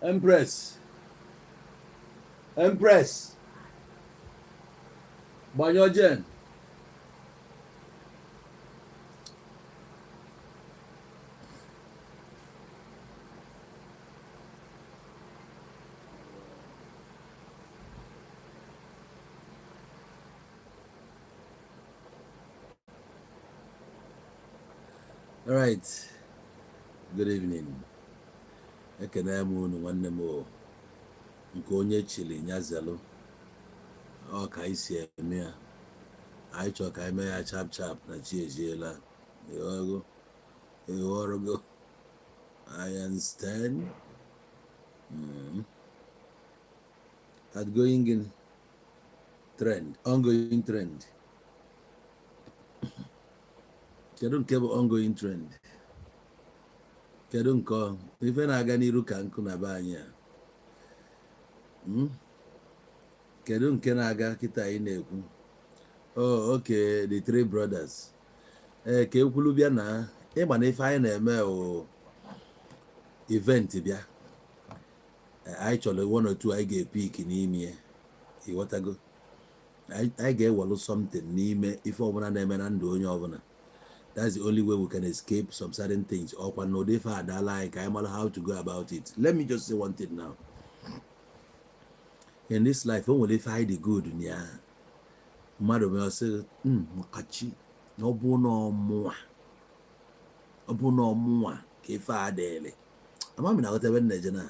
Empress, Empress, gbanyụọ gen. All right, good evening. Ekene m unu, nwanne m o. Nke onye chili nyazelụ, ọ ka anyị si eme ya. Anyị chọrọ ka anyị mee ya chap chap na chi ejiela. Ịghọrọgo, ịghọrọgo. I understand. Outgoing gịnị? Trend, ongoing trend. Kedu nke bụ ongoing trend? Kedu nke ọ? Ife na-aga n'iru ka nkụ na be anyị a. Kedu nke na-aga kịta anyị na-ekwu? Oh, okay, the three brothers. Ee, ka ekwulu bịa na ịma na ife anyị na-eme o event bịa. Anyị chọrọ one or two anyị ga-epik n'ime ya. Ịghọtago? Anyị ga-ewelu something n'ime ife ọbụla na-eme na ndụ onye ọbụla. That's the only way we can escape some certain things. Ọkwa na ụdị ife adala anyị ka anyị mara how to go about it. Let me just say one thing now. In this life, o nwere ife anyị dị good na ya. Mmadụ mee ọsị maka chi na ọ bụ na ọmụnwa, ọ bụ na ọmụnwa ka ife a dịrị. Ama m na aghọta ebe m na-eje na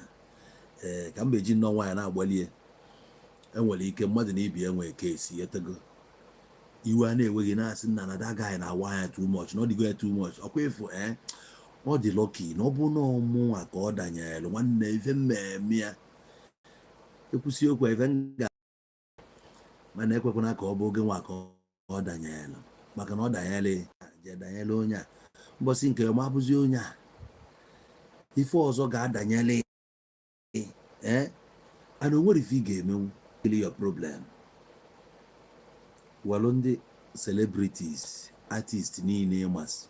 ee ka m eji nnọọ nwaanyị na-agbalie. Enwere ike mmadụ na ibi enwe kesi etego iwe a na-enweghị na-asị nna na that guy na-awa anya too much, na ọ dịgo ya too much. Ọkwa ịfụ ee ọ dị lucky na ọ bụ na ọmụnwa ka ọ danyere nwanne ife mmemme ya ekwusi okwu ife nga, mana ekwekwana ka ọ bụ oge nwa ka ọ danyere, maka na ọ danyere je danyere onye a mbọsị nke ma abụzi onye a ife ọzọ ga-adanyere ee and o nwere ife ị ga-emenwu really your problem. Welụ ndị celebrities, artists niile ịmasị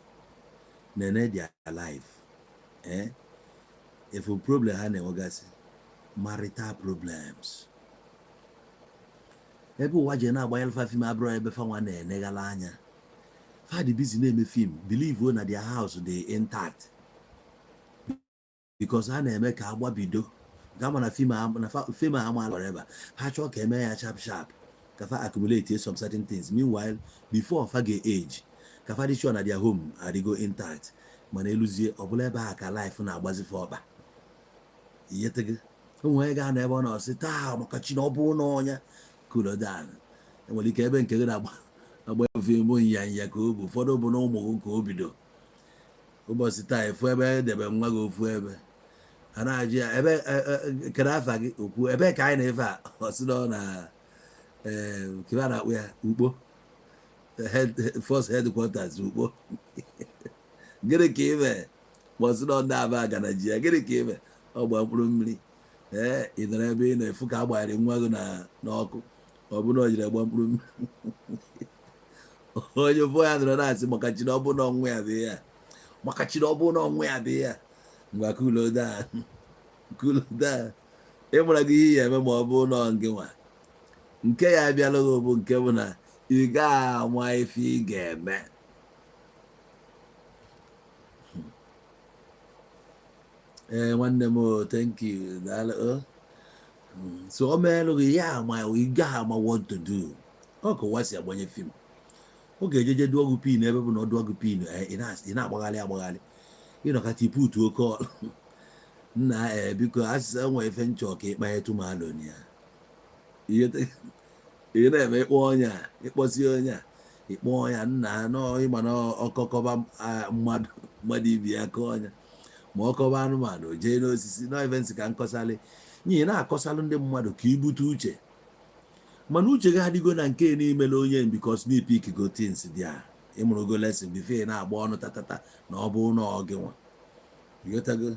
nene their life, if problem ha na-enwegasị marital problems, ebe ụwa ji na-agbanyere fa film abụrụ ebe fa nwa na-eneghala anya. Fa dị busy na-eme film, believe na their house dị intact because ha na-eme ka agbabido gama na film na film ama forever. Ha chọọ ka eme ya sharp sharp ka fa accumulate some certain things. Meanwhile, before fa ga-age, ka fa dị sure na their home adịgo intact. Mana eluzie ọbụla ebe a ka life na-agbazife ọkpa ihetego onwe ga na ebe ọ na-ọsị taa maka chi na ọ bụ na ọnya kulodan. Enwere ike ebe nke gị na-agba agba film nyanya ka o bụ ụfọdụ bụ na ụmụ gị ka o bido ụbọchị taa efu ebe edebe nwa gị ofu ebe a na-ajụ ya ebe kedu afa gị, okwu ebe ka anyị na-efe a, ọ sị na ọ na kebe a na-akpụ ya Ukpo first headquarters Ukpo. Gịnị ka ime? Ma ọ sị na ọ ndị aba gana ji ya. Gịnị ka ime? Ọ gba mkpụrụ mmiri. Ee, ị nọrọ ebe ị na-efu ka a gbanyere nwa gị n'ọkụ, ọ bụrụ na o jiri gba mkpụrụ mmiri. Onye bụ ya nọrọ na-asị maka chi na ọ bụ na ọnwụ ya bụ ya, maka chi na ọ bụ na ọnwụ ya bụ ya. Ngwa, kuloda kuloda, ịmara gị ihe ya eme ma ọ bụ na gị nwa nke ya abịala gị bụ nke bụ na ị gaghị ama ife ị ga-eme. Ee, nwanne m o, thank you, daalụ o. So o meelụ gị ya ama ị gaghị ama what to do. Ọ ka ụwa si agbanye film, ọ ga-ejeje dụọ gị pin ebe bụ na ọ dụọ gị pin, ị na-agbagharị agbagharị ịnọkata iputu oke ọlụ nna. Ee, biko, asịsa enwe ife nchọ ka ịkpanyetụ m alon ya. Ị na-eme ịkpọ onye a, ịkpọsi onye a, ịkpọ ya nna ịma na ọkọkọba mmadụ mmadụ ibi ya kọọ ọnya ma ọ kọba anụmanụ jee n'osisi na ife nsị ka nkọsalị n'ihi na-akọsalụ ndị mmadụ ka ibute uche, mana uche gị adịgo na nke n'imele onye because na ipik go things dị a ịmụrụgo lesson before ị na-agba ọnụ tatata na ọ bụ na ọ gị nwa. Ịghọtago?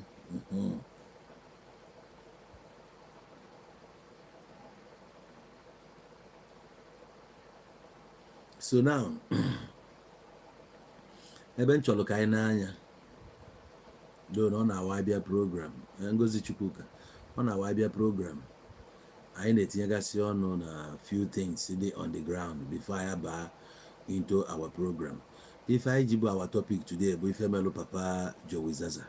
So now, ebe m chọrọ ka anyị na-anya do na ọ na-awa abịa program Ngozi Chukwuka Ọ na-awa abịa program, anyị na-etinyegasị ọnụ na few things dị on the ground before anyị baa into our program. Ife anyị ji bụ our topic today bụ ife melụ Papa Jowi Zaza.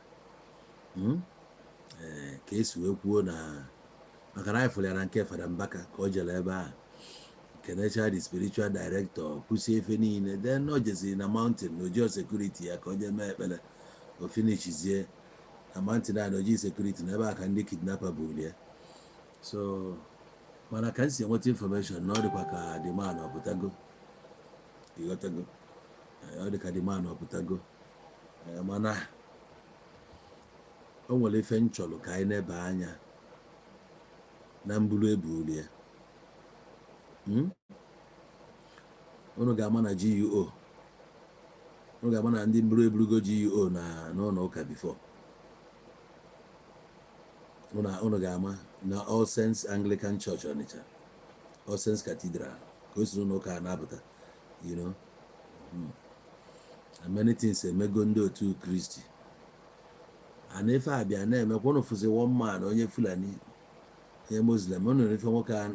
Ee, ka esi wee kwuo na maka na anyị fụrụ ya na nke Fada Mbaka ka o jere ebe a kenecha the spiritual director, kwụsie ife niile, then o jeziri na mountain na ojio security ya ka o jee mee ekpere. O finishizie na mountain a na oji security na ebe a ka ndị kidnapper bulie. So mana ka m si enweta information na ọ dịkwa ka the man ọpụtago, ịghọtago? Ọ dị ka the man ọpụtago. Mana o nwere ife m chọrọ ka anyị neba anya na mbulu ebulie. Unu ga-ama na GUO, unu ga-ama na ndị mburu eburugo GUO na n'ụlọ ụka before. Unu ga-ama na All Saints Anglican Church Onitsha, All Saints Cathedral, ka o si n'ụlọ ụka na-apụta. And many things emego ndị otu Kristi ana ife abịa na-emekwa. Unu fụzi one man, onye Fulani, onye Muslim. Unu nụrụ ife nwoke a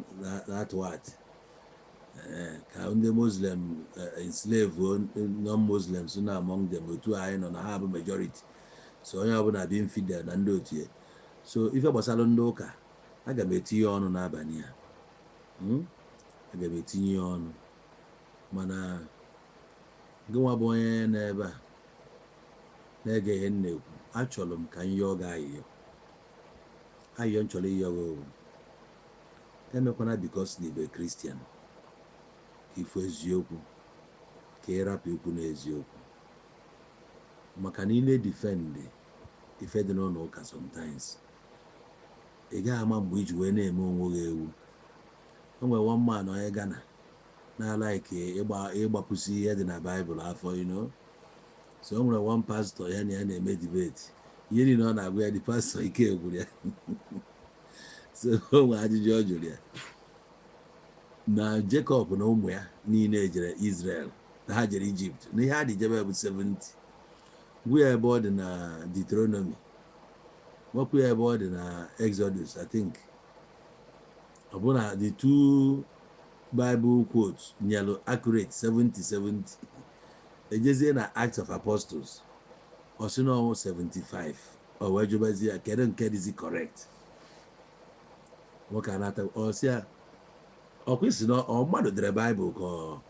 na-atụ atị ka ndị Muslim enslave non-Muslims na among them. Otu anyị nọ na ha bụ majority, so onye ọbụla bụ infidel na ndị otu ya. So ife gbasara ndị ụka, aga m etinye ọnụ n'abalị a. Aga m etinye ya ọnụ, mana gị nwa bụ onye nọ ebe a na-ege ihe m na-ekwu, achọrọ m ka m yọọ gị ayịyọ. Ayịyọ m chọrọ ịyọ gị bụ, emekwana because na ibe Christian ka ifu eziokwu ka ị rapụ ikwu n'eziokwu, maka na ị na-edefend ife dị n'ụlọ ụka, sometimes ị gaghị ama mgbe iji wee na-eme onwe gị ewu. O nwere one man, onye Ghana, na-alike ịgbapụsị ihe dị na Baịbụl afọ. So o nwere one pastor ya na ya na-eme debate. Ihe niile ọ na-agwa ya, the pastor ike gwụrụ ya. So o nwere ajụjụ ọ jụrụ ya na Jacob na ụmụ ya niile jere Israel, na ha jere Egypt, na ihe a dị jebe bụ 70. Gwa ya ebe ọ dị na Deuteronomy, gwakwa ya ebe ọ dị na Exodus. I think ọ bụ na the two Bible quotes nyelu accurate 70 70. Ejezie na Acts of Apostles, ọ sị na ọnwụ 75. O wee jụbazie ya, kedu nke dịzi correct? Nwoke a na-ata, ọ sị ya, ọkwa isi na ọ mmadụ dere Baịbụl, ka ọ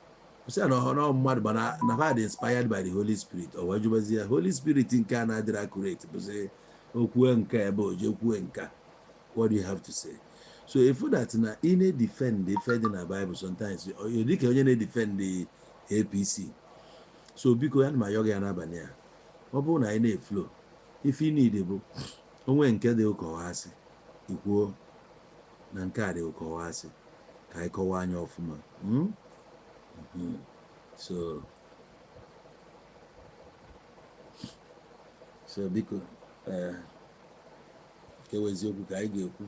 sị ya na ọ na mmadụ, mana na fa dị inspired by the Holy Spirit. O wee jụbazie ya, Holy Spirit nke a na-adịrị accurate bụzi okwue nke ebe o jee kwue nke a. What do you have to say? So if that na ị na-edefend ife dị na Bible, sometimes ọ dị ka onye na-edefend APC. So biko, ya na m ayọ gị ya n'abalị a, ọ bụrụ na anyị na-eflow, ife ị need bụ onwe nke dị ụkọwasị, ikwuo na nke a dị ụkọwasị, ka anyị kọwaa anya ọfụma. So biko, ee, nke wụ eziokwu ka anyị ga-ekwu.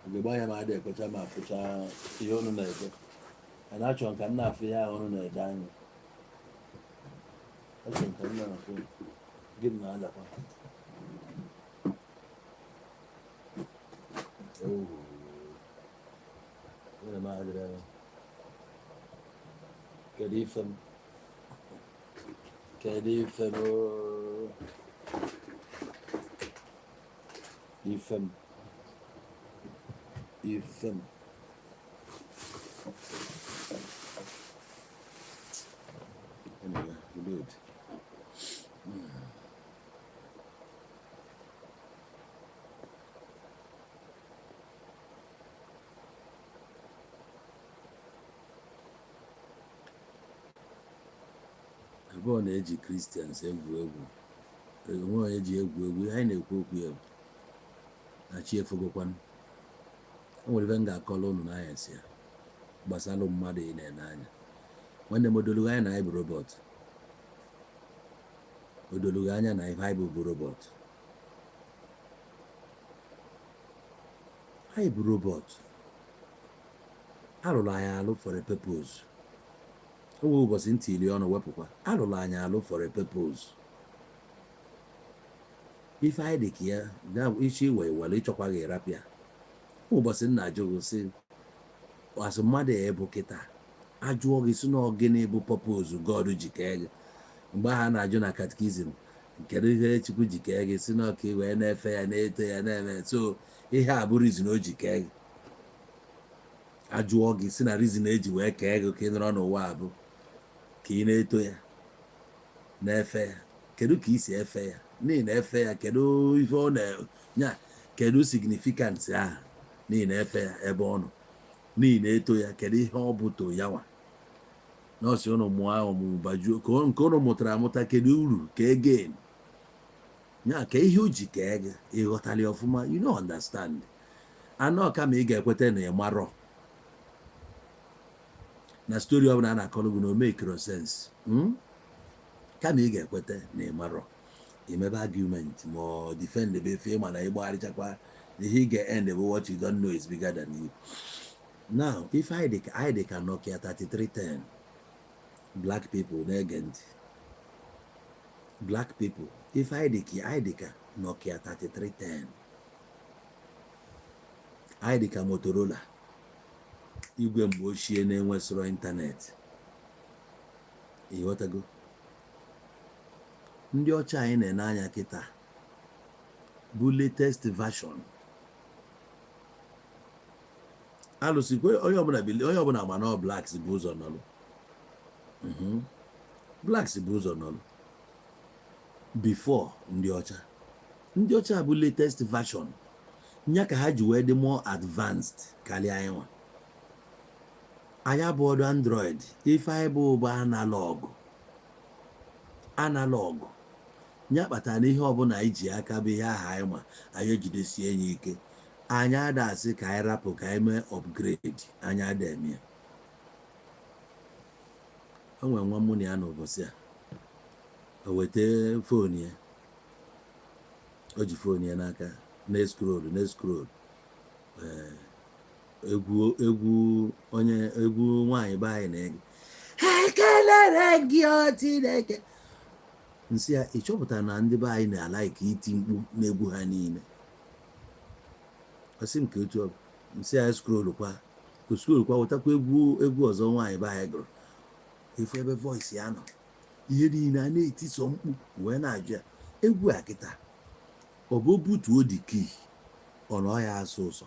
Ugegbe anya m adị ekwecha m afụcha ihe unu na-ede. A na-achọ nka m na-afụ ihe ahụ unu na-ede anya. Achọ nka m na-afụ. Gịnị na-adakwa? Oh. Gịnị m adịrị ebe? Kedu ife m? Kedu ife m? Oo? Ife m. Ife m. Anyway, good. Abụọ na-eji Christians egwu egwu, onwe onye ji egwu egwu. Ihe anyị na-ekwu okwu ya bụ na chi efogokwanụ. O nwere ife m ga-akọrọ unu n'anyasị ya gbasara mmadụ ị na-ene anya. Nwanne m, odolugo anya na anyị bụ robot? Odolugo anya na ife anyị bụ bụ robot? Anyị bụ robot. Alụrụ anyị alụ for a purpose. O nwere ụbọchị ntị iri ọnụ wepụkwa. Alụrụ anyị alụ for a purpose. Ife anyị dị ka ya iche iwe were ịchọkwa gị ịrapịa. Ụbọchị nna ajụghị sị asị mmadụ ya bụ kịta ajụọ gị sị na ọ gịnị bụ purpose God ji kee gị? Mgbe ahụ a na-ajụ na catechism, kedu ihe Chukwu ji kee gị? Si na ọka wee na-efe ya, na-eto ya, na-eme. So ihe a bụ reason o ji kee gị. Ajụọ gị si na reason eji wee kee gị ka ị nọrọ n'ụwa a bụ ka ị na-eto ya, na-efe ya. Kedu ka ị si efe ya? N'ihi na-efe ya, kedu ife ọ na ya? Kedu significance ahụ n'ihi na-efe ya ebe ọ nọ, n'ihi na-eto ya? Kedu ihe ọ bụ to ya nwa nọọsụ ụnụ mụọ ọmụmụ bajuo ka nke ụnụ mụtara amụta? Kedu uru ka again ya ka ihe o ji kee gị? Ịghọtali ọfụma? You no understand. Anọ kama ị ga-ekweta na ị marọ na story ọbụla a na-akọrọ gị na o make sense. Kama ị ga-ekweta na ị marọ, imebe argument ma ọ defend ebe efe ịma na ịgbagharịchakwa ihe ị ga-end bụ what you don't know is bigger than you. Now, if anyị dị ka Nokia 3310. Black people na-ege ntị, black people, if anyị dị ka Nokia 3310, anyị dị ka Motorola, igwe mgbe ochie na-enwesịrọ ịntanetị. Ịghọtago? Ndị ọcha anyị na-ene anya kịta bụ latest version. Alụsịkwa onye ọbụla, onye ọbụla ma na ọ blacks bụ ụzọ nọlụ. Blacks bụ ụzọ nọlụ before ndị ọcha. Ndị ọcha bụ latest version nya ka ha ji wee dị more advanced karịa anyị nwa. Anyị abụ ọdụ Android. Ife anyị bụ analog. Analog ya kpatara na ihe ọbụla anyị ji aka bụ ihe ahụ anyị ma, anyị ejidesie ya ike. Anyị ada asị ka anyị rapụ ka anyị mee upgrade. Anyị ada eme ya. O nwere nwa mụ na ya n'ụbọchị a, o weta phone ya, o ji phone ya n'aka na-escroll, na-escroll egwu, egwu onye egwu nwaanyị be anyị na-ege, "Ekelere gị o Chineke." Nsị ya, ị chọpụtara na ndị be anyị na-alike iti mkpu n'egwu ha niile? Ọ sị m ka otu ọ bụ. Nsị ya scroll kwa, o scroll kwa, wetakwa egwu, egwu ọzọ nwaanyị be anyị gụrụ. Efu ebe voice ya nọ, ihe niile a na-etiso mkpu, wee na-ajụ ya, egwu a kịta, ọ bụ butuo dị key ọ na ọ ya asụ ụsọ?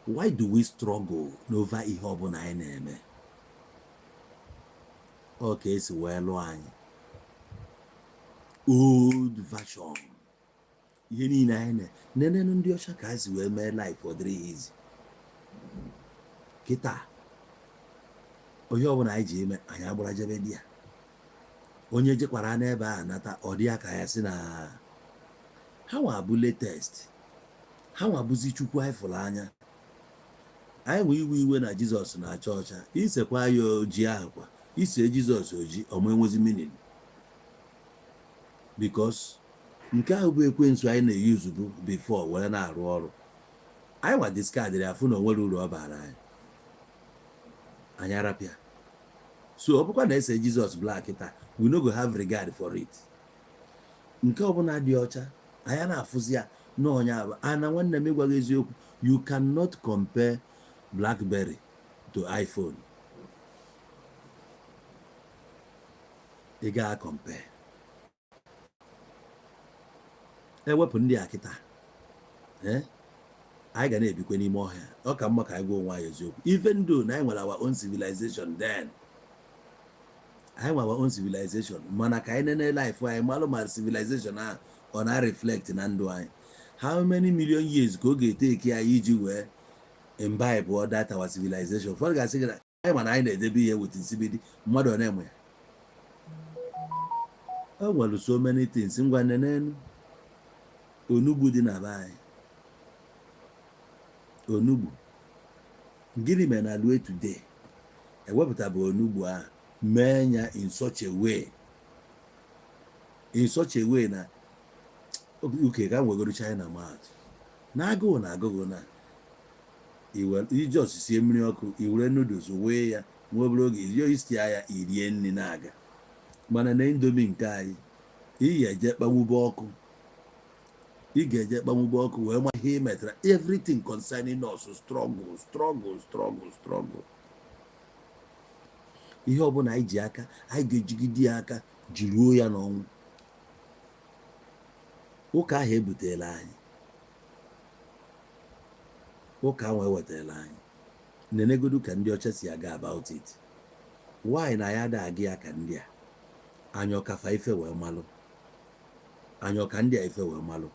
Why do we struggle n'over ihe ọbụla anyị na-eme? Ọ ka esi wee lụọ anyị, old version. Ihe niile anyị na nenenu ndị ọcha ka ha si wee mee life ọ dịrị ha easy. Kịta, onye ọbụla anyị ji eme, anyị agbara jebe di ya. Onye jekwara n'ebe a nata, ọ dị ya ka ya sị na ha nwa bụ latest, ha nwa bụzi Chukwu anyị fụrụ anya. Anyị nwe iwe iwe na Jizọs na-acha ọcha, isekwa ya oji ahụ kwa ise Jizọs oji ọma enwezi meaning, because nke ahụ bụ ekwensu anyị na-eyuzu bụ before were na-arụ ọrụ. Anyị nwa discardịrị afụ na onwere uru ọ bara anyị, anyị arapịa. So ọ bụkwa na ese Jizọs black taa, we no go have regard for it. Nke ọbụla dị ọcha, anyị na-afụzi ya n'ọnya ana. Nwanne m, ịgwa gị eziokwu, you cannot compare BlackBerry to iPhone. Ị gaa compare, ewepụ ndị a kịta, ee, anyị ga na-ebikwe n'ime ọhịa. Ọ ka mma ka anyị gwa onwe anyị eziokwu. Even though na anyị nwere our own civilization, then anyị nwere our own civilization, mana ka anyị nene life anyị, malụ ma civilization ahụ ọ na-reflect na ndụ anyị. How many million years ka ọ ga-eteki anyị iji wee imbibe all that our civilization? Ụfọdụ ga-asị gị na anyị mana anyị na-edebe ihe with nsibidi mmadụ ọ na-enwe ya. O nwere so many things. Ngwa, nenenu onugbu dị na be anyị. Onugbu, gịnị mere na rue today ewepụtabụ onugbu ahụ mee ya in such a way na uke ka nwegoro China maatụ na agụụ na agụgụ na iji ọsịsie mmiri ọkụ, iwere noodles wee ya nwa obere oge, isi ya irie nri na-aga. Mana na Indomie nke anyị Ị ga-eje kpanwube ọkụ, ị ga-eje kpanwube ọkụ wee ma ihe ị metara. Everything concerning us, struggle, struggle, struggle, struggle. Ihe ọbụla anyị ji aka, anyị ga-ejigide ya aka jiruo ya n'ọnwụ. Ụka ahụ ebutela anyị, ụka ahụ ewetala anyị. Nenegodu ka ndị ọcha si aga about it. Why na ya ada aga ya ka ndị a? Anyị ọkafa ife wee malụ, anyị ọka ndị a ife wee malụ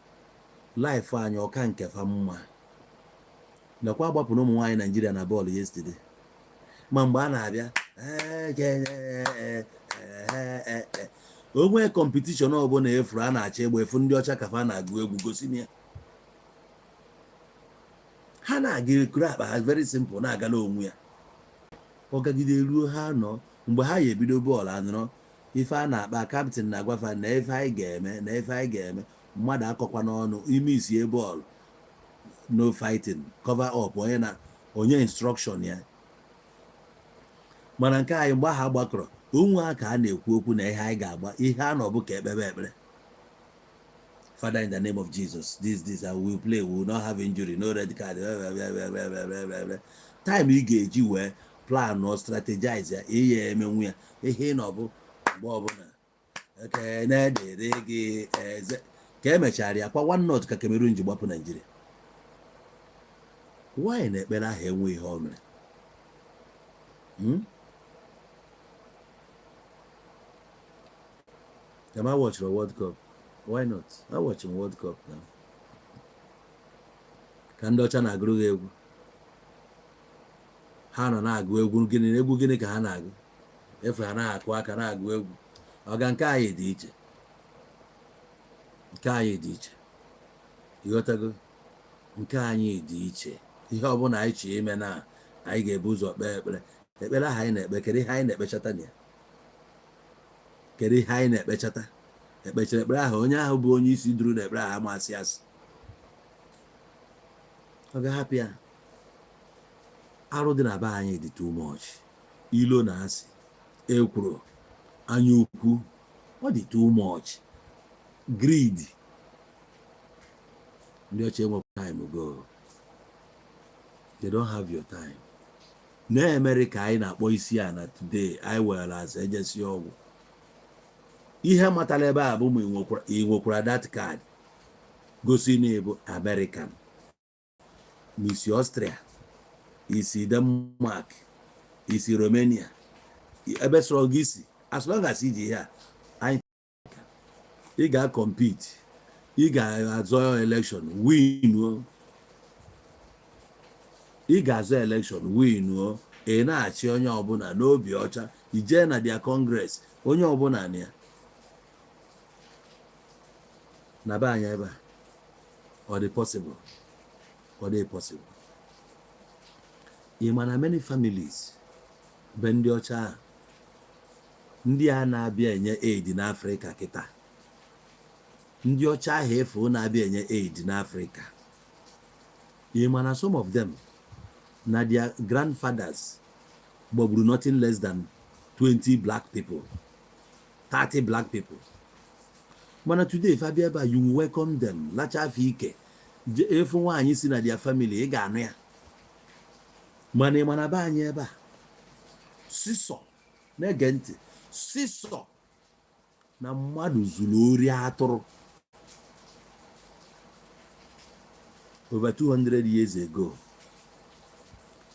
life anyị ọka nke fa mma. Nakwa agbapụrụ ụmụ nwaanyị Naijiria na bọọlụ yesterday. Ma mgbe a na-abịa onwe competition ọbụla efuru a na-achọ egbe efu, ndị ọcha kafa na-agụ egwu gosi na ya ha na-aga ekuru akpa ha, very simple, na-agala onwe ya. Ọ gagide ruo ha nọ mgbe ha ya ebido bọọlụ anọrọ ife a na-akpa. Captain na-agwafa na ife anyị ga-eme na ife anyị ga-eme, mmadụ akọkwa n'ọnụ ime isie bọọlụ, no fighting, cover up, onye na onye instruction ya. Mana nke anyị, mgbe ahụ gbakọrọ onwe ha ka a na-ekwu okwu na ihe anyị ga-agba, ihe a nọ bụ ka ekpebe ekpere. "Father, in the name of Jesus, this and we will play, we will not have injury, no red card." Time ị ga-eji wee plan or strategize ya, ihe emenwu ya, ihe ị nọ bụ mgbe ọbụla ekene dịrị gị eze. Ka emechara ya kwa 1-0 ka Cameroon ji gbapụ Naijiria. Why na ekpere ahụ enwe ihe o mere? Hmm? Am I watching a World Cup? Why not? I watching World Cup now. Ka ndị ọcha na-agụrụ gị egwu, ha nọ na-agụ egwu gịnị? Egwu gịnị ka ha na-agụ? Efe ha na-akụ aka na-agụ egwu. Ọga, nke anyị dị iche, nke anyị dị iche, ịghọtago? Nke anyị dị iche. Ihe ọbụla anyị chọrọ ime na anyị ga-ebu ụzọ kpee ekpere. Ekpere ahụ anyị na-ekpe, kedu ihe anyị na-ekpechata na ya? Kedu ihe anyị na-ekpechata? Ekpechara ekpere ahụ, onye ahụ bụ onye isi duru na ekpere ahụ amasị asị, ọ ga-ahapụ ya. Arụ dị na be anyị dị too much. Ilo na asị, ekworo, anya ukwu, ọ dị too much. Greed. Ndị ọcha enwe time go, they don't have your time. Na Amerịka anyị na-akpọ isi a na today, anyị were as ejesi ọgwụ. Ihe matara ebe a bụ ma ị nwekwara that card gosi na ịbụ American, ma isi Austria, isi Denmark, isi Romania, ebe sọrọ gị isi, as long as iji ihe a anyị, ị ga-compete, ị ga-azọ election, win o. Ị ga-azọ election, win o. Ị na-achị onye ọbụla n'obi ọcha. Ijee na their congress, onye ọbụla na ya. Na be anyị ebe a, ọ dị possible? Ọ dị possible? Ị ma na many families be ndị ọcha ahụ, ndị a na-abịa enye aid n'Afrịka kịta, ndị ọcha ahụ efu na-abịa enye aid n'Afrịka, ị ma na some of them na their grandfathers gbagburu nothing less than 20 black people, 30 black people? Mana today, if abịa ebe a, you welcome them, lacha afọ ike. Efu nwaanyị si na their family, ị ga-anụ ya. Mana ị ma na be anyị ebe a, sisọ na-ege ntị, sisọ na mmadụ zuru ori atụrụ over 200 years ago,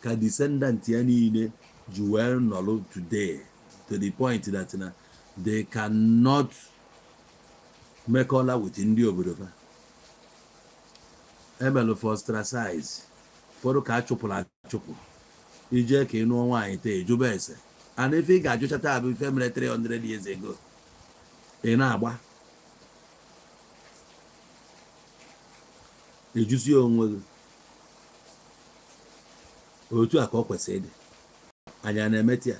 ka descendant ya niile ji wee nọrọ today to the point that na they cannot mekọla with ndị obodo fa emelụ for ostracize. Ụfọdụ ka a chụpụrụ achụpụ. Ije ka ị nụọ nwaanyị taa, ejụba ese and ife ị ga-ajụchata bụ ife mere 300 years ago. Ị na-agba ejuzi onwe gị. Otu a ka ọ kwesịrị ịdị. Anyị a na-emeta ya,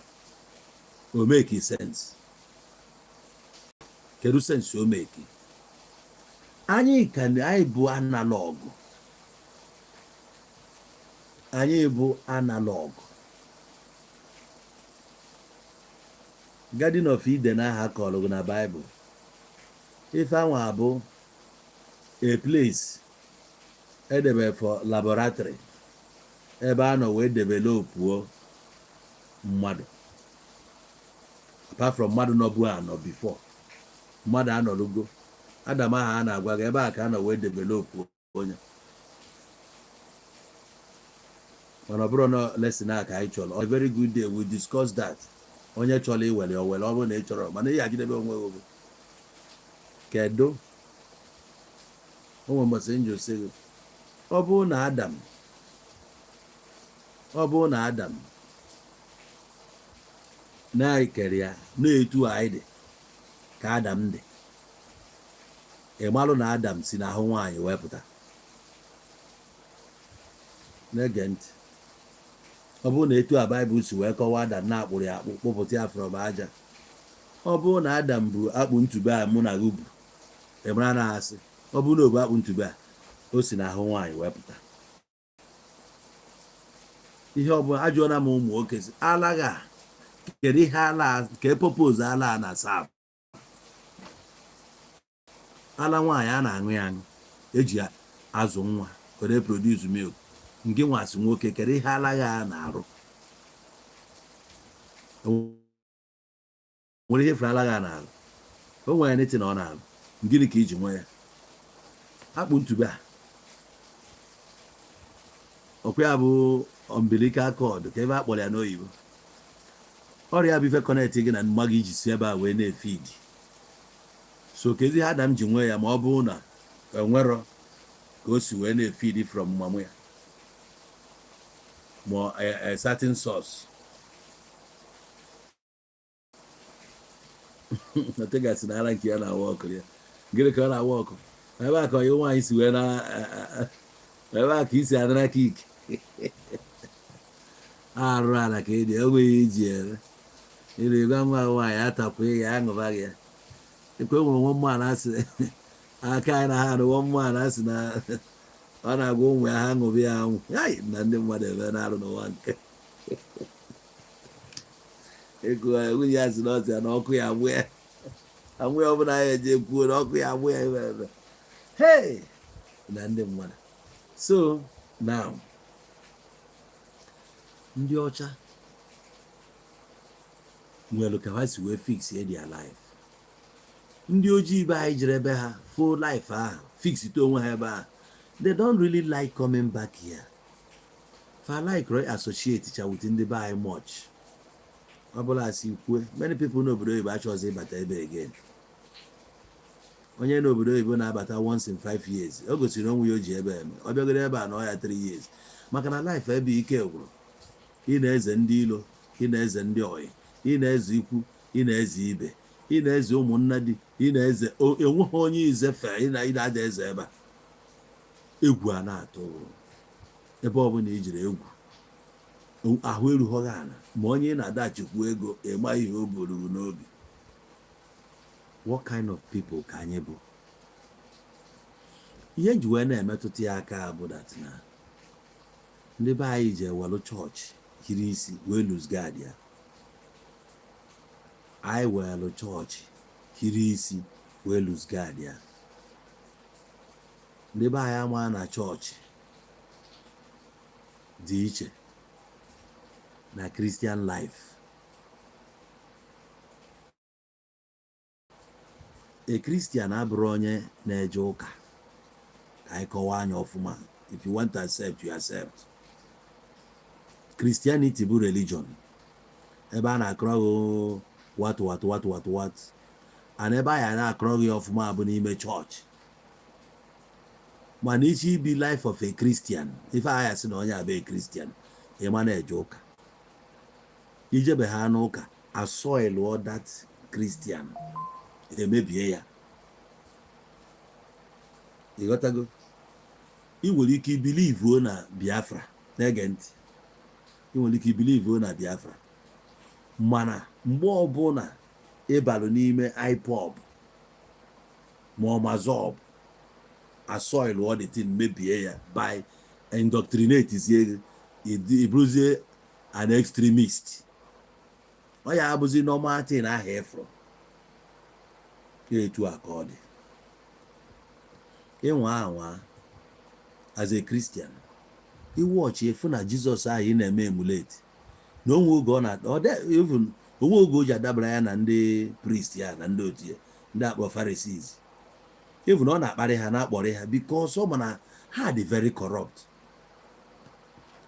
o make sense? Kedu sense o make? Anyị ka anyị bụ analog, anyị bụ analog. Garden of Eden ahụ akọrọ gị na Baịbụl. Ife anwa bụ a place edebe for laboratory, ebe a nọ wee developuo mmadụ, apart from mmadụ nọbu anọ before mmadụ anọlugo. Adam ahụ a na-agwa gị, ebe a ka a nọ wee developu onye. Mana ọ bụrụ na lesson a ka anyị chọrọ, a very good day we discuss that. Onye chọrọ iwere, o were. Ọ bụrụ na ị chọrọ, mana ị agidebe onwe gị. Kedu onwe mbọsị njụ sị gị, ọ bụrụ na Adam, ọ bụrụ na Adam na-ekere ya na-etu anyị dị ka Adam dị, ị malụ na Adam si n'ahụ nwaanyị wee pụta. Na-ege ntị, ọ bụrụ na etu a Baịbụl si wee kọwaa Adam na-akpụrụ ya akpụ, kpụpụta ya from aja, ọ bụrụ na Adam bụ akpụ ntube a mụ na gị bụ, ị mara na asị, ọ bụrụ na o bụ akpụ ntube a, o si n'ahụ nwaanyị wee pụta. Ihe ọbụla ajụọla m ụmụ nwoke sị ala gha, kedu ihe ala ka purpose ala a na-asa? Ala nwaanyị a na-aṅụ ya aṅụ, eji azụ nwa were produce milk. Nke nwasị nwoke, kedu ihe ala gha na-arụ? Nwere ihe fere ala gha na-arụ? O nwere anything ọ na-arụ? Gịnị ka iji nwe ya? Akpụ ntube a, ọkwa ya bụ umbilical cord, ka ebe a kpọrọ ya n'oyibo. Ọrịa bụ ife connect gị na mma gị iji si ebe a wee na-efeed. So kezi ihe Adam ji nwee ya, ma ọ bụrụ na enwerọ ka o si wee na-efeed from mamụ ya, ma a certain source? Otegasị na ara nke ya na-awa ọkụ ya. Gịnị ka ọ na-awa ọkụ? Ebe a ka onye nwaanyị si wee na, ebe a ka isi anara ka ike arụ ala ka ịdị enweghị iji eme ịrụ ịgwa nwa nwaanyị atapụ ya, aṅụba gị ya. Ekwe nwere nwa mmụọ na-asị aka anyị na ha arụwo mmụọ na-asị na ọ na-agwa ụmụ ya ha ṅụba ya anwụ na ndị mmadụ ebe na-arụ n'ụwa nke ego. Nwunye ya sị na ọ sị ya na ọkụ ya agbụ ya, anwụ ya ọbụla ya eje kwuo na ọkụ ya agbụ ya ebe ebe. Hey, na ndị mmadụ. So now, ndị ọcha nwere ka ha si wee fix their life. Ndị ojii be anyị jere ebe ha full life ahụ, fixite onwe ha ebe ahụ. They don't really like coming back here. Fa like associate cha with ndị be anyị much. Ọ bụla asị kwue, many people n'obodo oyibo achọghịzị ịbata ebe again. Onye n'obodo oyibo na-abata once in 5 years, o gosiri onwe ya o ji ebe eme. Ọ bịagoro ebe a na ọ ya 3 years, maka na life ebe ike gwụrụ. Ị na-eze ndị ilo, ị na-eze ndị oyi, ị na-eze ikwu, ị na-eze ibe, ị na-eze ụmụnna di, ị na-eze enweghị onye izefe. Ị na-ada eze ebe a, egwu a na-atụ ebe ọbụla ijiri egwu ahụ erughị ala. Ma onye ị na-adachikwu ego, ịma ihe o buru n'obi. What kind of people ka anyị bụ? Ihe nji wee na-emetụta ya aka bụ that na ndị be anyị ji ewelụ chọọchị hiri isi wee lose guard ya. Anyị welụ chọọchị hiri isi wee lose guard ya. Ndị be anyị ama na chọọchị dị iche na Christian life. A Christian abụrụ onye na-eje ụka. Ka anyị kọwaa anya ọfụma. If you want to accept, you accept. Christianity bụ religion ebe a na-akọrọ gị what what what what what, and ebe anyị na-akọrọ gị ọfụma bụ n'ime chọọchị. Mana iche ibi life of a Christian, ife agha sị na onye abụ a Christian, ịma na-eje ụka, ijebe ha n'ụka, asoilụọ that Christian, emebie ya. Ịghọtago? Ị nwere ike ibelievuo na Biafra. Na-ege ntị, ị nwere ike ibelievuo na Biafra, mana mgbe ọbụla ịbalụ n'ime IPOB ma ọ MASSOB, asoilụọ the thing, mebie ya by indoctrinate zie gị, ịbụrụzie an extremist. Ọ ya abụzi normal thing ahụ ịfụrụ etu a ka ọ dị. Ịnwa anwa as a Christian, iwọchi efu na Jizọs ahụ ị na-eme emulate na onwe oge ọ na even onwe oge o ji adabara ya na ndị priest ya na ndị otu ya, ndị akpọ Pharisees. Even ọ na-akparị ha, na-akpọrị ha, because ọ ma na ha dị very corrupt.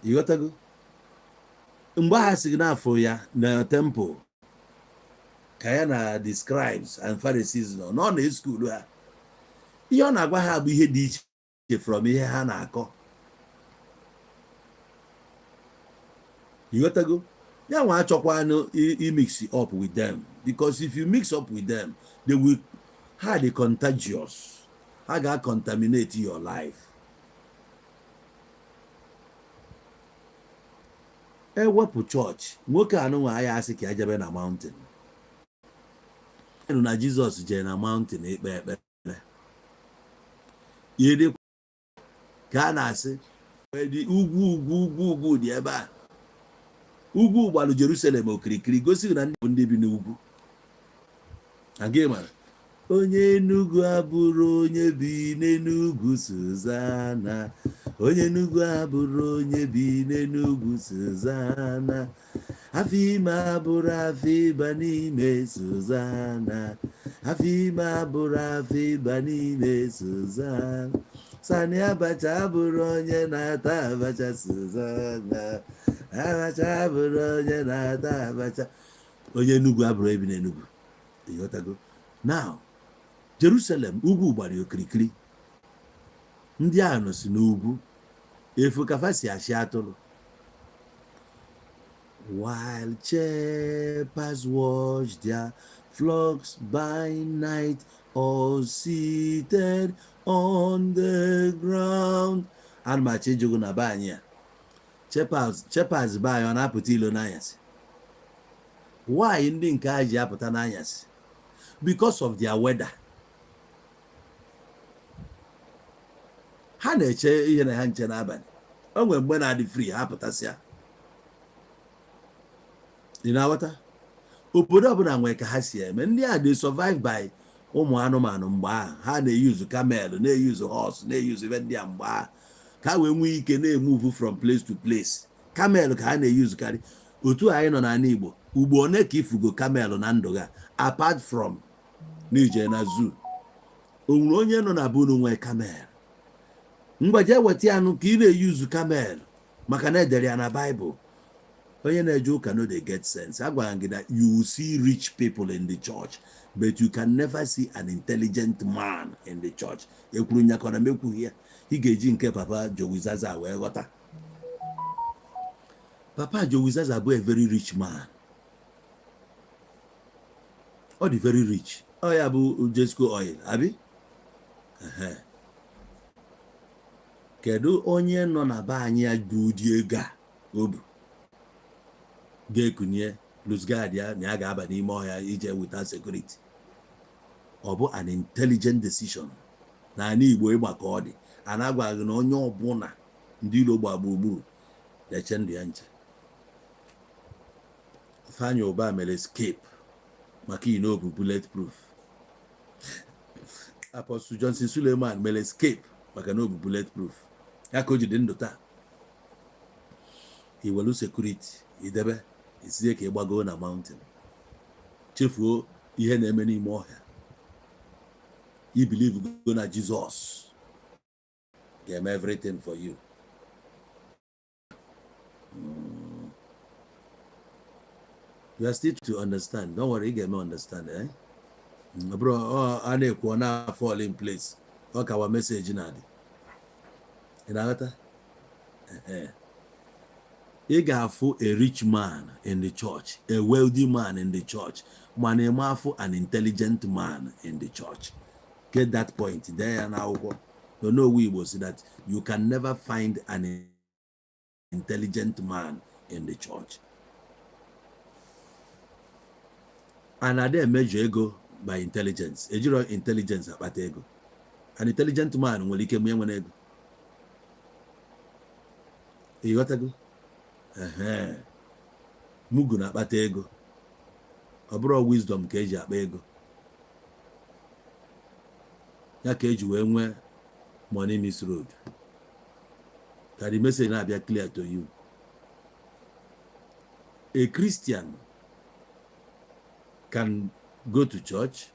Ịghọtago? Mgbe ha sị gị n'afọ ya na temple ka ya na the scribes and Pharisees nọ na ọ na-eschoolu ha, ihe ọ na-agwa ha bụ ihe dị iche from ihe ha na-akọ. Ịghọtago? Ya nwa achọkwanụ imix up with them, because if you mix up with them, they will, ha dị contagious, ha ga-contaminate your life. Ewepụ chọọchị, nwoke anụnwa ya asị ka ya jebe na mountain. Nụ na Jizọs jere na mountain ikpe ekpere, ihe ka a na-asị ugwu ugwu ugwu ugwu dị ebe a. Ugwu gbalụ Jerusalem okirikiri, gosi na ndị bụ ndị bi n'ugwu. Na gị mara onye Enugu abụrụ onye bi n'Enugwu, Suzana. Onye Enugu abụrụ onye bi n'Enugwu, Suzana. Afọ ime abụrụ afọ ịba n'ime, Suzana. Afọ ime abụrụ afọ ịba n'ime, Suzana. Sani Abacha abụrụ onye na-ata abacha, Suzana. Abacha abụrụ onye na-ata abacha. Onye Enugu abụrụ ebi n'Enugu. Ịghọtago? Now, Jerusalem, ugwu gbara okirikiri. Ndị a nọ si n'ugwu efu kafa si achị atụrụ. While shepherds watch their flocks by night or seated on the ground. Ana m achọ ịjụgụ na be anyị a, shepherds be anyị ọ na-apụta ilo n'anyasị? Why ndị nke a ji apụta n'anyasị? Because of their weather. Ha na-eche ihe na ha nche n'abalị. O nwere mgbe na-adị free, ha pụtasịa. Ị na-aghọta? Obodo ọbụla nwere ka ha si eme. Ndị a dey survive by ụmụ anụmanụ. Mgbe ahụ ha na-eyuzu camel, na-eyuzu horse, na-eyuzu ebe ndị a mgbe ahụ, ka ha wee nwee ike na-emove from place to place. Camel ka ha na-eyuzukarị. Otu anyị nọ n'ala Igbo, ugbo one ka ifugo camel na ndụ ga, apart from n'ije na zoo? O nwere onye nọ na bunu nwee camel? Ngwa, jee weta ya nụ ka ị na-eyuzu camel, maka na edere ya na Baịbụl. Onye na-eje ụka no dey get sense. Agwara m gị that you will see rich people in the church, but you can never see an intelligent man in the church. Ekwuru nyakọrọ m ekwughị ya? Ị ga-eji nke Papa Jowizaza wee ghọta. Papa Jowizaza bụ a very rich man. Ọ dị very rich. Ọ ya bụ Jesco Oil abi. Ehe. Kedu onye nọ na be anyị ya bụ ụdị ego a o bu ga-ekunye luzgad ya na ya ga-aba n'ime ọhịa ije without security? Ọ bụ an intelligent decision n'ala Igbo ịgba ka ọ dị. A na-agwaghị na onye ọbụla ndị ilo gba gburugburu na-eche ndụ ya nche. Ifeanyi Ụba mere escape maka ino bụ bulletproof. Apostle Johnson Suleman mere escape maka na o bụ bulletproof. Ya ka o ji dị ndụ taa. Iwelu security idebe, isie ka ị gbagoo na mountain, chefuo ihe na-eme n'ime ọhịa. I believe go na Jesus ga-eme everything for you. You are still to understand. Don't worry, ị ga-eme understand, eh? Ọ bụrụ a na-ekwu, ọ na fall in place. Ọ kawa message na-adị. Ị na-aghọta? Ehe. Ị ga-afụ a rich man in the church, a wealthy man in the church, mana ị ma afụ an intelligent man in the church. Get that point. Dee ya n'akwụkwọ. N'owu Igbo si that you can never find an intelligent man in the church. And ada emeju ego by intelligence. Ejiro intelligence akpata ego. An intelligent man nwere ike mụ enwere ego. Ịghọtago? Ehe. Mugu na-akpata ego. Ọ bụrụ wisdom ka eji akpa ego. Ya ka eji wee nwee Money miss road. Ka the message na-abịa clear to you. A Christian can go to church,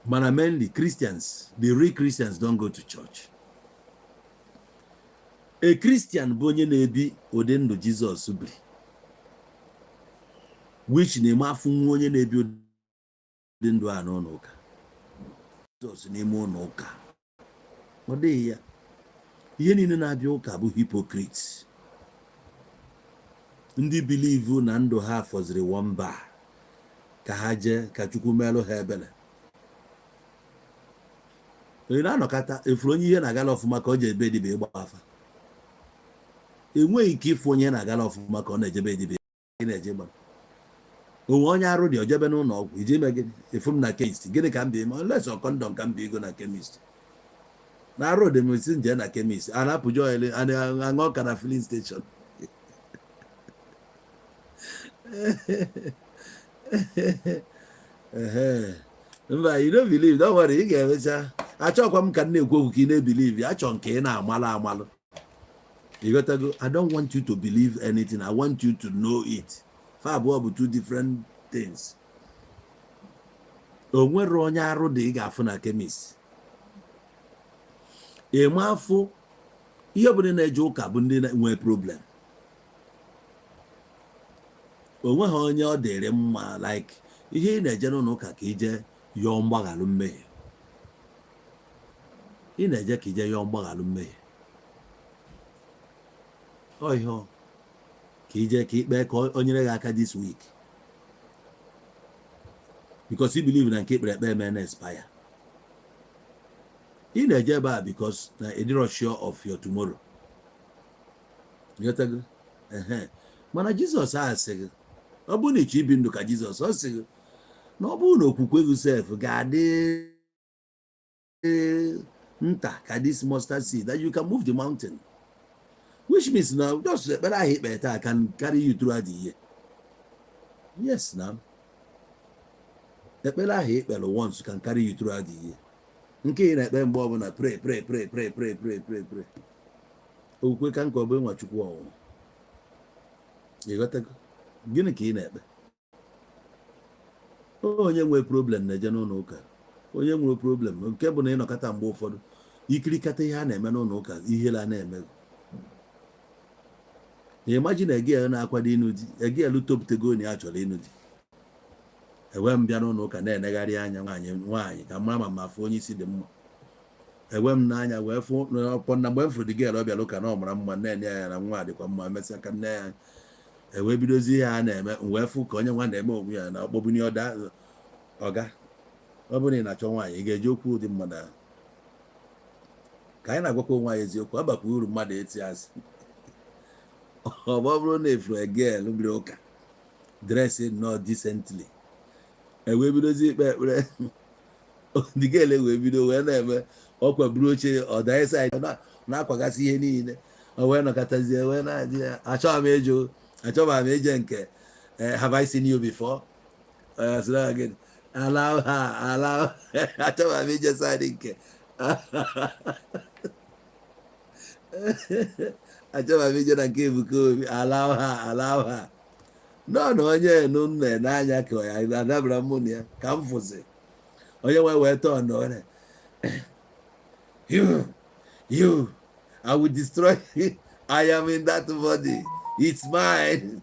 mana mainly Christians, the real Christians, don't go to church. A Christian bụ onye na-ebi ụdị ndụ Jizọs biri, which na-eme afụ nwa onye na-ebi ụdị ndụ a n'ụlọ ụka Jizọs, n'ime ụlọ ụka ọ dịghị ya. Ihe niile na-abịa ụka bụ hypocrites, ndị believe na ndụ ha fọziri nwamba ka ha jee ka Chukwu meelụ ha ebele. Onye na-anọkọta efuru onye ihe na-agala ọfụma ka ọ ji ebe dibịa ịgba afa. Enweghị ike ịfụ onye na-agala ọfụma ka ọ na-ejebe dibịa. Ị na-eje gba onwe onye arụ dị ojebe n'ụlọ ọgwụ iji ime gịnị? Efu m na chemist, gịnị ka m bi eme? Unless ọ condom ka m bi ego na chemist na arụ dị m si nje na chemist a na-apụje oil, a na-aṅụ ọka na filling station. Ehe. Mba, you don't believe, don't worry, ị ga-emecha. Achọkwa m ka m na-ekwu okwu ka ị na-ebelieve. Achọ nke ị na-amalụ amalụ. Ịghọtago? I don't want you to believe anything, I want you to know it. Fa abụọ bụ two different things. O nwere onye arụ dị ị ga-afụ na chemist eme afụ. Ihe ọbụla na-eje ụka bụ ndị nwee problem. O nweghị onye ọ dịrị mma. Like ihe ị na-eje n'ụlọ ụka ka ije yọọ mgbaghalụ mmehie, ị na-eje ka ije yọọ mgbaghalụ mmehie. Ọ ihe ọ ka ije ka ikpe ka o nyere gị aka this week, because you believe na nke ikpere ekpe eme na expire. Ị na-eje ebe a because na ịdịrọ sure of your tomorrow. Ịghọtago? Ehe. Mana Jizọs a sị gị, ọ bụrụ na ịchọ ibi ndụ ka Jizọs, ọ sị gị na ọ bụrụ na okwukwe gị sef ga-adị nta ka this mustard seed, that you can move the mountain, which means na just ekpere ahụ ikpe taa can carry you throughout the year. Yes, na ekpere ahụ ikpere once can carry you throughout the year. Nke ị na-ekpe mgbe ọbụla, pray, pray, pray, pray, pray, pray, pray, pray, okwukwe ka nke ọ bụ ịnwa Chukwu ọnwụnwa. Ịghọtago? Gịnị ka ị na-ekpe? Onye nwee problem na-eje n'ụlọ ụka. Onye nwere problem nke bụ na ịnọkọta mgbe ụfọdụ ikirikata ihe a na-eme n'ụlọ ụka, ihe la na-eme. Imagine egel na-akwado ịnụ di, egel topụtago na ya chọrọ ịnụ di, enwe m bịa n'ụlọ ụka na-enegharị anya nwaanyị nwaanyị ka mara ma fụ onye isi dị mma. Enwe m n'anya wee fụ ọpọ na mgbe m fụrụ di gel ọ bịara ụka na ọ mara mma, na-enye ya na nwa dịkwa mma. Emesịa ka nne ya ewee bidozie ihe a na-eme, m wee fụ ka onye nwa na-eme onwe ya na ọkpọbunye ọda ọga. Ọ bụrụ na ị na-achọ nwaanyị, ị ga-eji okwu ụdị mmadụ ahụ ka anyị na-agwakwa onwe anyị eziokwu. Ọ bakwa uru mmadụ eti asị. Ọ bụrụ na efuru egel biri ụka dress nnọọ decently, ewee bidozie ikpe ekpere, ndị gel wee bido wee na-eme ọkwa buru oche ọda side na-akwagasị ihe niile, o wee nọkọtazie wee na-adị ya, achọghị m ịjụ, achọghị m ije nke "Have I seen you before?" Sịrị gịnị? Allow her, allow. Achọghị m ije side nke, achọghị m ije na nke Ebuka Obi. Allow her, allow her. Nọ na onye nụ nna n'anya ka ya adabara mụ na ya ka m fụsị onye nwe wee tọọ na you, you, I will destroy. I am in that body, it's mine.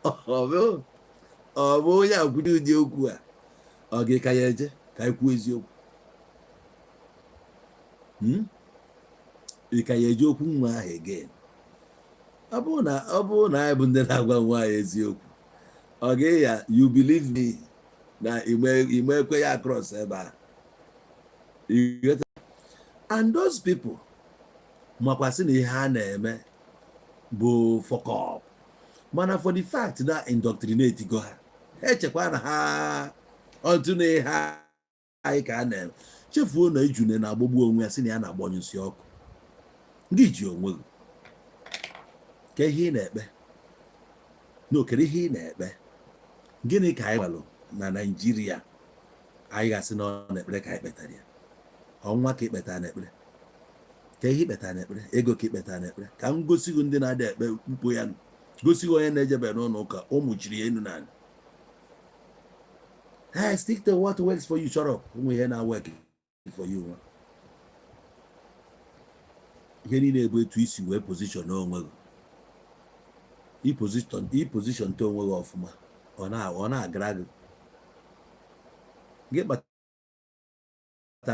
Ọ bụ onye akwụdo ụdị okwu a, ọ gị ka ya eje ka anyị kwuo eziokwu? Ị ka ya eji okwu nwa ahụ again? Ọ bụrụ na anyị bụ ndị na-agwa nwa anyị eziokwu, ọ ga ya you believe me na ime ekwe ya cross ebe a. You get? And those people makwasị na ihe ha na-eme bụ fuck up, mana for the fact na indoctrinate go ha, ha echekwa na ha ọtụ na ihe anyị ka a na-eme. Chefuo na ejune na-agbagbu onwe ya, sị na ya na-agbanyụsị ọkụ. Gị ji onwe gị ka ihe ị na-ekpe n'okere ihe ị na-ekpe. Gịnị ka anyị gwalụ na Naịjirịa? Anyị ga-asị na ọ na-ekpere ka anyị kpetara ya. Ọnwa ka ikpeta n'ekpere, ka ihe ikpeta n'ekpere, ego ka ikpeta n'ekpere. Ka m gosi gị ndị na-ada ekpe mkpo ya, gosi gị onye na-ejebe n'ụlọ ụka, ụmụ chiri ya enu naanị. Hey, stick to what works for you. Shut up. Ụmụ ihe na-work for you nwa. Ihe niile bụ etu isi wee position onwe gị. I position te onwe gị ọfụma, ọ na-agara gị. Gị kpata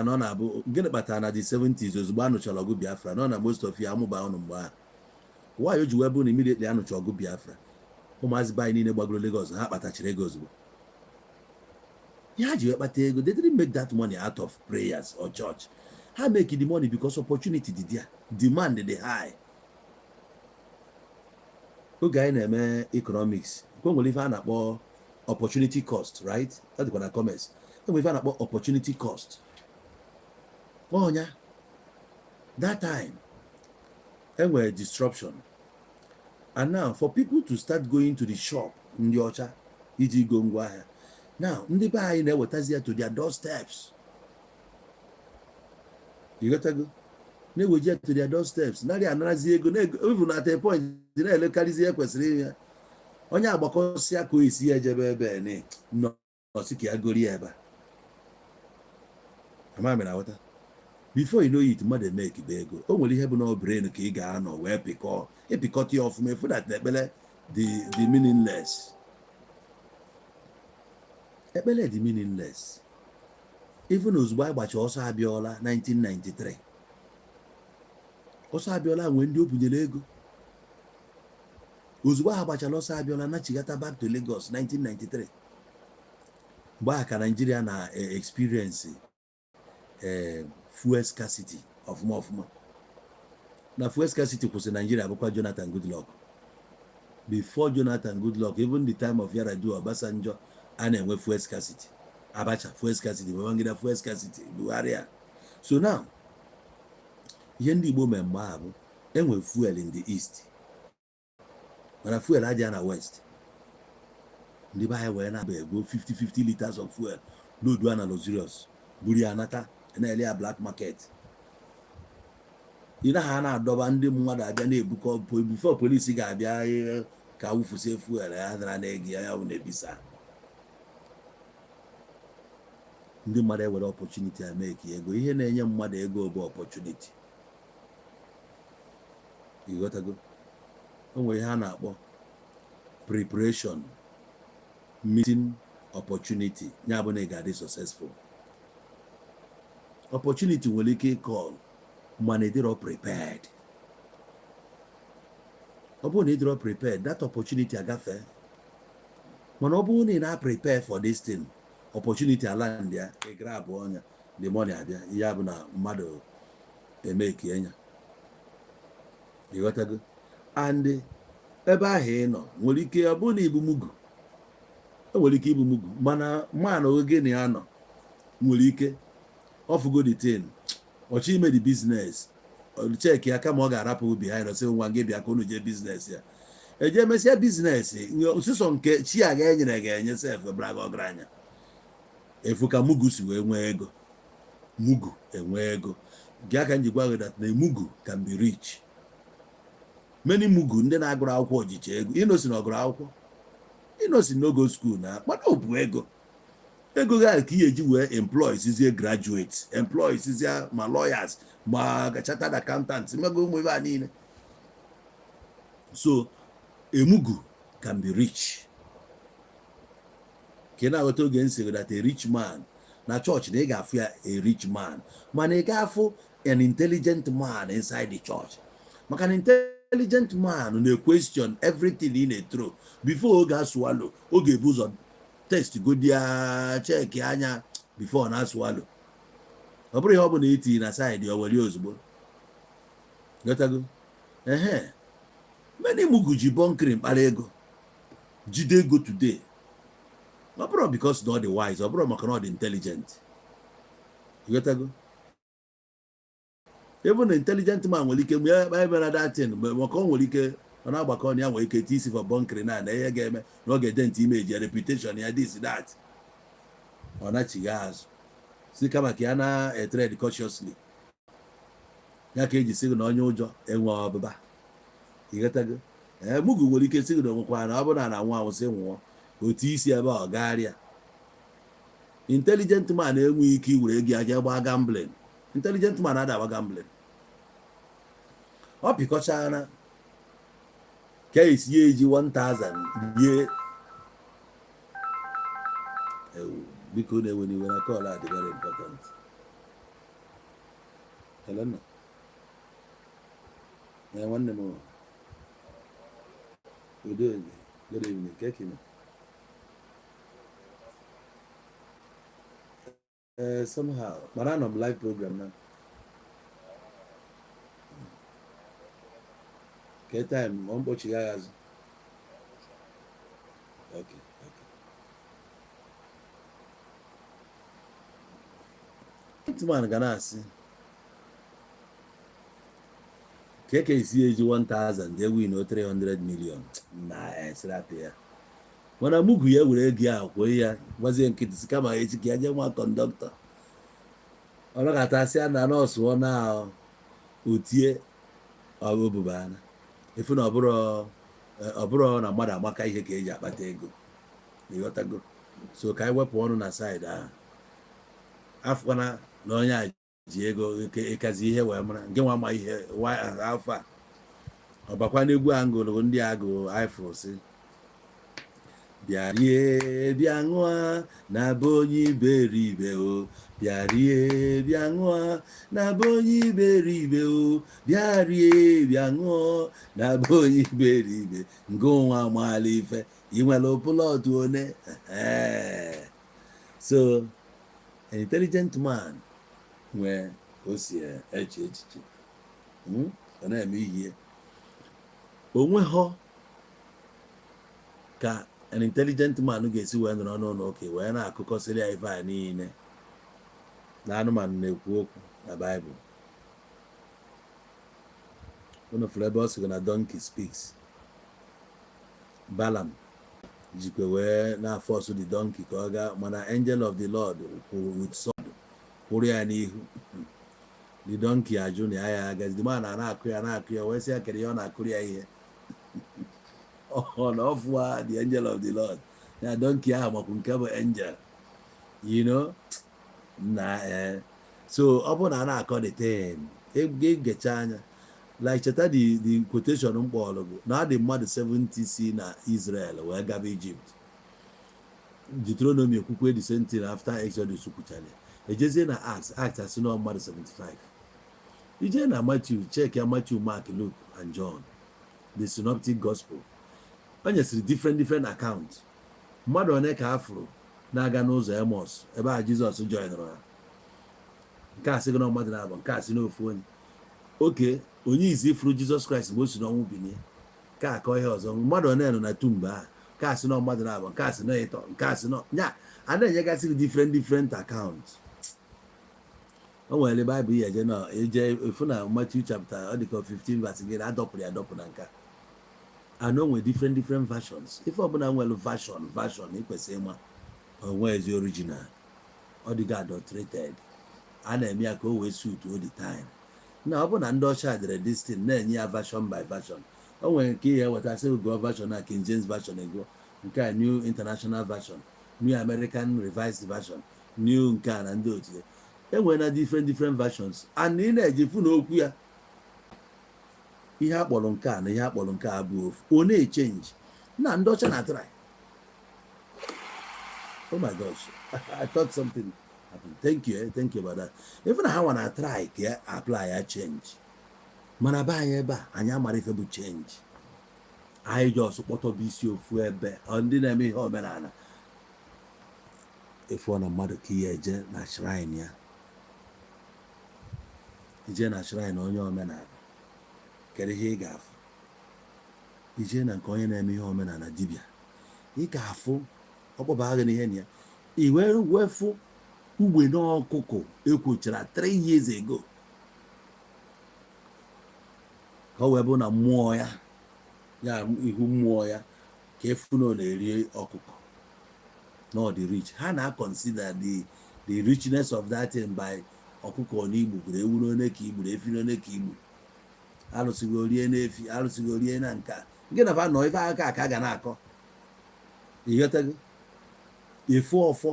na ọ na-abụ gịnị kpatara na the 70s, ozugbo anụchara ọgụ Biafra, nọ na most of ya amụba ụnụ mgbe ahụ, nwaanyị o ji wee bụ na immediately anụcha ọgụ Biafra, ụmụazị be anyị niile gbagoro Lagos, ha kpatachiri ego ozugbo. Ihe ha ji wee kpata ego, they didn't make that money out of prayers or church. Ha make the money because opportunity dị there, demand dị high. Oge anyị na-eme economics, kwe nwere ife a na-akpọ opportunity cost, right? Ọ dịkwa na commerce. E nwere ife a na-akpọ opportunity cost. Ọnya that time enwere disruption, and now for people to start going to the shop ndị ọcha iji go ngwaahịa, now ndị be anyị na-ewetazi ya to their doorsteps. You na-eweji ya to their doorsteps, narị anarazi ego, even at a point na-elekarịzi ihe kwesịrị ime ya. Onye agbakọsịa ka o esi ya ejebe ebe nọọsị ka ya gori ya ebe a. Ama mere aghọta. Before you know it, mmadụ eme ekibe ego. O nwere ihe bụ na brain ka ị ga-anọ wee pịkọ ịpịkọta ya ọfụma, efu that ekpere dị meaningless. Ekpere dị meaningless. Even ozugbo anyị gbacha ọsọ Abịọla 1993, ọsọ Abịọla nwee ndị o bunyere ego. Ozugbo ha gbachara ọsọ Abịọla, nachigata back to Lagos 1993, mgbe ahụ ka Nigeria na experience fuel scarcity ọfụma ọfụma. Na fuel scarcity kwụsị Nigeria bụkwa Jonathan Goodluck. Before Jonathan Goodluck, even the time of Yar'Adua, Obasanjo, a na-enwe fuel scarcity. Abacha, fuel scarcity. Babangida, fuel scarcity. Buhari a. So now, ihe ndị Igbo mee mgbe ahụ bụ enwe fuel in the east, mana fuel adịghị na west. Ndị be anyị wee na-aba ego 50 50 liters of fuel, load na luxurious, buru ya nata, na-ele ya black market. Ị na ha na-adọba ndị mmadụ abịa na-ebukọ. Before polisi ga-abịa ka wụfusie fuel ya dara na-ego ya, ya bụ na-ebisa ndị mmadụ ewere opportunity a mee ka ego. Ihe na-enye mmadụ ego bụ opportunity. Ịghọtago? O nwere ihe a na-akpọ preparation meeting opportunity, ya bụ na ị ga-adị successful. Opportunity nwere ike ịcall, mana ịdịrọ prepared. Ọ bụrụ na ịdịrọ prepared, that opportunity agafe. Mana ọ bụrụ na ị na-prepare for this thing, opportunity aland ya, ị grab ọnya, the money abịa. Ya bụ na mmadụ emeki enya. Ịghọtago? And ebe ahụ ị nọ nwere ike ọ bụrụ na ibu mugu, e nwere ike ibu mugu, mana man oge na ya nọ nwere ike ọfụgo the thing, ọchọ ime the business, check ya kama ọ ga-arapụ behind, ọsị nwa gị bịa ka unu jee business ya, eje mesịa business nsụsọ nke chi a ga-enyere ga-enye sef bara gị ọgaranya. Efu ka mugu si wee nwee ego. Mugu enwee ego gị aka njikwa gị that na mugu can be rich. Many mugu ndị na-agụrụ akwụkwọ jicha ego. Ịnosi na ọgụrụ akwụkwọ, ịnosi n'ogo school na mana ọ bụ ego. Ego gị ahụ ka ị eji wee employ sizie graduate, employ sizie ma lawyers, ma chartered accountants, mego ụmụ ebe a niile. So a mugu can be rich. Ka ị na-aghọta oge nsị that a rich man na chọọchị, na ị ga-afụ ya a rich man, mana ị ga-afụ an intelligent man inside the church, maka na intelligent man na-question everything ị na-etro before oge aswallow. Oge ebu ụzọ test godia, check anya before na aswallow. Ọ bụrụ ihe ọ bụla itinye na side, ọ were ozugbo. Ghọtago? Ehe, many mugu ji bunkering kpara ego, jide ego today. Ọ bụrụ because na ọ dị wise, ọ bụrụ maka na ọ dị intelligent. Ghọtago? Even intelligent man nwere ike mgbe ya ebe na datin, maka ọ nwere ike ọ na-agbakọ na ya nwere ike iti isi for bunkering na ihe ga-eme na ọ ga-edent image ya, reputation ya, this, that, ọ nachigha azụ. Si kama ka ya na-etread cautiously, ya ka eji sị gị na onye ụjọ enwe ọbụba. Ịghọtago? Ee, mugu nwere ike sị gị na onwekwa na ọ bụrụ na na anwụ anwụ, sị nwụọ otu isi ebe a ọ gagharịa. Intelligent man enweghị ike iwere ego ya jee gbaa gambling. Intelligent man ada agba gambling. Ọ pịkọchara ka esi ya eji 1000 rie. Ewu, biko, na-ewe n'iwe na call a dị very important. Hello, nna. Ee, nwanne m, udo. Good evening. Ke kime? Ee, somehow, mana anọ m live program na ke time ọ mkpọchi ya azụ. Okay. Hitman ga na-asị ka eke esi eji 1000 jee win 300 million na esirapụ ya, mana mugu ya were ego ya kwuo ya gbazie nkịtị, si kama echi ka ya jee nwa conductor. Ọ nọkọtasị ya na nọọsụ ọ na otie ọbụbana efu na ọ bụrụ na mmadụ amaka ihe ka eji akpata ego. Ịghọtago? So ka anyị wepụ ọnụ na side ahụ. Afụkwana na onye a ji ego ịkazi ihe wee mara nke nwa ma ihe afọ a ọ bakwa n'egwu a ngụrụ ndị agụ ifụ si bịa rie bịa ṅụa na be onye iberibe o, bịa rie bịa ṅụa na be onye iberibe o, bịa rie bịa ṅụọ na be onye iberibe, nke nwa amaala ife ị nwere plot one. So an intelligent man nwee ka o si eche echiche, ọ na-eme ihe onwe họ ka an intelligent man ga-esi wee nọrọ n'ụlọ ụka wee na-akụkọsịrị ya ife a niile na anụmanụ na-ekwu okwu na Baịbụl. Unu fụrụ ebe ọ sịrị na donkey speaks? Balaam jikwe wee na-aforce the donkey ka ọ gaa, mana angel of the Lord kwuru with sword kwụrụ ya n'ihu. The donkey ajụ na ya ya agazi. The man na-akụ ya, na-akụ ya, wee sị ya kere ya ọ na-akụrụ ya ihe ọ na ọfụwa the angel of the Lord ya. Donkey ahụ makwu nke bụ angel na ee. So ọ bụrụ na a na-akọ the thing, egecha anya, like cheta the quotation m kpọrọ gị na adị mmadụ 70 si na Israel wee gaba Egypt. Deuteronomy ekwukwe the same thing after Exodus kwuchara. Ejezie na Acts, Acts asị na mmadụ 75. Ije na Matthew, check ya, Matthew, Mark, Luke and John, the synoptic gospel, o nyesịrị different different account mmadụ one ka a fụrụ na-aga n'ụzọ Emmaus ebe a Jizọs joinụrụ ha. Nke a sị gị na mmadụ na-abụ, nke a sị n'ofu onye oke onye izi fụrụ Jizọs Kraịst mgbe o si n'ọnwụ binie, nke a akọ ihe ọzọ, mmadụ one nọ na tomb ahụ, nke a sị na mmadụ na-abụ, nke a sị na ịtọ, nke a sị na nya a na-enyegasị gị different different account. O nwere Baịbụl ya eje na eje efu na Matthew chapter ọ dịka 15 verse gị adọpụrụ ya adọpụ na nke a and o nwere different different versions. Ife ọbụla nwere version version, ị kwesịrị ịma onwe ezi original. Ọ dịgo adulterated, a na-eme ya ka o wee suit all the time. Na ọ bụ na ndị ọcha dere this thing na-enye ya version by version. O nwere nke ihe weta sị gụọ version a, King James Version, ego nke a, New International Version, New American Revised Version, new nke a na ndị otu ya. Enwere na different different versions and ị na-eji fụ na okwu ya, ihe a kpọrọ nke a na ihe a kpọrọ nke a bụ ofu, ọ na-echange na ndị ọcha na try. Oh my gosh, I thought something happened. Thank you, eh? Thank you about that. Even ha nwa na try ka ya apply ya change, mana be anyị ebe a, anyị amara ife bụ change. Anyị just kpọtọba isi ofu ebe. Ọ ndị na-eme ihe omenala efu na mmadụ ka ihe eje na shrine ya, ije na shrine onye omenala, kedu ihe ị ga-afụ? Ije na nke onye na-eme ihe omenala, dibịa, ị ga-afụ ọkpọba agha na ihe na ya i wee wefu ugbene ọkụkọ ekwochara 3 years ago ka ọ wee bụ na mmụọ ya ya ihu mmụọ ya ka efu na ọ na-eri ọkụkọ na ọ dị rich. Ha na-consider the The richness of that thing by ọkụkọ na igbukwuru, ewu n'one ka igburu, efi n'one ka igburu, alụsịgo rie n'efi, alụsịgo rie na nka gị na fa nọ ife aka ka a ga na-akọ. Ịghọtago? Efu ọfọ,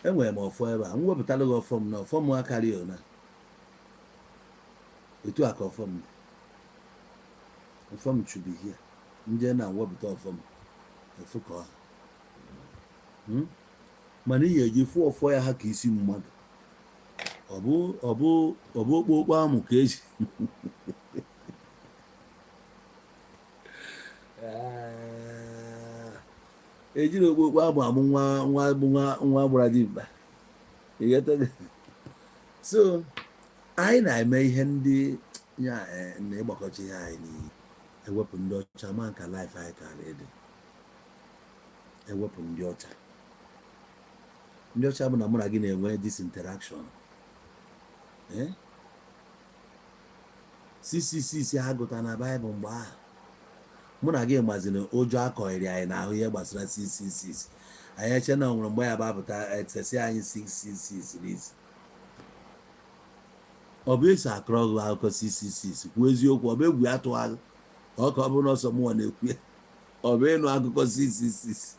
enwere m ọfọ ebe a. M wepụtala gị ọfọ m na ọfọ m akarịa ona etu a ka ọfọ m dị. Ọfọ m should be here. Ndị na wepụta ọfọ m efu ka ọ ha. Mana ị ga-eji fụ ọfọ ya ha ka isi mmadụ. Ọ bụ okpokpo amụ ka eji ejiri okpokpo amụ amụ nwa nwa nwa nwa gbara dimkpa. Ịghọtago? So anyị na-eme ihe ndị ya na ịgbakọcha ihe anyị niile, ewepụ ndị ọcha, ma nka life anyị kara ịdị. Ewepụ ndị ọcha, ndị ọcha bụ na mụ na gị na-enwe this interaction, eh? 666 ha gụta na Baịbụl mgbe ahụ, mụ na gị maziri ụjọ akọghịrị anyị n'ahụ ihe gbasara 666. Anyị eche na o nwere mgbe ya bapụta etesi anyị 666 n'isi. Ọ bụ eso akọrọ gị akụkọ 666? Kwuo eziokwu, ọ bụ egwu atụ agụ ọ ka ọ bụrụ na ọsọ mụnwa na-ekwu ya? Ọ bụ ịnụ akụkọ 666?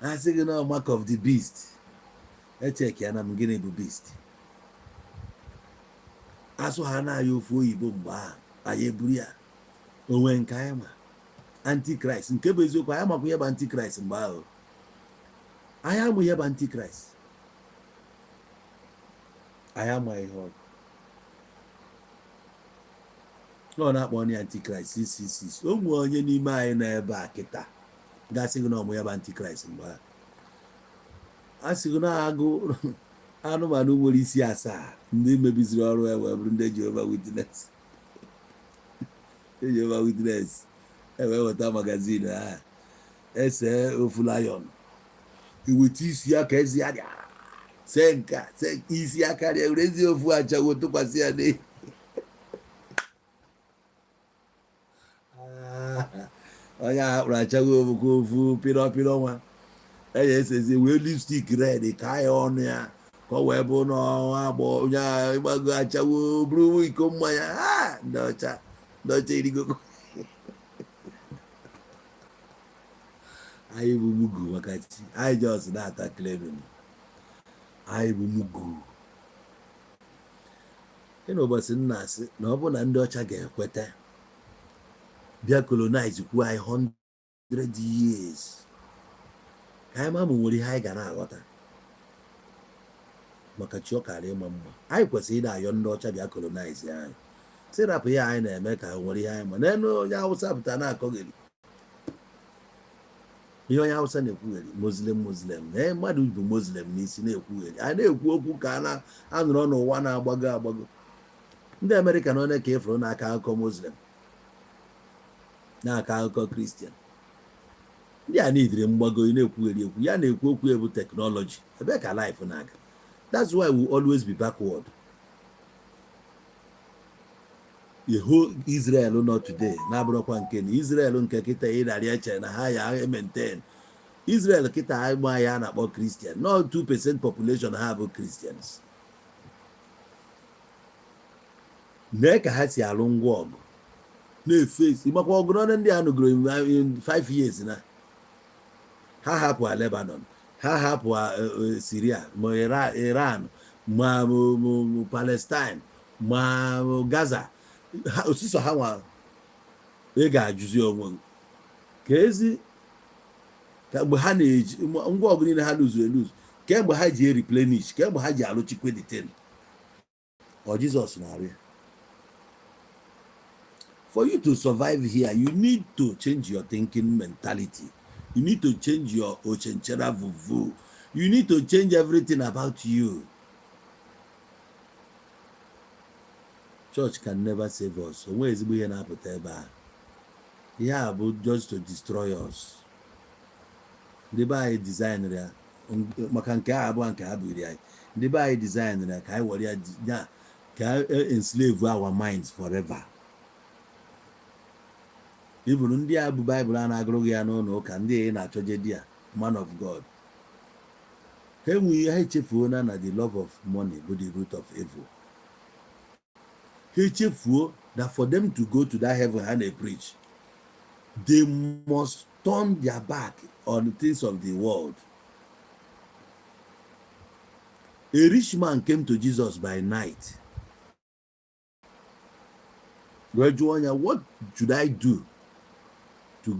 A sị gị na mark of the beast, echeki ya na m gịnị bụ beast? Asụ ha na-aya ofu oyibo mgbe ahụ, anyị eburu ya onwe nke anyị ma antichrist. Nke bụ eziokwu, anyị amakwa ihe bụ antichrist mgbe ahụ. Anyị amụ ihe bụ antichrist, anyị ama ihe ọ bụ. Ọ na-akpọ onye antichrist 666. O nwee onye n'ime anyị nọ ebe a kịta gasị gị na ọmụ ya bụ antichrist mgbe ahụ? A sị gị na agụ anụmanụ nwere isi asaa, ndị mebiziri ọrụ ya wee bụrụ ndị Jehova Witness. Ndị Jehova Witness ewee weta magazine ha, ese ofu lion, eweta isi ya ka ezi ya dị, see nka, see isi ya karịa, werezi ofu achawo tụkwasị ya n'elu. Onye ahụ kpụrụ achawo bụkwa ofu pịrọ pịrọ nwa enye esezi wee lipstick red ka ya ọnụ ya ka ọ wee bụ n'ọnwa agbọ onye ahụ ịgbago achawo bụrụ iko mmanya. Ndị ọcha, ndị ọcha erigo anyị bụ mugu maka chi anyị just na-ata klebin anyị bụ mugu. Ị na ụbọchị m na-asị na ọ bụrụ na ndị ọcha ga-ekweta bịa colonize kwuo anyị 100 years ka anyị ma ma nwere ihe anyị ga na-aghọta maka chi ọ kara ịma mma. Anyị kwesịrị ịda ayọ ndị ọcha bịa colonize anyị, si rapụ ihe anyị na-eme ka nwere ihe anyị ma n'elu. Onye Awụsa pụta na-akọgheri ihe onye Awụsa na-ekwugheri, Muslim, Muslim na mmadụ bụ Muslim n'isi na-ekwugheri. Anyị na-ekwu okwu ka a na-anọrọ n'ụwa na-agbago agbago. Ndị Amerịka na onye ka ịfụrụ n'aka akụkọ Muslim, na-akọ akụkọ Christian, ndị a niidiri mgbago. Ị na-ekwugheri ekwu ya na-ekwu okwu ebu technology ebe ka life na-aga. That's why we always be backward. The whole Israel nọ today na-abụrụkwa nke na Israel nke kịta ị narị eche na ha ya maintain Israel kịta agba ya a na-akpọ Christian, not 2% population ha bụ Christians. Nee ka ha si alụ ngwa ọgụ na-efe esi makwa ọgụ n'ọnụ ndị a nụgoro in 5 years na ha hapụ Lebanon, ha hapụ Syria, ma Iran, ma Palestine, ma Gaza. Ha osiso ha nwa. Ị ga-ajụzi onwe gị ka ezi ka mgbe ha na-eji ngwa ọgụ niile ha lụzuru eluzu, kemgbe ha ji replenish, kemgbe ha ji alụchikwe the thing. Ọ Jizọs na-arụ ya. For you to survive here, you need to change your thinking mentality, you need to change your ochenchera vuvu, you need to change everything about you. Church can never save us. Onwe ezigbo ihe na-apụta ebe a. Ihe a bụ just to destroy us. Ndị be anyị designere ya maka nke a abụọ nke ha biri anyị. Ndị be anyị designere ya ka anyị were ya ya ka enslave our minds forever. Even ndị a bụ Baịbụl a na-agụrụ gị ya n'ụlọ ụka, ndị a ị na-achọje di ya, man of God, ha enweghị, ha echefuo na the love of money bụ the root of evil. Ha echefuo that for them to go to that heaven ha na-preach, they must turn their back on the things of the world. A rich man came to Jesus by night wee jụọ ya, "What should I do to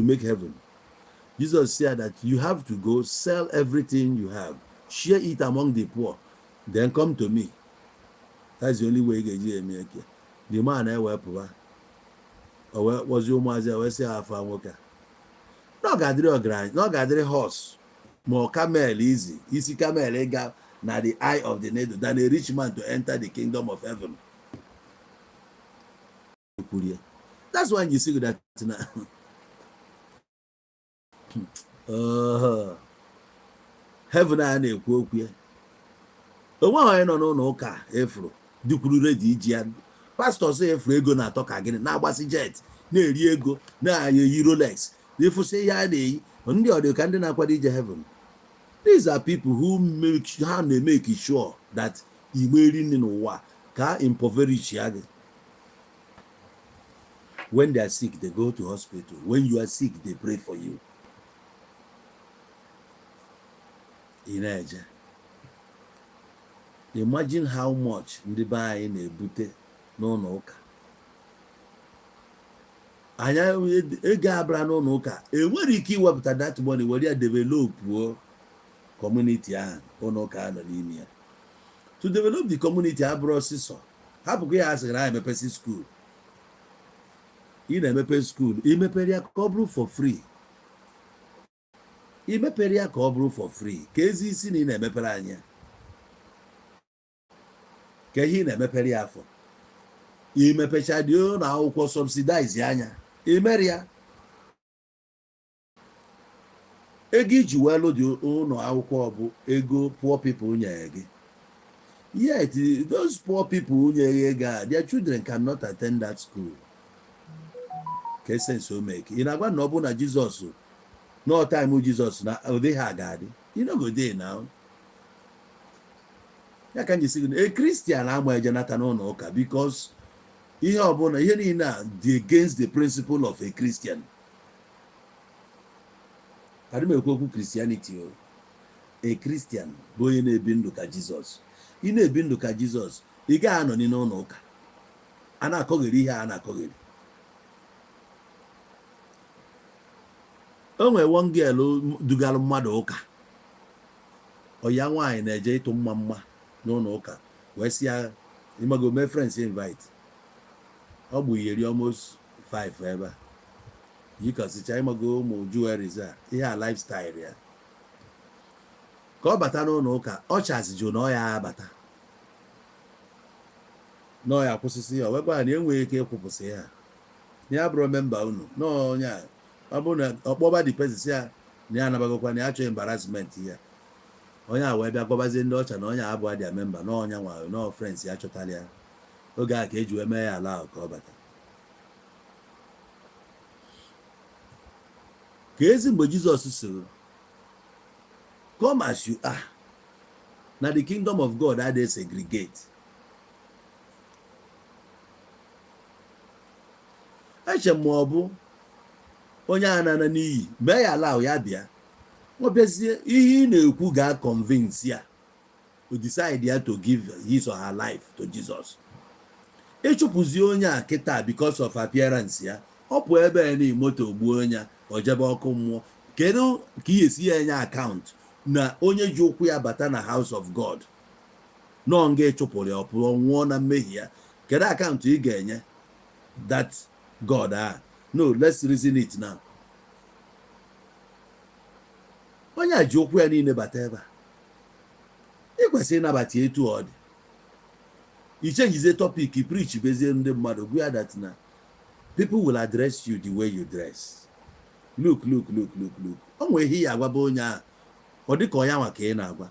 make heaven?" Jesus said that you have to go sell everything you have, share it among the poor, then come to me. That's the only way ị ga-eji eme eke. The man ewepụwa, o wee kpọzie ụmụazị ya, wee sị ha, afa nwoke a na ọ ga-adịrị ọgaranya, na ọ ga-adịrị horse ma ọ camel easy, isi camel ịga na the eye of the needle than a rich man to enter the kingdom of heaven. Kwurie. That's why you see that na heaven a na-ekwu okwu ya, onwe onye nọ n'ụlọ ụka efuru dịkwuru ready iji ya. Pastors efuru ego na-atọ ka gịnị, na-agbasi jet, na-eri ego, na-eyi Rolex, na-efụsị ihe a na-eyi, ndị ọ dị ka ndị na-akwado ije heaven. These are people who make, ha na-emeke sure that igbe eri nri n'ụwa ka impoverish ya gị. When they are sick, they go to hospital. When you are sick, they pray for you. Ị na-eje, imagine how much ndị be anyị na-ebute n'ụlọ ụka anya ego abara n'ụlọ ụka. Enwere ike iwepụta that money were ya developuo community ahụ ụlọ ụka nọ n'ime ya. To develop the community abụrụ ọsịsọ hapụkwa ya. Asịrị na emepesi school, ị na-emepe school, imepere ya ka ọ bụrụ for free, imepere ya ka ọ bụrụ for free, ka ezi isi na ị na-emepere anyị ka ihe ị na-emepere ya afọ imepecha dị ụlọ akwụkwọ, subsidize anya imere ya ego iji wee lụ dị ụlọ akwụkwọ bụ ego poor people nyere gị. Yet those poor people nyere ego a, their children cannot attend that school. Ka sense o make? Ị na-agwa na ọ bụ na Jizọs no time Jizọs na ụdị ha ga-adị? You no go dey now. Ya ka m ji sị gị, a Christian ama eje nata n'ụlọ ụka, because ihe ọbụla, ihe niile a dị against the principle of a Christian. Adị m ekwu okwu Christianity o. A Christian bụ onye na-ebi ndụ ka Jizọs. Ị na-ebi ndụ ka Jizọs, ị gaghị anọ n'ime ụlọ ụka a na-akọgheri ihe a na-akọgheri. O nwere one girl dugara mmadụ ụka, ọya nwaanyị na-eje ịtụ mma mma n'ụlọ ụka, wee sị ya, ịmago, mee friends invite. Ọ bụ iyeri almost 5 ebe a yikọsịcha, ịmago, ụmụ jewelries a, ihe a lifestyle ya, ka ọ bata n'ụlọ ụka. Ọ chazijụ na ọ ya abata na ọ ya akwụsịsị ya. O wekwa na enweghị ike ịkwụpụsị ya, ya bụrụ member unu na onye a, ọ bụrụ na ọ kpọba the person, sị ya na ya anabagokwa, na ya achọghị embarrassment ya. Onye a wee bịa gwabazie ndị ọcha na onye a abụọ dị member, na ọnya nwa na friends ya chọtara ya. Oge a ka eji wee mee ya ala ahụ ka ọ bata. Ka ezi mgbe Jizọs sịrị, "Come as you are," na the kingdom of God adịghị segregate. Eche m ma ọ bụ onye a na-ana n'iyi, mee ya ala ahụ ya bịa. Ọ bịazie, ihe ị na-ekwu ga-convince ya to decide ya to give his or her life to Jesus. Ịchụpụzi onye a kịta because of appearance ya, ọ pụọ ebe a na moto gbuo onye, o jebe ọkụ mmụọ. Kedu ka ị esi ya enye account na onye ji ụkwụ ya bata na house of God nọ nga ịchụpụrụ ya, ọ pụọ nwụọ na mmehie ya? Kedu account ị ga-enye that God? Ah, no, let's reason it now. Onye a ji ụkwụ ya niile bata ebe a, ị kwesịrị ịnabata etu ọ dị. I changezie topic, preach bezie ndị mmadụ, gwa ya that na people will address you the way you dress. Look, look, look, look, look. O nwere ihe ya agwaba onye ahụ, ọ dị ka onye anwa ka ị na-agwa.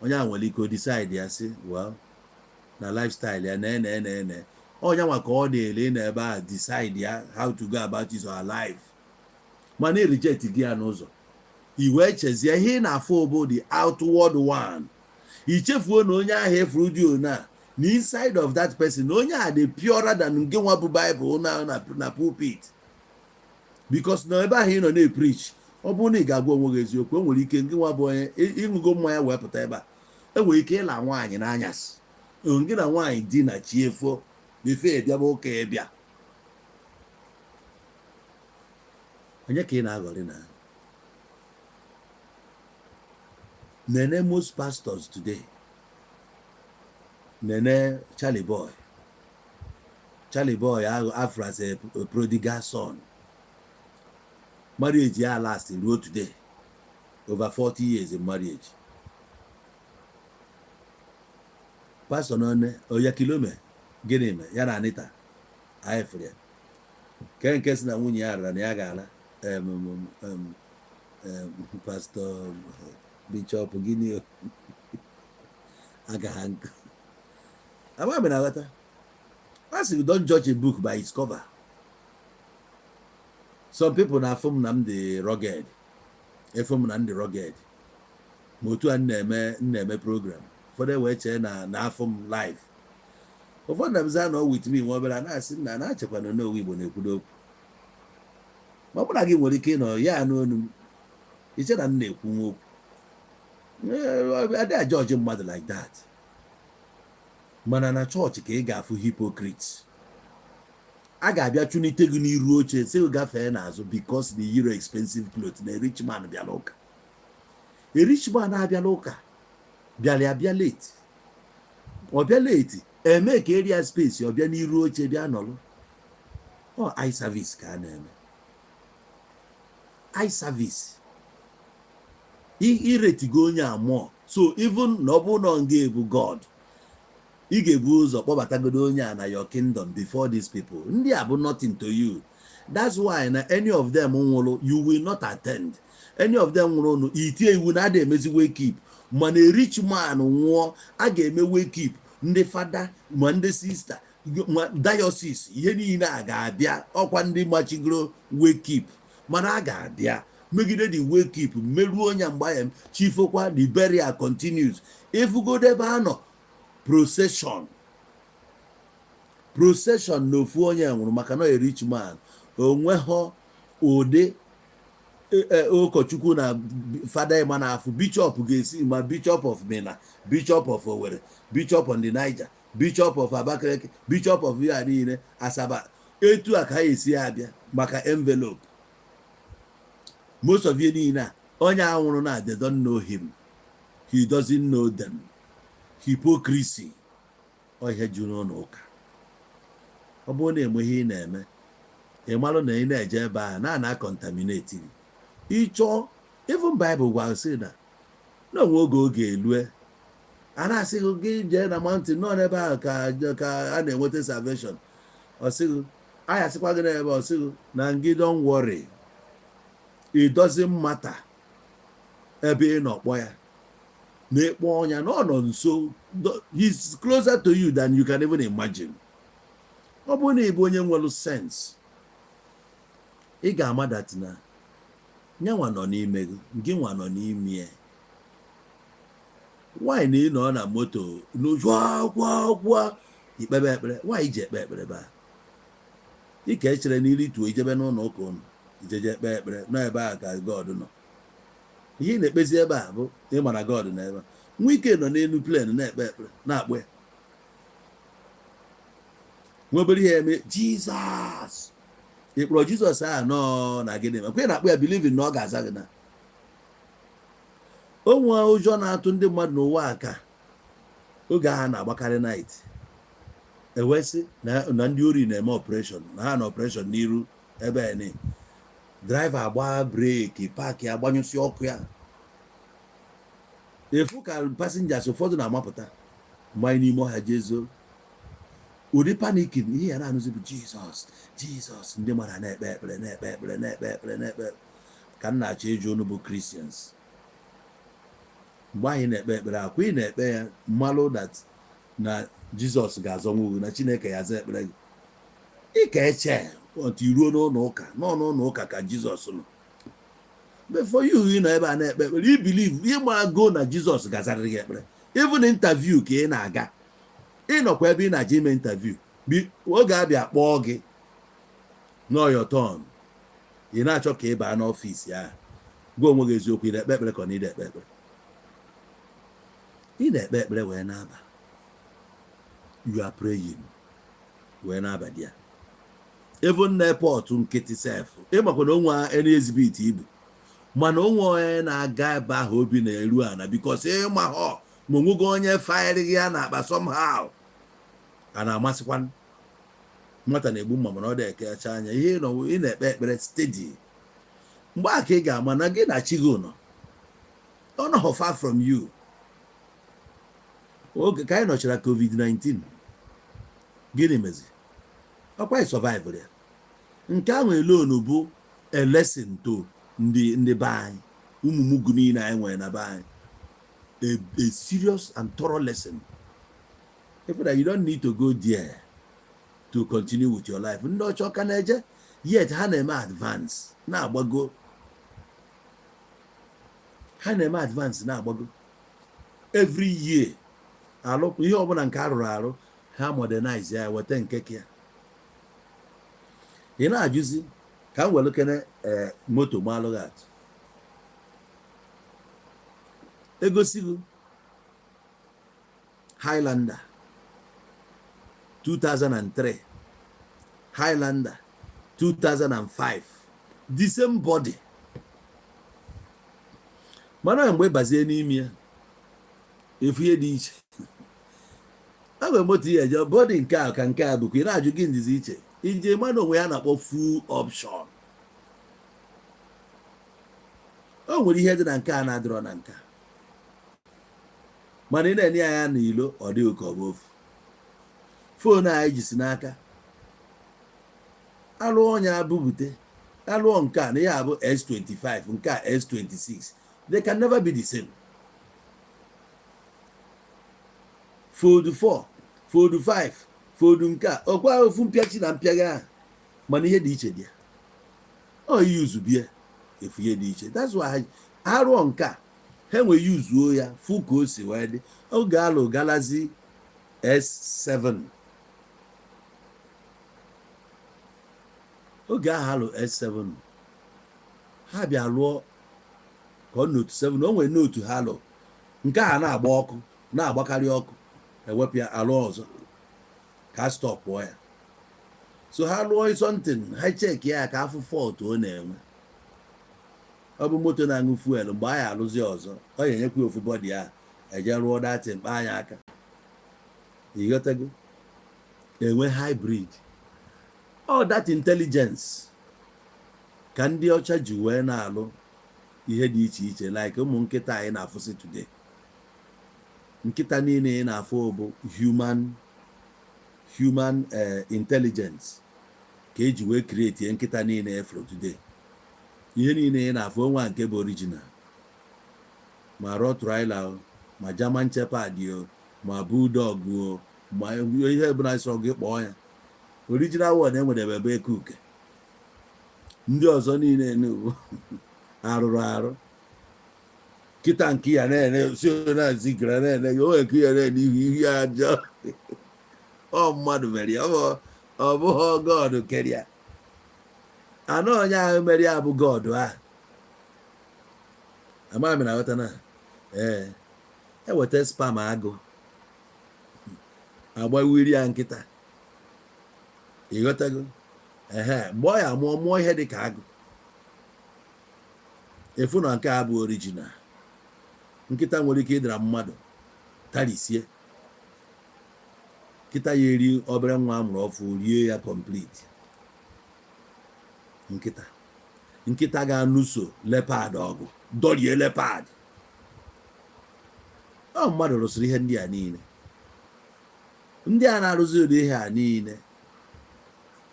Onye ahụ nwere ike o decide ya sị, well, na lifestyle ya na ene ene ene. Onye nwa ka ọ na-ele na ebe a decide ya how to go about his or her life. Mana reject gị ya n'ụzọ, i wee chezie ihe ị na-afụ bụ the outward one. Ichefuo na onye ahụ efuru dị ona na inside of that person, na onye a dị purer than nke nwa bụ Bible na pulpit, because na ebe ahụ ị nọ na-epreach, ọ bụrụ na ị ga-agwa onwe gị eziokwu, o nwere ike ngị nwa bụ onye ịṅụgo mmanya wee pụta ebe a, enwere ike ịla nwaanyị n'anyasị, gị na nwaanyị di na chi efo befe bịaba ụka. Ịbịa onye ka ị na-aghọrị? Na nene most pastors today, nene Charlie Boy. Charlie Boy ahụ afro as a prodigal son, marriage ya last ruo today, over 40 years in marriage. Pastor none Oyakhilome, gịnị mee ya na Anita? Anyị fụrụ ya ke nke si na nwunye ya rara na ya ga-ala. Pastor Bishop, gịnị agaghị nkụ ama m na-aghọta. A sị, don't judge a book by its cover. Some people na-afụ m na m dị rugged, efu m na m dị rugged, ma otu a m na-eme program, ụfọdụ wee chee na na-afụ m live. Ụfọdụ na mza nọ with me nwa obere na-asị na na-achekwa na onowu Igbo na-ekwudo okwu. Ma ọ bụrụ na gị nwere ike ịnọ ya n'onu m, iche na m na-ekwu nwa okwu. Adịghị ajọji mmadụ like that. Mana na chọọchị ka ị ga-afụ hypocrite. A ga-abịa chụnite gị n'iru oche, sị gị gafee n'azụ, because the yiro expensive cloth na rich man bịara ụka. A rich man abịala ụka, bịara ya bịa late, ọ bịa late, eme ka area space, ọ bịa n'iru oche bịa nọrọ. Ọ eye service ka a na-eme, eye service. Iretigo onye a mụọ. So even na ọ bụrụ na ọ ga-ebu God, ị ga-ebu ụzọ kpọbatagodo onye a na your kingdom before these people. Ndị a bụ nothing to you. That's why na any of them nwụrụ, you will not attend. Any of them nwụrụ nụ, itie iwu na ada emezi wake keep. Mana a rich man nwụọ, a ga-eme wake keep. Ndị fada ma ndị sista ma diocese, ihe niile a ga-abịa. Ọkwa ndị machigoro wake keep, mana a ga-abịa megide the wake keep, merụọ onye mgbe ya chifokwa. The burial continues. Efugodo ebe a nọ procession, procession na ofu onye nwụrụ maka na a rich man onweghọ ụdị ụkọchukwu na fada ịma na afụ. Bishop ga-esi ma Bishop of Minna, Bishop of Owerri, Bishop on the Niger, Bishop of Abakaliki, Bishop of ya niile, Asaba, etu a ka ha esi abịa maka envelope. Most of you niile a, onye a nwụrụ na they don't know him, he doesn't know them. Hypocrisy, ọhịa juru n'ụlọ ụka. Ọ bụrụ na enwe ihe ị na-eme, ị malụ na ị na-eje ebe a na contaminate gị. Ịchọọ, even Bible gwara sị na onwe oge elue, a na-asị gị jee na mountain nọ n'ebe ahụ ka a na-enweta salvation. Ọ sịghị anyị asịkwa gị n'ebe, ọ sịghị na ngị, don't worry, it doesn't matter ebe ị nọ kpọ ya na-ekpo ọnya na ọ nọ nso. He's closer to you than you can even imagine. Ọ bụrụ na ị bụ onye nwere sense, ị ga-ama that na nyanwa nọ n'ime gị, gị nwa nọ n'ime ya. Nwaanyị na ị nọ na moto n'ụjọ kwa ikpebe ekpere, nwaanyị ji ekpe ekpere ba ike echere na iri tuo ijebe n'ụlọ ụka ụnụ, ijeje ekpe ekpere nọ ebe a ka God nọ. Ihe ị na-ekpezi ebe a bụ ịma na God nọ ebe a. Nwa ike nọ n'elu plane na-ekpe ekpere, na-akpọ ya nwa obere ihe eme Jizọs. Ị kpọrọ Jizọs ahụ nọ na gịnị ma kwe na-akpọ ya, believing na ọ ga-aza gị. Na o nwee ụjọ na-atụ ndị mmadụ n'ụwa a ka oge ahụ na-agbakarị night, ewesị na ndị ori na-eme operation, na ha na operation n'iru ebe ni driver agba brake, park, agbanyụsị ọkụ ya, efu ka passengers ụfọdụ na-amapụta mmanya n'ime ọhịa jezo. Ụdị panicking ihe ya na-anụzi bụ Jizọs, Jizọs. Ndị mmadụ na-ekpe ekpere, na-ekpe ekpere, na-ekpe ekpere, na-ekpe. Ka m na-achọ ịjụ unu bụ Christians, mgbe anyị na-ekpe ekpere, akwa ị na-ekpe ya, mmalụ that Na Jizọs ga-azọnwu gị, na Chineke ya aza ekpere gị. Ị ka eche otu iruo n'ụlọ ụka, nọ n'ụlọ ụka ka Jizọs nọ. Before you, ị nọ ebe a na-ekpe ekpere, i believe, ịmago na Jizọs ga-azarịrị gị ekpere. Even interview ka ị na-aga, ịnọkwa ebe ị na-aje ime interview, oge abịa kpọọ gị n'ọyọ turn, ị na-achọ ka ị baa n'ọfịs ahụ. Gwa onwe gị eziokwu, ị na-ekpe ekpere ka ọ na ị na-ekpe ekpere? Ị na-ekpe ekpere wee na-aba. You are praying wee na-aba di ya. Even na airport nkịtị sef, ịmakwa na onwe any exhibit ibu, mana onwe onye na-aga ebe ahụ obi na-eru ana, because ịma họ ma onwego onye faịrị ya na akpa somehow a na-amasịkwa nwata na-egbu mma, mana ọ dị ekecha anya ihe ị na-ekpe ekpere steady. Mgbe a ka ị ga-ama na gị na chi gị nọ, ọ nọghọ far from you. Oge ka anyị nọchara COVID-19, gịnị mezi? Ọkwa ị survive ya. Nke ahụ alone bụ a lesson to ndị be anyị, ụmụ mugu niile anyị nwere na be anyị, a serious and thorough lesson. If that you don't need to go there to continue with your life. Ndị ọcha ka na-eje, yet ha na-eme advance na-agbago, ha na-eme advance na-agbago every year. Alụpụ ihe ọbụla nke arụrụ arụ, ha modernize ya, weta nke ka ya. Ị na-ajụzi ka m were kene ee moto ma alụghị atụ egosighị Highlander 2003, Highlander 2005, the same body, mana mgbe bazie n'ime ya, efu ihe dị iche. Enwere moto ihe eje body nke a ka nke a bụkwa. Ị na-ajụ gị ndizi iche ije mmadụ onwe ya na-akpọ full option. O nwere ihe dị na nke a na-adịrọ na nke a, mana ị na-enye ya ya n'ilo, ọ dịghị ka ọ bụ ofu. Phone anyị jisi n'aka alụọ ọnya bubute alụọ nke a na ihe a bụ S25, nke a S26. They can never be the same. Fold 4, Fold 5, Fold nke a ọkwa ofu mpịachi na mpịagha ahụ, mana ihe dị iche dị ya. Ọ yuzu bie efu ihe dị iche. That's why ha rụọ nke a, ha enwe yuzuo ya fụ ka o si wee dị. Oge alụ Galaxy S7, oge ahụ alụ S7, ha bịa lụọ ka ọ Note 7. O nwere Note ha lụ nke a na-agba ọkụ, na-agbakarị ọkụ, ewepụ ya, alụ ọzọ ka a stọpụọ ya. So ha lụọ something, ha cheki ya ka afụ fault ọ na-enwe. Ọ bụ moto na-aṅụ fuel. Mgbe anyị alụzi ọzọ, ọ ga-enyekwa ofu body ahụ eje rụọ datin kpa anya aka. Ịghọtago? Enwe hybrid. All that intelligence ka ndị ọcha ji wee na-alụ ihe dị iche iche, like ụmụ nkịta anyị na-afụsị today. Nkịta niile ị na-afụ bụ human intelligence ka eji wee create nkịta niile efuru today. Ihe niile ị na-afụ onwe nke bụ original, ma Rottweiler o, ma German Shepherd o, ma bulldog o, ma ihe ọbụla sọ gị kpọọ ya, original one enwere ebe eke uke. Ndị ọzọ niile n'ugwu arụrụ arụ. Kịta nke ya na-ene si na-azigara na-ene ya, o nke ya na-ene ihu ihu ya ajọ. Ọ mmadụ mere ya, ọ bụghị God kere ya. Anọ onye ahụ mere ya bụ God ahụ. Amaghị m na aghọta na ee eweta sperm agụ agbawiri ya nkịta. Ịghọtago? Ehe, mgbe ọ ya mụọ mụọ ihe dị ka agụ, efu na nke a bụ original. Nkịta nwere ike ịdara mmadụ tarisie. Nkịta ya eri obere nwa amụrụ ọfụ, rie ya complete. Nkịta ga-anụso leopard ọgụ, dọrie leopard. Ọ mmadụ rụsịrị ihe ndị a niile. Ndị a na-arụzi ụdị ihe a niile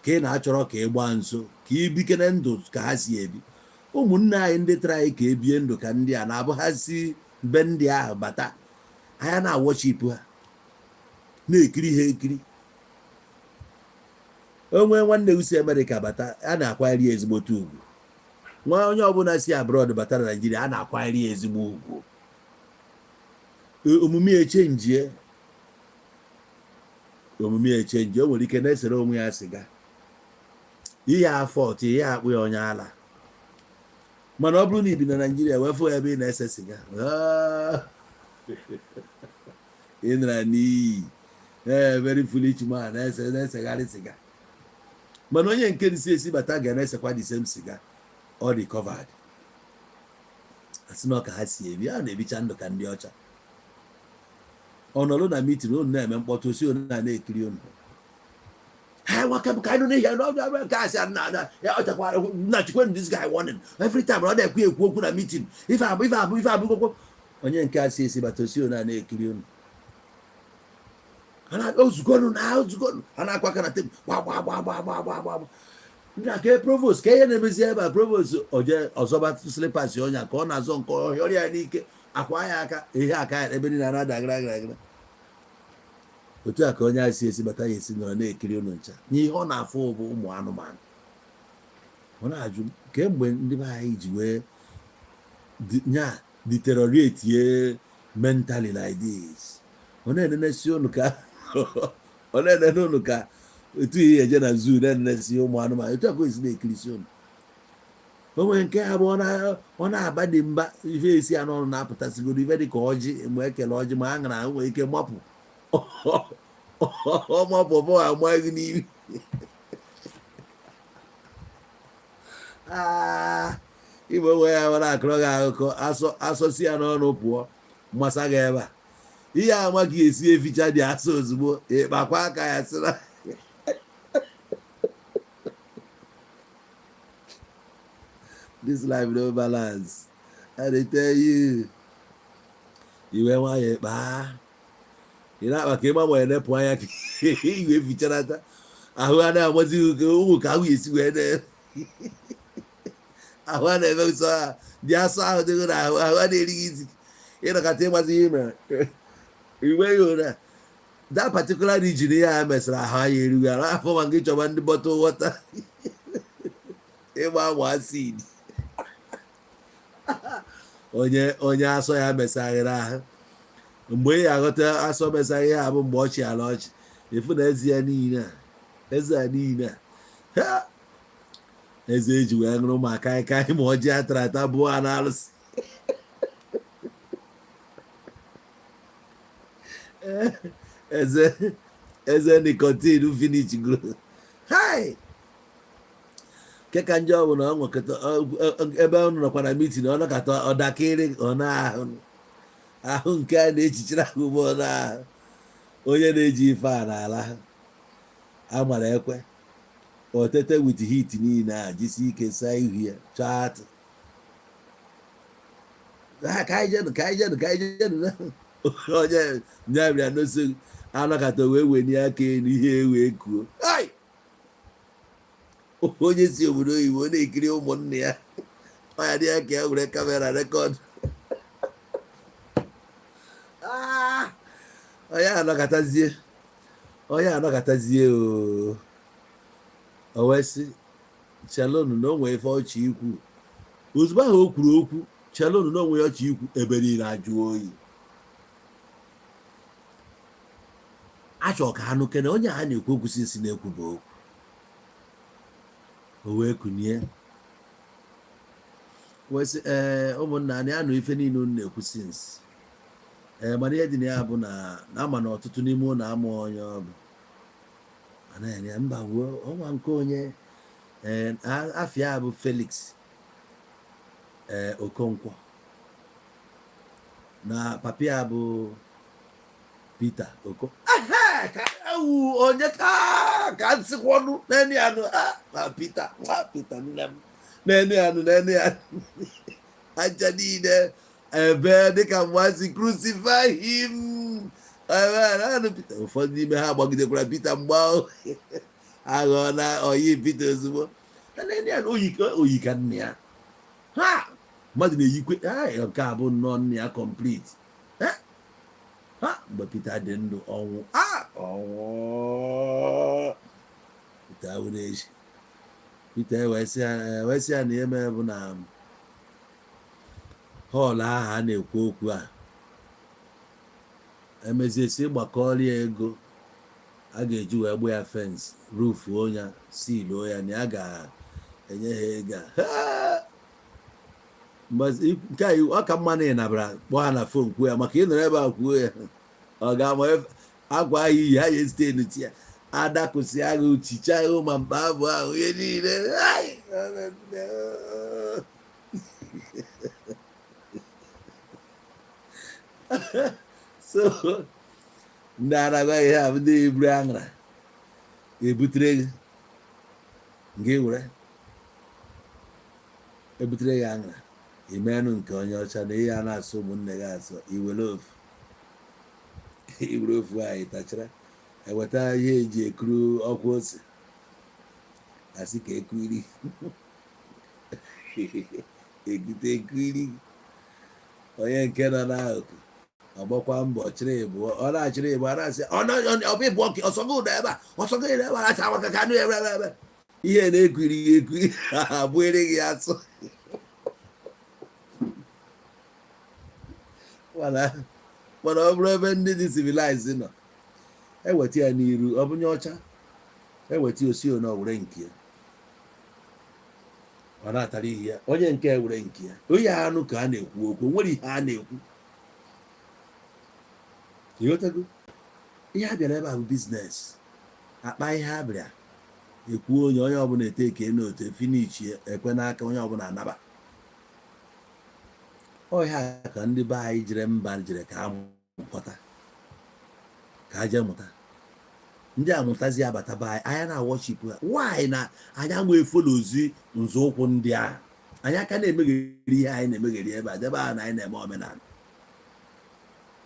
ka ị na-achọrọ ka ị gbaa nso, ka ị bikere ndụ ka ha si ebi. Ụmụnne anyị ndị tara anyị ka ebie ndụ ka ndị a na-abụ, ha si be ndị ahụ bata, anya na-awọchipụ ha. Na-ekiri ha ekiri. Onwe nwanne gị si Amerịka bata, a na-akwanyere ya ezigbote ugwu. Nwa onye ọbụla si abroad bata na Naijiria, a na-akwanyere ya ezigbo ugwu. Omume echenjie, omume echenji. O nwere ike na-esere onwe ya siga, ihe afọ ọtụ ihe akpụ ya onye ala. Mana ọ bụrụ na ibi na Naijiria wee fụ ebe ị na-ese siga, ị nara n'iyi. Ee, very foolish man na-ese, na-esegharị siga. Mana onye nke si esi bata ga na-esekwa the same siga, ọ dị covered. Asị na ọ ka ha si ebi, a na-ebicha ndụ ka ndị ọcha. Ọ nọrọ na meeting, unu na-eme mkpọtụ, si unu na-ekiri unu. Ha nwoke m ka anyị nọ n'ihe na nke asị na ya ọ chakwara na chukwu. This guy warning every time ọ na-ekwu ekwu okwu na meeting, ife abụ, ife abụ, ife abụ kwokwo. Onye nke a si esi bata, osi unu na-ekiri unu. Ha na ozugonu na ozugonu ha na-akwa aka na tebụl, gba gba gba gba gba gba gba gba. Ndị a ka provost, ka ihe na-emezi ebe a. Provost oje ọzọba slippers ọnya ka ọ na-azọ nke ọhịa ya n'ike, akwa ya aka, ihe aka ya ebe niile na-ada gara gara gara. Otu a ka onye a si esi bata ya esi nọrọ na-ekiri unu ncha n'ihe ọ na-afụ bụ ụmụ anụmanụ. Ọ na-ajụ kemgbe ndị be anyị ji wee nya deteriorate ye mentally like this. Ọ na-enenesi unu ka ọ na-enene unu ka etu ihe eje na zoo na-enenesi ụmụ anụmanụ. Etu a ka o esi na-ekirisi unu. O nwere nke ha bụ ọ na-aba dị mba, ife esi ya n'ọnụ na-apụtasịgoro ife dị ka ọjị ma ekele ọjị ma aṅara ahụ nwere ike mapụ ọmapụ bụ amaghị n'imi. Igbo nwe ya nwere akụrọ gị akụkọ asọsi ya n'ọnụ pụọ mmasa gị ebe a. Ihe amaghị esi eficha dị asọ ozugbo ịkpakwa aka ya sịra this life no balance, I dey tell you. Iwe nwayọ ịkpa ị na-akpa ka ịgbanwe enepụ anya ka iwe ficharata ahụ a na-amazi ka ụmụ ka ahụ esi wee na ahụ a na-eme nsọ ha dị asọ ahụ dịghị na ahụ ahụ a na-erighị isi ịnọkọta ịmazi ihe mere iwe ya ụra. That particular region ya mesịrị ahụ anyị erighị ara afọ ma nke chọba ndị bottle water ịgba agba acid. Onye onye asọ ya mesaghịrị ahụ, mgbe ị aghọta asọ mesaghị ya bụ mgbe ọchị ala ọchị efu na eze ya niile a, eze a niile a, ha! Eze eji wee ṅụrụ ma kaikai ma ọjị atara ata bụọ ha n'alụsị. Eze eze nicotine finish gro hai nke ka njọ bụ na ọ nwekọta ebe ọ nọkwa na meeting, ọ nọkọta ọ dakịrị ọ na-ahụ ahụ nke a na-echichara ahụ bụ ọ na-ahụ onye na-eji ife a n'ala a mara ekwe otete with heat niile a jisi ike saa ihu ya chọọ atụ ha ka anyị jenụ, ka anyị jenụ, ka anyị jenụ. Onye nya bịara n'oso anọkata wee wenye aka elu ihe wee kuo. Ai! Onye si obodo oyibo na-ekiri ụmụnne ya, ọ ya dị ya ka ya were camera record. Onye anọkọtazie, onye anọkọtazie oo, o wee sị chelụnụ na o nwee ife ọchị ikwu. Ozugbo ahụ o kwuru okwu chelụnụ na onwe ya ọchị ikwu, ebe niile ajụ oyi. Achọ ka anụ kene onye a na-ekwu okwu si nsi na-ekwu bụ okwu. O wee kunie wee sị, ee ụmụnna, anyị anụ ife niile unu na-ekwu since, ee mana ihe dị na ya bụ na ama na ọtụtụ n'ime ụlọ ama onye ọ bụ anaghị ya mba wuo ọnwa nke onye ee afịa bụ Felix ee Okonkwo na papi ya bụ Peter Oko ka ewu onye ka ka nsịkwọnụ n'enu ya nụ na Peter nwa Peter nne m n'enu ya nụ n'enu ya aja niile ebe dịka mgbazi crucify him ebe anụ Peter. Ụfọdụ n'ime ha gbagidekwara Peter mgbe ahụ aghọọ na oyi Peter ozugbo n'enu ya oyi ka nne ya ha mmadụ na-eyikwe nke a bụ nnọọ nne ya complete ha mgbe Peter dị ndụ ọnwụ a Ọnwụ Peter awụrụ echi. Peter wee sị ya na ihe mere bụ na hall ahụ a na-ekwu okwu a emezie, si gbakọrọ ya ego a ga-eji wee gba ya fence, rufuo ya, siluo ya, na ya ga-enye ha ego a. Nke a ọ ka mma na ị nabara kpọọ ha na phone kwuo ya, maka ị nọrọ ebe a kwuo ya, ọ ga-ama akwa ahụ iyi ha ya esite n'uti ya adakwụsị agha uchicha ahụ ma mkpa abụ ahụ ihe niile. Ai! So ndị a ihe a bụ ndị eburu aṅara ebutere gị nke were ebutere gị aṅara imenụ nke onye ọcha na ihe a na-asụ ụmụnne gị asụ. Iwere ofu, iwere ofu anyị tachara, eweta ihe eji ekuru ọkwa ose, asị ka ekuiri ekute ekuiri. Onye nke nọ n'akụkụ ọgbakwa mbọ chịrị ịbụọ, ọ na-achịrị ịbụọ, a na-asị ọ bụ ịbụọ ọsọgụ ụdọ ebe a, ọsọgụ ebe a, na-asị amaka ka anụ ebe ebe ihe na-ekuiri gị ekuri abụere gị asụ. Mana ọ bụrụ ebe ndị dị civilized nọ, eweta ya n'iru, ọ bụnye ọcha eweta osi one, ọ were nke ya, ọ na-atara ihe ya. Onye nke were nke ya, onye anụ ka a na-ekwu okwu nwere ihe a na-ekwu. Ịghọtago? Ihe a bịara ebe a bụ business, akpa ihe a bịara ekwu. Onye ọbụla ete eke n'otu finish, ekwe n'aka, onye ọbụla anaba ọhịa. Ka ndị be anyị jere mba, jere ka a mụkọta, ka a jee mụta. Ndị amụtazi abata be anyị, anya na-worship ha. Why na anyị ama efollowzi nzọụkwụ ndị ahụ? Anyị aka na-emegheri ihe anyị na-emegheri ebe a, debe ahụ na anyị na-eme omenala.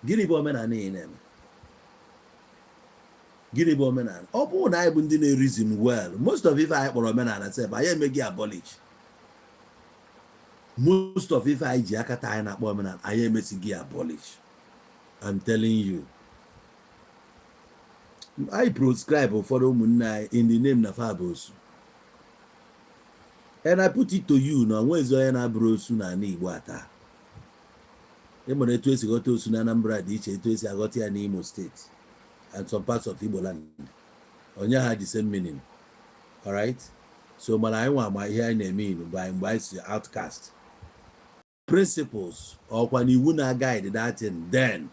Gịnị bụ omenala ị na-eme? Gịnị bụ omenala? Ọ bụrụ na anyị bụ ndị na-reason well, most of ife anyị kpọrọ omenala sef, anyị emeghị abolish. Most of ife anyị ji akata anyị na-akpọ omenala, anyị emesighị abolish. I'm telling you, anyị proscribe ụfọdụ ụmụnne anyị in the name na fa bụ osu. And I put it to you na onwezi onye na-abụrụ osu n'ala Igbo a taa. Ị mara etu esi ghọta osu na Anambra dị iche etu esi aghọta ya n'Imo State and some parts of Igbo land. Onye ha the same meaning, alright? So mana anyị nwa ma ihe anyị na-eme inu mgbe anyị si outcast principles ọkwa na iwu na guide that thing then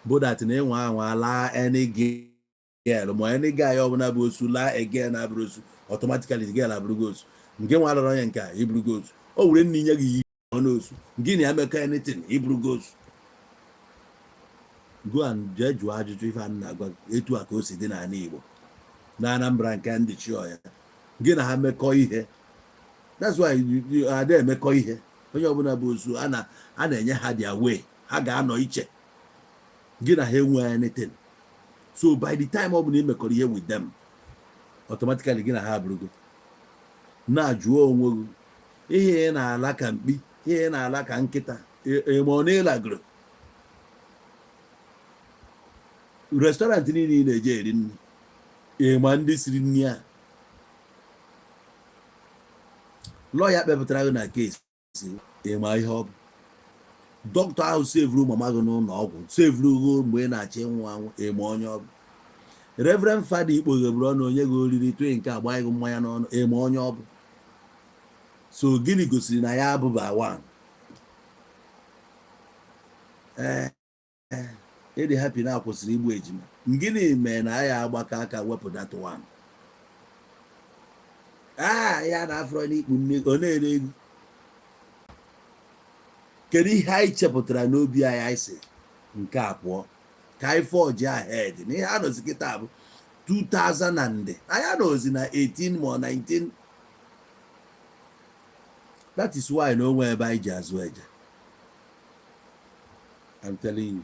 bụ that na ịnwa anwa laa any girl ma any guy ọbụla bụ osu, laa a girl na-abụrụ osu, automatically the girl abụrụgo osu. Nke nwa lụrụ onye nke a, ibụrụgo osu. O were nne nye gị iyi ọnụ osu, gị na ya mekọ anything, ibụrụgo osu. Go and jee jụọ ajụjụ. Ife a na-agwa etu a ka o si dị n'ala Igbo, na Anambra nke ndị chi ya, gị na ha mekọ ihe. That's why ada emekọ ihe. Onye ọbụla bụ osu, a na-enye ha their way, ha ga-anọ iche, gị na ha enwe anything. So by the time ọ bụla ị mekọrọ ihe with them, automatically gị na ha abụrụgo. Na-ajụọ onwe gị, ihe ị na-ala ka mkpi, ihe ị na-ala ka nkịta, ma ọ na-ịlagoro restaurant niile ị na-eje eri nri, ịma ndị siri nri a? Lawyer kpepụtara gị na case, ịma ihe ọ bụ? Dọkịta ahụ sevuru mama gị n'ụlọ ọgwụ, sevuru gị mgbe ị na-achọ ịnwụ anwụ, ịma onye ọ bụ? Reverend Father ikpogheburu ọnụ, onye gị oriri tụị nke agba gị mmanya n'ọnụ, ịma onye ọ bụ? So gịnị gosiri na ya abụba one? Ee, ịdị happy na akwụsịrị igbu ejima. Gịnị mee na ya agbakọ aka wepụ that one? Aa, ya na afọrọ n'ikpu nne, ọ na-ere ego. Kedu ihe anyị chepụtara n'obi anyị? Anyị si nke a pụọ ka anyị forge ahead na ihe a nọzi kịta bụ 2000 and anyị anọzi na 18 ma 19. That is why na onwe ebe anyị ji azụ eje. I'm telling you,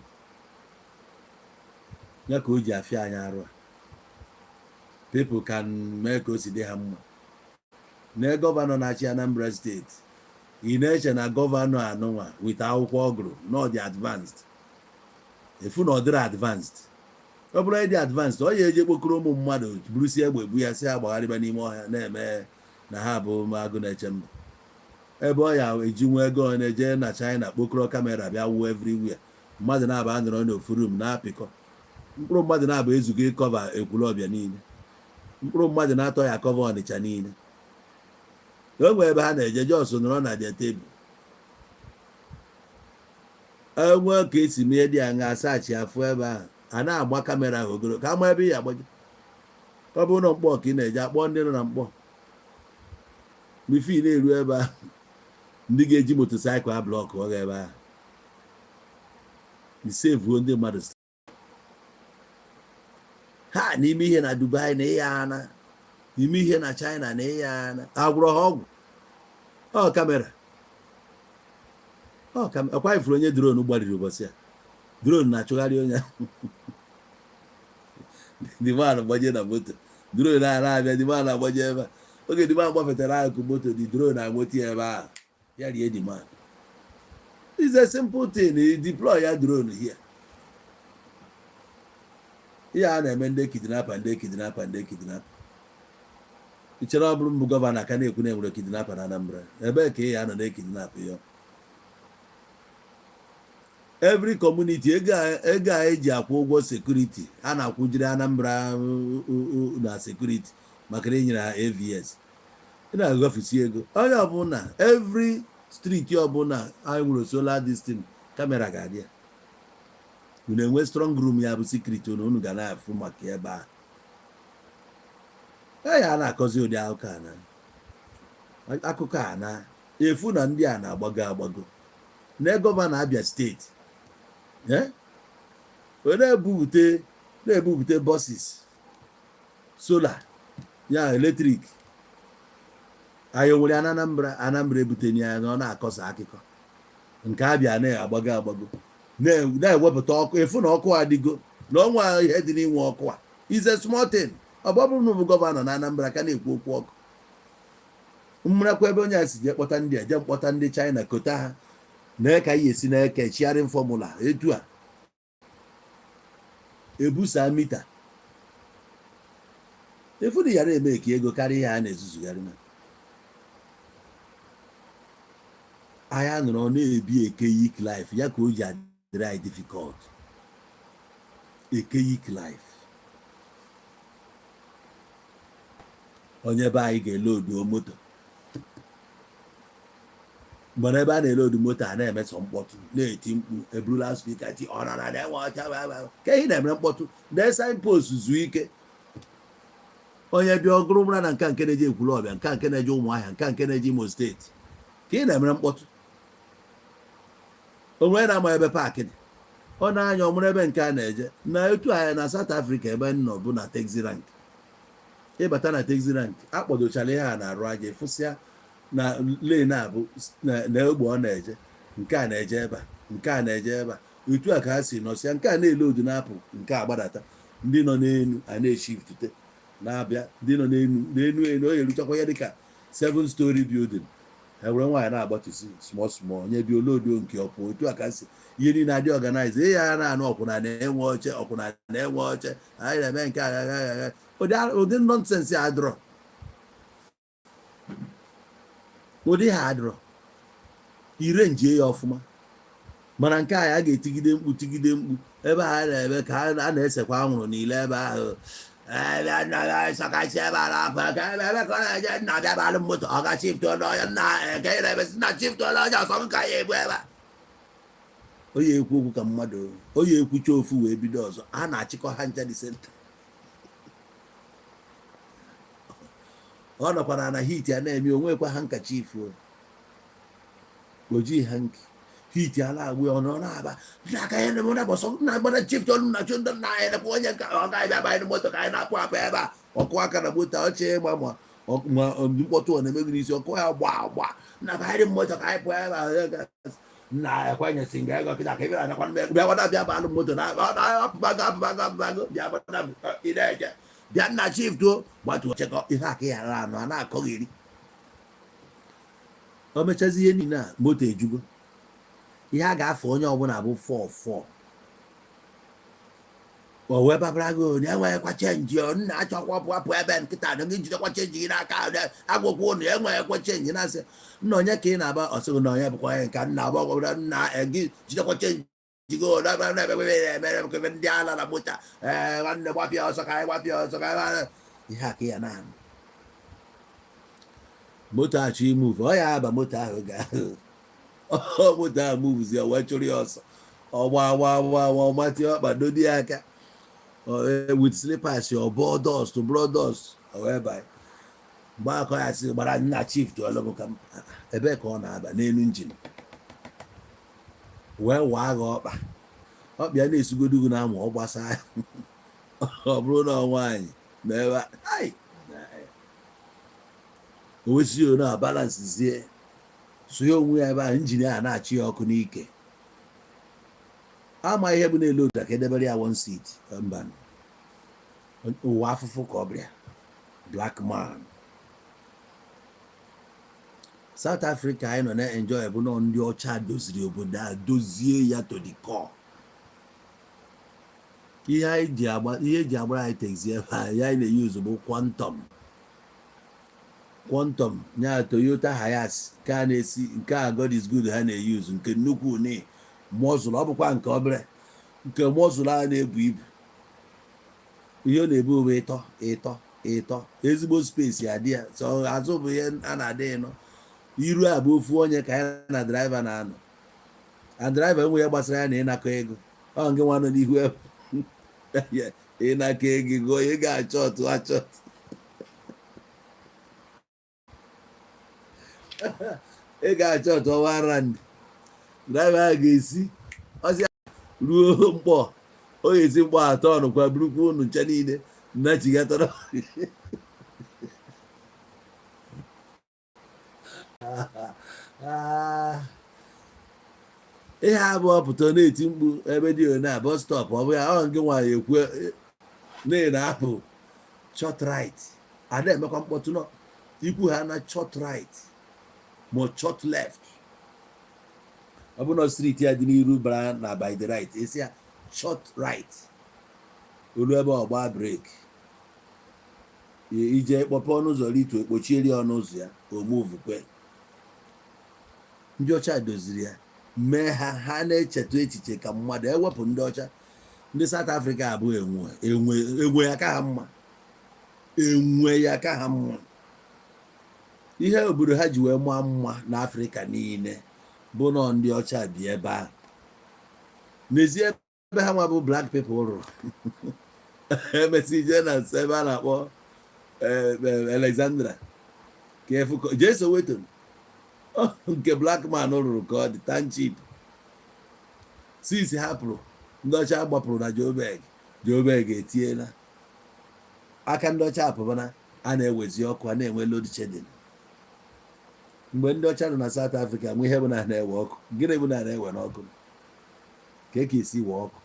ya ka o ji afịa anyị arụ a. People can mee ka o si dị ha mma. Na governor na-achị Anambra State, ị na-eche na governor anụnwa with akwụkwọ ọ gụrụ na ọ dị advanced, efu na ọ dịrị advanced. Ọ bụrụ ịdị advanced, ọ ya eje kpokọrọ ụmụ mmadụ, burusie egbe, bu ya, si ha gbagharịba n'ime ọhịa na-eme na ha bụ agụ na-eche mba. Ebe ọ ya eji nwa ego, ọ na-eje na China kpokọrọ camera bịa wuo everywhere. Mmadụ na-aba nọrọ n'ofu room na-apịkọ mkpụrụ mmadụ na-aba ezugo ịcover Ekwulọbịa niile, mkpụrụ mmadụ na-atọ ya cover Ọnịcha niile. O nwee ebe ha na-eje, just nọrọ na their table, enwe ka esi mee dị aṅa asachi afụ ebe ahụ a na-agba camera ahụ ogolo ka ama ebe ị ya agbaje. Ọ bụrụ na Mkpọ ka ị na-eje, akpọ ndị nọ na Mkpọ. Before ị na-eru ebe ahụ, ndị ga-eji motorcycle a block ọ ga ebe ahụ, isevuo ndị mmadụ ha n'ime ihe na Dubai na ịya ana, n'ime ihe na China na ịya ana, agwụrọ ha ọgwụ. Ọ camera, ọ camera. Ọkwa ifuru onye drone gbariri ụbọchị a, drone na-achụgharị onye ahụ. The man gbaje na moto, drone a na-abịa, the man agbaje ebe a. Oge the man gbafetara akụkụ moto, the drone anweta ya ebe ahụ, ya rie the man. It's a simple thing. You deploy ya drone here. Ihe a na-eme ndị kidnapper, ndị kidnapper, ndị kidnapper, ichere ọ bụrụ mbụ governor ka na-ekwu na enwere kidnapper na Anambra? Ebee ka ị ya nọ na-ekidnap ya? Every community, ego a eji akwụ ụgwọ security a na-akwụjiri Anambra na security maka na enyere ha AVS, ị na-agafesi ego onye ọbụla. Every street ọbụla anyị nwere solar distin, camera ga-adị ya. Unu enwe strong room, ya bụ secret unu, unu ga na-afụ maka ebe a e ya na-akọzi ụdị akụkọ a na akụkọ a na efu na ndị a na-agbago agbago na governor Abia State ọ na-ebupụte buses solar ya electric. Anyị nwere ya na Anambra. Anambra ebuteni ya na ọ na-akọsa akụkọ nke Abịa na-agbago agbago, na-ewepụta ọkụ efu na ọkụ adịgo na ọnwa. Ihe dị n'inwe ọkụ a is a small thing. Ọ bụ bụrụ na bụ governor na Anambra ka na-ekwu okwu ọkụ mmarakwa ebe onye a si jee kpọta ndị a, jee mkpọta ndị China kota ha na ka anyị esi na-eke sharing formula etu a ebusa meter efu na yara eme ka ego karịa ihe a na-ezuzugharị na anyị nọrọ na-ebi archaic life ya ka o ji adịrị anyị difficult. Archaic life, onye be anyị ga-elodu moto, mana ebe a na-elodu moto a na-emesọ mkpọtụ, na-eti mkpu, eburula speaker ti ọ na na-enwe ọcha ka ihe na-emere mkpọtụ dee signpost zuo ike. Onye bịa ọgụrụ mara na nke na-eje Ekwulọbịa, nke na-eje Ụmụahịa, nke na-eje Imo State, ka ị na-emere mkpọtụ. Onwe na-ama ebe park dị, ọ na-anya ọmụrụ ebe nke a na-eje na etu anya na South Africa. Ebe m nọ bụ na taxi rank. Ịbata na taxi rank, akpọdochara ihe a na-arụ aja, fụsịa na lane a bụ na ogbe ọ na-eje, nke a na-eje ebe a, nke a na-eje ebe a. Otu a ka ha si nọsịa, nke a na-elodu na-apụ, nke a gbadata, ndị nọ n'elu a na-eshiftute na-abịa, ndị nọ n'elu n'enu enu. O eruchakwa ya dịka 7 story building, e were nwaanyị na-agbatusi small small, onye bi olodo nke ọpụ. Otu a ka si ihe niile adị organize. Ihe ya na-anụ ọkwụna na-enwe oche, ọkwụna na-enwe oche, anyị na-eme nke agha agha agha. Ụdị nonsense adịrọ, ụdị ha adịrọ ire njie ya ọfụma. Mana nke a a ga-etigide mkpu, tigide mkpu ebe a na-eme ka a na-esekwa anwụrụ niile ebe ahụ sọkasị ebe a na-apụ aka ebe ebe ka ọ na-eje nna bịa balụ moto ọ ga shift ọnụ onye nna eke na-ebe si na shift ọnụ onye ọsọ nka ya ebu ebe a. Onye ekwu okwu ka mmadụ, onye ekwucha ofu wee bido ọzọ, a na-achịkọ ha ncha dị center. Ọ nọkwara na heat a na-eme onwekwa handkerchief, o jighị hanky, heat a na-agbụ ya, ọ nọ na-aba n'aka ya na na bọsọ na agbara chief ọnụ na chụ ndị nna anyị nakwa onye nke ọ ga-abịa banye moto ka anyị na-apụ apụ ebe a. Ọkụ aka na moto ọchị ịgba ma mkpọtụ ọ na-eme gị n'isi, ọkụ ya gba agba na banye moto ka anyị pụọ ebe a. Na ekwenyesi nga ego kịta ka ị bịara nakwa bịa gbada bịa balụ moto na apụbago apụbago apụbago bịa gbada ị na-eje bịa nna chief tuo gbatuo chekọ ihe aka ya ghara anụ a na-akọghịrị. O mechazi ihe niile a, moto ejugo. Ihe a ga-afọ onye ọbụla bụ 4 4. O wee babara gị onye enweghịkwa change. O nna, achọkwa pụ ebe nkịta na gị jidekwa change gị n'aka. Agwụkwọ ụnụ enweghịkwa change. Na-asị nna, onye ka ị na-aba? Ọsịgị na onye bụkwa onye nka nna agba gwara nna gị jidekwa change gị emere ndị ala na moto. Ee, nwanne, gbapịa ọsọ ka anyị gbapịa ọsọ ka anyị ihe a ka ya na-anụ moto achọ i move. Ọ ya aba moto ahụ ga moto ahụ move zi, o wee chụrụ ya ọsọ. Ọgba gba gba gba, ọmatị ọkpa dodi ya aka with slippers, ọ bụọ dust, bụrụ dust, o wee banye. Mgbe akọ ya sị gbara nna chief tụọlụ m ka m ebee ka ọ na-aba n'elu engine wee waa gị ọkpa. Ọkpa ya na-esugodu gị na amụ ọ gbasaa. Ọ bụrụ na ọ nwaanyị na ebe ai o wesi na balance zie sụnye onwe ya ebe ahụ, engine a na-achị ya ọkụ n'ike. Ama ihe bụ na-elu ụda ka edebere ya one seat. Mba, ụwa afụfụ ka ọ bịa. Black man, South Africa anyị nọ na-enjoy bụ nọ ndị ọcha doziri obodo a, dozie ya to the core. Ihe anyị ji agba, ihe eji agbara anyị taxi ebe a, ya anyị na-eyuzu bụ Quantum, Quantum nya Toyota Hiace nke a na-esi nke a. God is good, ha na-eyuzu nke nnukwu ni mọzụlụ. Ọ bụkwa nke obere nke mọzụlụ a na-ebu ibu. Ihe ọ na-ebu bụ ịtọ ịtọ ịtọ, ezigbo space adị ya. So azụ bụ ihe a na-adị ịnọ, iru a bụ ofu onye ka ya na driver na-anọ. A driver enwe ya gbasara ya na ịnakọ ego. Ọ nke nwa nọ n'ihu ebe ịnakọ ego gị, onye ga-achọ otu achọ ị ga-achọ otu ọwa rand. Driver ahụ ga-esi ọsịa ruo mkpọ, ọ ga-esi mkpọ atọ ọnụkwa burukwa unu nche niile nnachigatara. Ihe abụọ pụta na-eti mkpu ebe dị one a bus stop. Ọ bụ ya ọ nke nwaanyị ekwu na-apụ short right, ada emekwa mkpọtụ nọ ikwu ha na short right ma short left. Ọ bụ na street ya dị n'iru bara na by the right, esi ya short right, olu ebe ọgba brake, ije kpọpe ọnụ ụzọ, rituo, ekpochieri ọnụ ụzọ ya, o move kwe. Ndị ọcha doziri ya, mee ha ha na-echetụ echiche ka mmadụ. Ewepụ ndị ọcha, ndị South Africa abụghị enwe enwe enwe ya ka ha mma, enwe ya ka ha mma. Ihe obodo ha ji wee maa mma n'Afrịka niile bụ nọ ndị ọcha bi ebe ahụ. N'ezie, ebe ha nwa bụ black people rụrụ, emesi jee na nso ebe a na-akpọ Alexandra ka efu jee Soweto nke black man rụrụ ka ọ dị township. Since hapụrụ ndị ọcha gbapụrụ na Joburg, Joburg etiela aka. Ndị ọcha apụbana, a na-ewezi ọkụ, a na-enwe load shedding. Mgbe ndị ọcha nọ na South Africa, nwe ihe bụ na na-ewe ọkụ. Gịnị bụ na na-ewe n'ọkụ? Ka esi iwe ọkụ?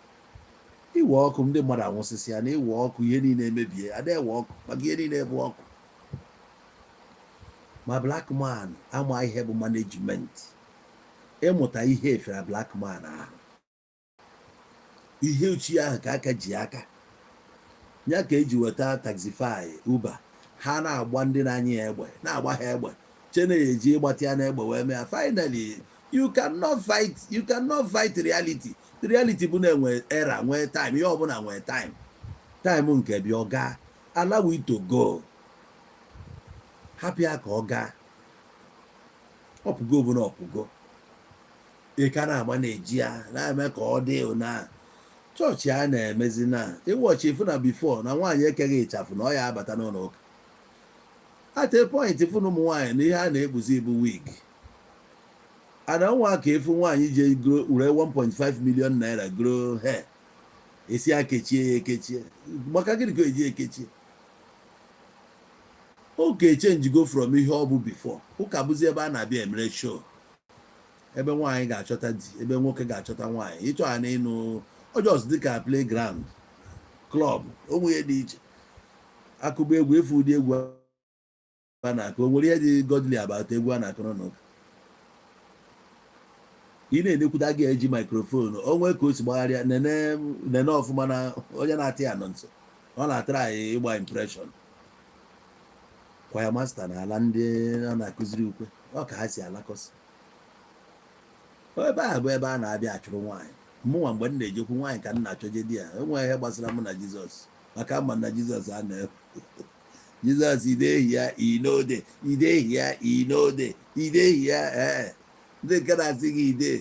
Iwe ọkụ, ndị mmadụ anwụsịsị ya na iwe ọkụ, ihe niile emebie. Ada ewe ọkụ maka ihe niile bụ ọkụ. Ma black man ama ihe bụ management. Ịmụta ihe efere black man ahụ, ihe ochie ahụ ka aka ji aka ya ka eji weta Taxify, Uber. Ha na-agba ndị na-anya ya egbe, na-agba ha egbe, chene ya eji ịgbatị ya n'egbe wee mee ya. Finally, you cannot fight, you cannot fight reality. The reality bụ na enwe era, nwee time. Ihe ọbụla nwee time, time nke bịa ọ gaa. Allow it to go, hapụ ya ka ọ gaa. Ọpụgo bụ na ọpụgo. Ị ka na-agba na-eji ya na-eme ka ọ dị na chọọchị a na-emezi na ịwọchi ifu na before na nwaanyị ekeghị ịchafụ na ọ ya abata n'ụlọ ụka. At a point, fụ na ụmụ nwaanyị na ihe a na-ekpuzi bụ wig. Ana nwa ka efu nwaanyị je gro were 1.5 million naira grow hair, esi ya kechie ya ekechie. Maka gịnị ka eji ekechie? Ụka change go from ihe ọ bụ before. Ụka bụzi ebe a na-abịa emere show, ebe nwaanyị ga-achọta di, ebe nwoke ga-achọta nwaanyị. Ịchọ ha n'ịnụ ọjọọ dịka playground, club, onwe ihe dị iche. Akụba egwu, efu ụdị egwu a na-akụ, o nwere ihe dị godly about egwu a na-akụrụ n'ụka. Ị na-enekwuta ga-eji microphone onwe ka o si gbagharịa nene nene ọfụma na onye na-atị ya nọ nso, ọ na-atara anyị ịgba impression. Choir master na ala ndị ọ na-akụziri ukwe, ọ ka ha si alakọsị ebe a bụ ebe a na-abịa achụrụ nwaanyị. Mụnwa, mgbe m na-ejekwu nwaanyị ka m na-achọje di ya, enweghị ihe gbasara mụ na Jizọs, maka ama na Jizọs a na Jizọs idehi ya inode, idehi ya inode, idehi ya. Ee, ndị nke na-asị gị ide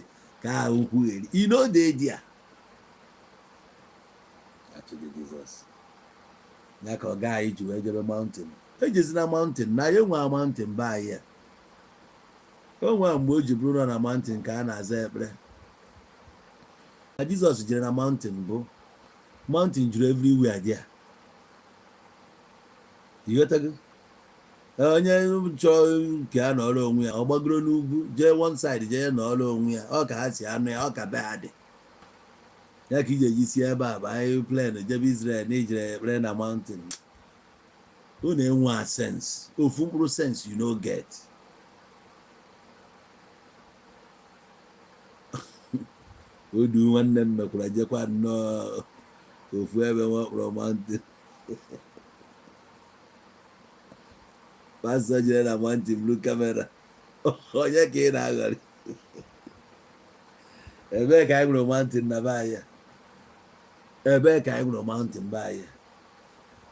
ka ahụ kwugheri inode di ya achọje Jizọs ya ka ọ gaa anyị ji wee jebe mountain. Ejezina mountain na ya enwe mountain be anyị ya o nwee mgbe o ji bụrụ na mountain ka a na-aza ekpere na Jizọs jere na mountain, bụ mountain juru everywhere dị ya. Ịghọtago? Onye chọọ nke a nọrọ onwe ya, ọ gbagoro n'ugwu, jee one side, jee nọrọ onwe ya. Ọ ka ha si anụ ya, ọ ka be ha dị ya ka iji eji si ebe a banye plane jebe Israel na ijere ekpere na mountain. Unu enwe sense, ofu mkpụrụ sense you no get. Odu nwanne m mekwara jekwa nnọọ ofu ebe nwa kpọrọ mountain. Pastor jere na mountain buru camera, onye ka ị na-aghọrị? Ebee ka anyị nwere mountain na be anyị? Ebee ka anyị nwere mountain be anyị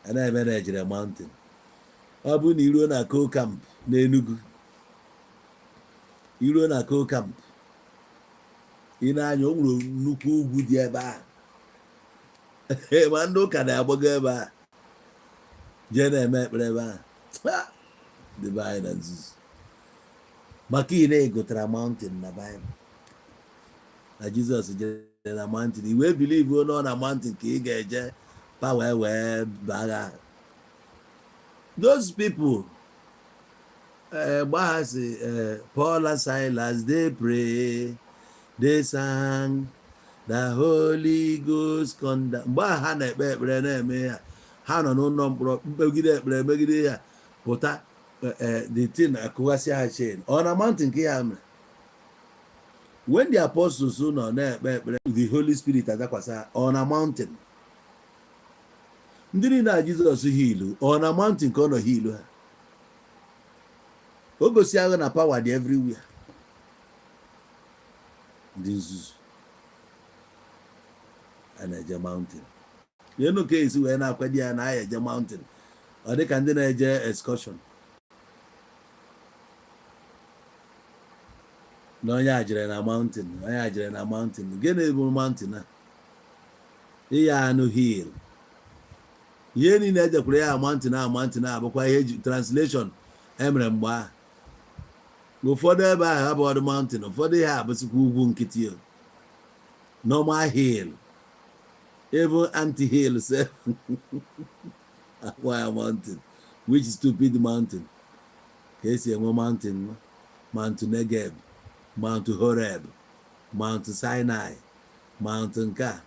a na-eme na ejere mountain? Ọ bụrụ na iruo na Coal Camp n'Enugu, iruo na Coal Camp, ị na-anya, o nwere nnukwu ugwu dị ebe ahụ, ma ndị ụka na-agbago ebe a jee na-eme ekpere ebe ahụ. Dị be anyị na nzuzu, maka ị na-egotara mountain na Baịbụl na Jizọs jere na mountain, i wee believe nọ na mountain ka ị ga-eje pa wee wee bagha those people. Mgbe ha si Paul and Silas, they pray, they sang, the Holy Ghost come down. Mgbe ahụ ha na-ekpe ekpere na-eme ya, ha nọ n'ụlọ mkpọrọ mkpegide ekpere megide ya pụta, the thing akụghasị ha chain. Ọ na mountain ka ya mere? When the apostles nọ na-ekpe ekpere, the Holy Spirit adakwasị ha, ọ na mountain? Ndị niile a Jizọs healu, ọ na mountain ka ọ nọ healu ha? O gosi agha na power dị everywhere. Ndị nzuzu a na-eje mountain enu ka esi wee na-akwado ya na aya eje mountain, ọ dịka ndị na-eje excursion na onye a jere na mountain, onye a jere na mountain. Gịnị bụ mountain a? Ịya anụ hill, ihe niile ejekwara ya mountain a, mountain a bụkwa ihe eji translation emere mgbe ahụ. Ụfọdụ ebe ahụ abụ ọdụ mountain, ụfọdụ ihe abụsịkwa ugwu nkịtị o, normal hill, even anti hill sef akpọ ya mountain. Which stupid mountain ka esi enwe mountain? Mount Negeb, Mount Horeb, Mount Sinai, Mount nke a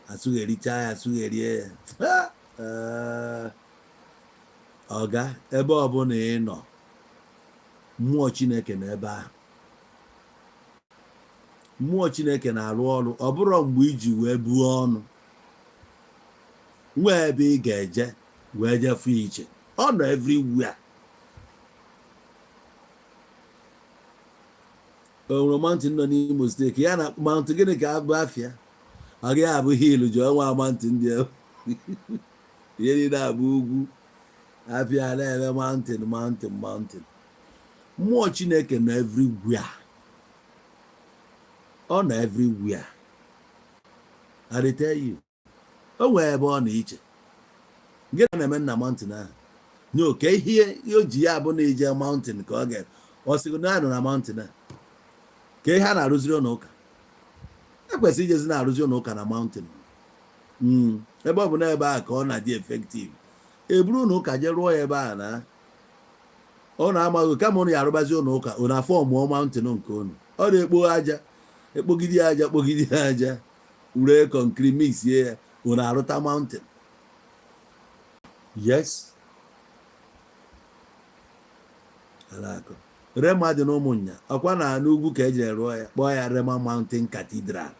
asụghericha ya, asụgherie ya. Ọga, ebe ọbụla ị nọ, mmụọ Chineke nọ ebe ahụ. Mmụọ Chineke na-arụ ọrụ. Ọ bụrụ mgbe iji wee buo ọnụ nwee ebe ị ga-eje wee jefu iche, ọ nọ everywhere. O nwere mountain nọ n'Imo State ya na Mount gịnị ka abụ afịa ọ gaghị abụ hill ji ọnwa mountain dị ihe niile abụ ugwu afịa na-eme mountain, mountain, mountain. Mmụọ Chineke nọ everywhere, ọ nọ everywhere. I dey tell you, o nwere ebe ọ nọ iche. Gịnị na-eme na mountain ahụ? Nye oke ihe o ji ya bụ na ije mountain ka ọ ga ọ sịgo na anọ na mountain a ka ihe a na-arụziri ụlọ ụka. Ekwesịrị ijezi na-arụzi ụlọ ụka na mountain, ebe ọ bụ na ebe a ka ọ na-adị effective. Eburu ụlọ ụka jee rụọ ya ebe a na ọ na-amaghị kama ụnụ ya arụbazi ụlọ ụka, ụnụ afọ mụọ mountain nke ụnụ. Ọ na-ekpo aja, ekpogide aja, kpogide aja, ree concrete, mixie ya, ụnụ arụta mountain. Yes, ala akụ. Rhema dị n'Ụmụnya, ọkwa na n'ugwu ka eji rụọ ya, kpọọ ya Rhema Mountain Cathedral.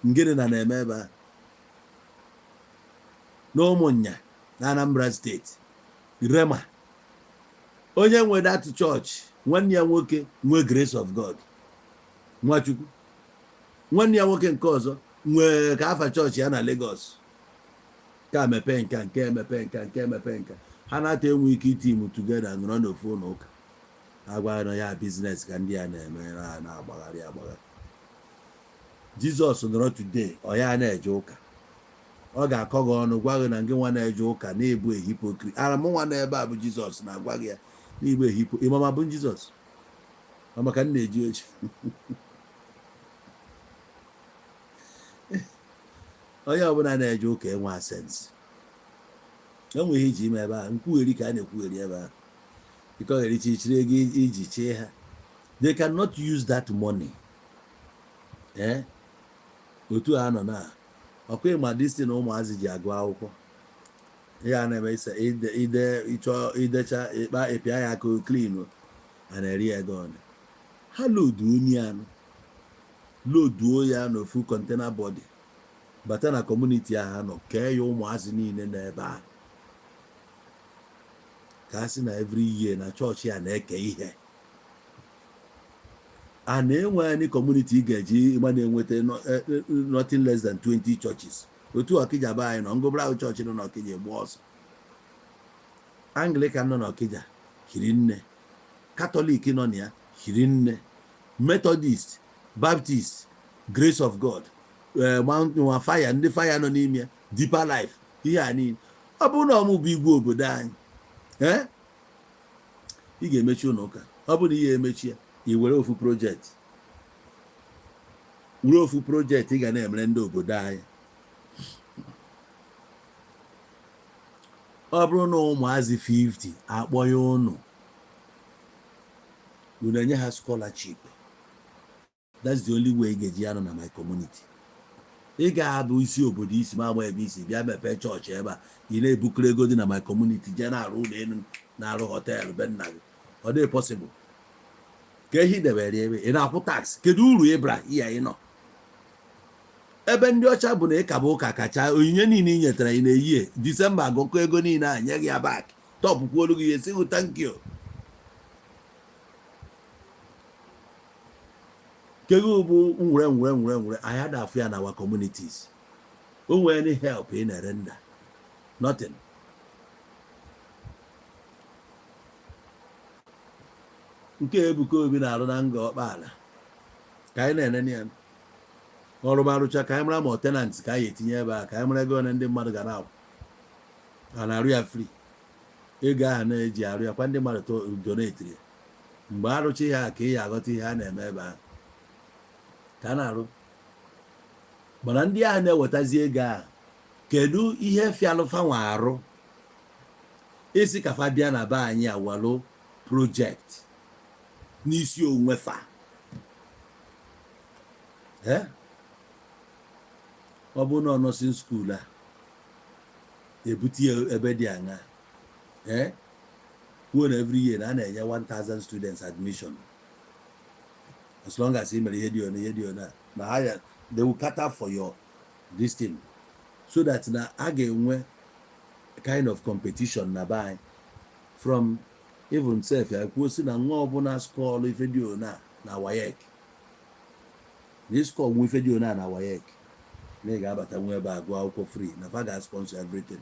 Ngịnị na na-eme ebe a n'Ụmụnya na Anambra Steeti? Rhema, onye nwe that chọọchị, nwanne ya nwoke nwe Grace of God Nwachukwu, nwanne ya nwoke nke ọzọ nwee ka afa chọọchị ya na Lagos, ka emepe nka, nke emepe nka, nke emepe nka. Ha na-ata enwe ike iteam together nọrọ n'ofu ụlọ ụka. Agwa na ya business ka ndị ya na-eme na-agbagharị agbagharị. Jizọs nọrọ today, ọ ya na-eje ụka, ọ ga-akọ gị ọnụ, gwa gị na gị nwa na-eje ụka na-ebu hypocrite. Ara mụ nwa n'ebe a bụ Jizọs na-agwa gị ya na-ebu hypo. Ịmama bụ Jizọs ọ maka m na-eji oji. Onye ọbụla na-eje ụka enwe sense, enweghị iji ime ebe a nkwugheri ka a na-ekwugheri ebe a, ịkọghericha ichiri ego iji chie ha. They cannot use that money. Ee, otu a nọ na ọkwa ịma this thing ụmụazị ji agụ akwụkwọ ihe a na-eme ise ide ịchọ idecha ịkpa ịpịa ya aka clean a na-eri ego one ha loduo onye anụ loduo ya n'ofu container body bata na community ahụ nọ kee ya ụmụazị niile n'ebe ahụ, ka a sị na every year na chọọchị a na-eke ihe a na-enwe. Any community ị ga-eji ịma na-enweta nothing less than 20 churches. Otu Ọkịja be anyị nọ, ngụbara ahụ chọọchị nọ n'Ọkịja egbu ọsọ. Anglican nọ n'Ọkịja hiri nne, Katọlik nọ na ya hiri nne, Methodist, Baptist, Grace of God, Mountain Fire, ndị fire nọ n'ime ya, Deeper Life, ihe a niile. Ọ bụrụ na ọmụ bụ igwe obodo anyị, ee, ị ga-emechi ụlọ ụka. Ọ bụrụ na ị ga-emechi ya, i were ofu project, were ofu project ị ga na-emere ndị obodo anyị. Ọ bụrụ na ụmụazị 50 akpọ ya ụnụ, unu enye ha scholarship. That's the only way ị ga-eji ya nọ na my community. Ị ga-abụ isi obodo isi ma agba ebe isi bịa mepee chọọchị ebe a, ị na-ebukọrọ ego dị na my community jee na-arụ ụlọ elu, na-arụ hotel be nna gị. Ọ dịghị possible. Ka ehi debere ebe ị na-akwụ tax, kedu uru ịbra iya ị nọ ebe ndị ọcha bụ na ịkaba ụka kacha onyinye niile ị nyetara ị na-eyi Disemba agụkọ ego niile a nye gị ya back top kwuolu gị ya esi gị thank you. Kego bụ nwere nwere nwere nwere anyị ada afụ ya na our communities. O nwere any help ị na-erender? Nothing. Nke Ebuka Obi na-arụ na Ngor Ọkpala ka anyị na-enene ya ọrụ arụcha, ka anyị mara ma tenant ka anyị etinye ebe a, ka anyị mara ego ole ndị mmadụ ga na-akwụ. A na-arụ ya free, ego ahụ na-eji arụ ya kwa ndị mmadụ donateri ya. Mgbe arụcha ihe a ka ị ya aghọta ihe a na-eme ebe ahụ ka a na-arụ. Mana ndị ahụ na-ewetazi ego ahụ, kedu ihe fịalụ fa nwa arụ isi ka fa bịa na be anyị awalụ project n'isi onwe fa? Ọ bụ na nursing school a ebute ya ebe dị aṅa, ee, kwuo na every year na a na-enye 1000 students admission, as long as ị mere ihe dị one, ihe dị one na ha ya, they will cater for your this thing so that na a ga-enwe kind of competition na be anyị. From even sef ya kwuo si na nwa ọbụla scorelụ ife dị one a na WAEC, na ịscore nwa ife dị one a na WAEC, na ị ga-abata nwa ebe a gụọ akwụkwọ free, na fa ga-sponsor everything.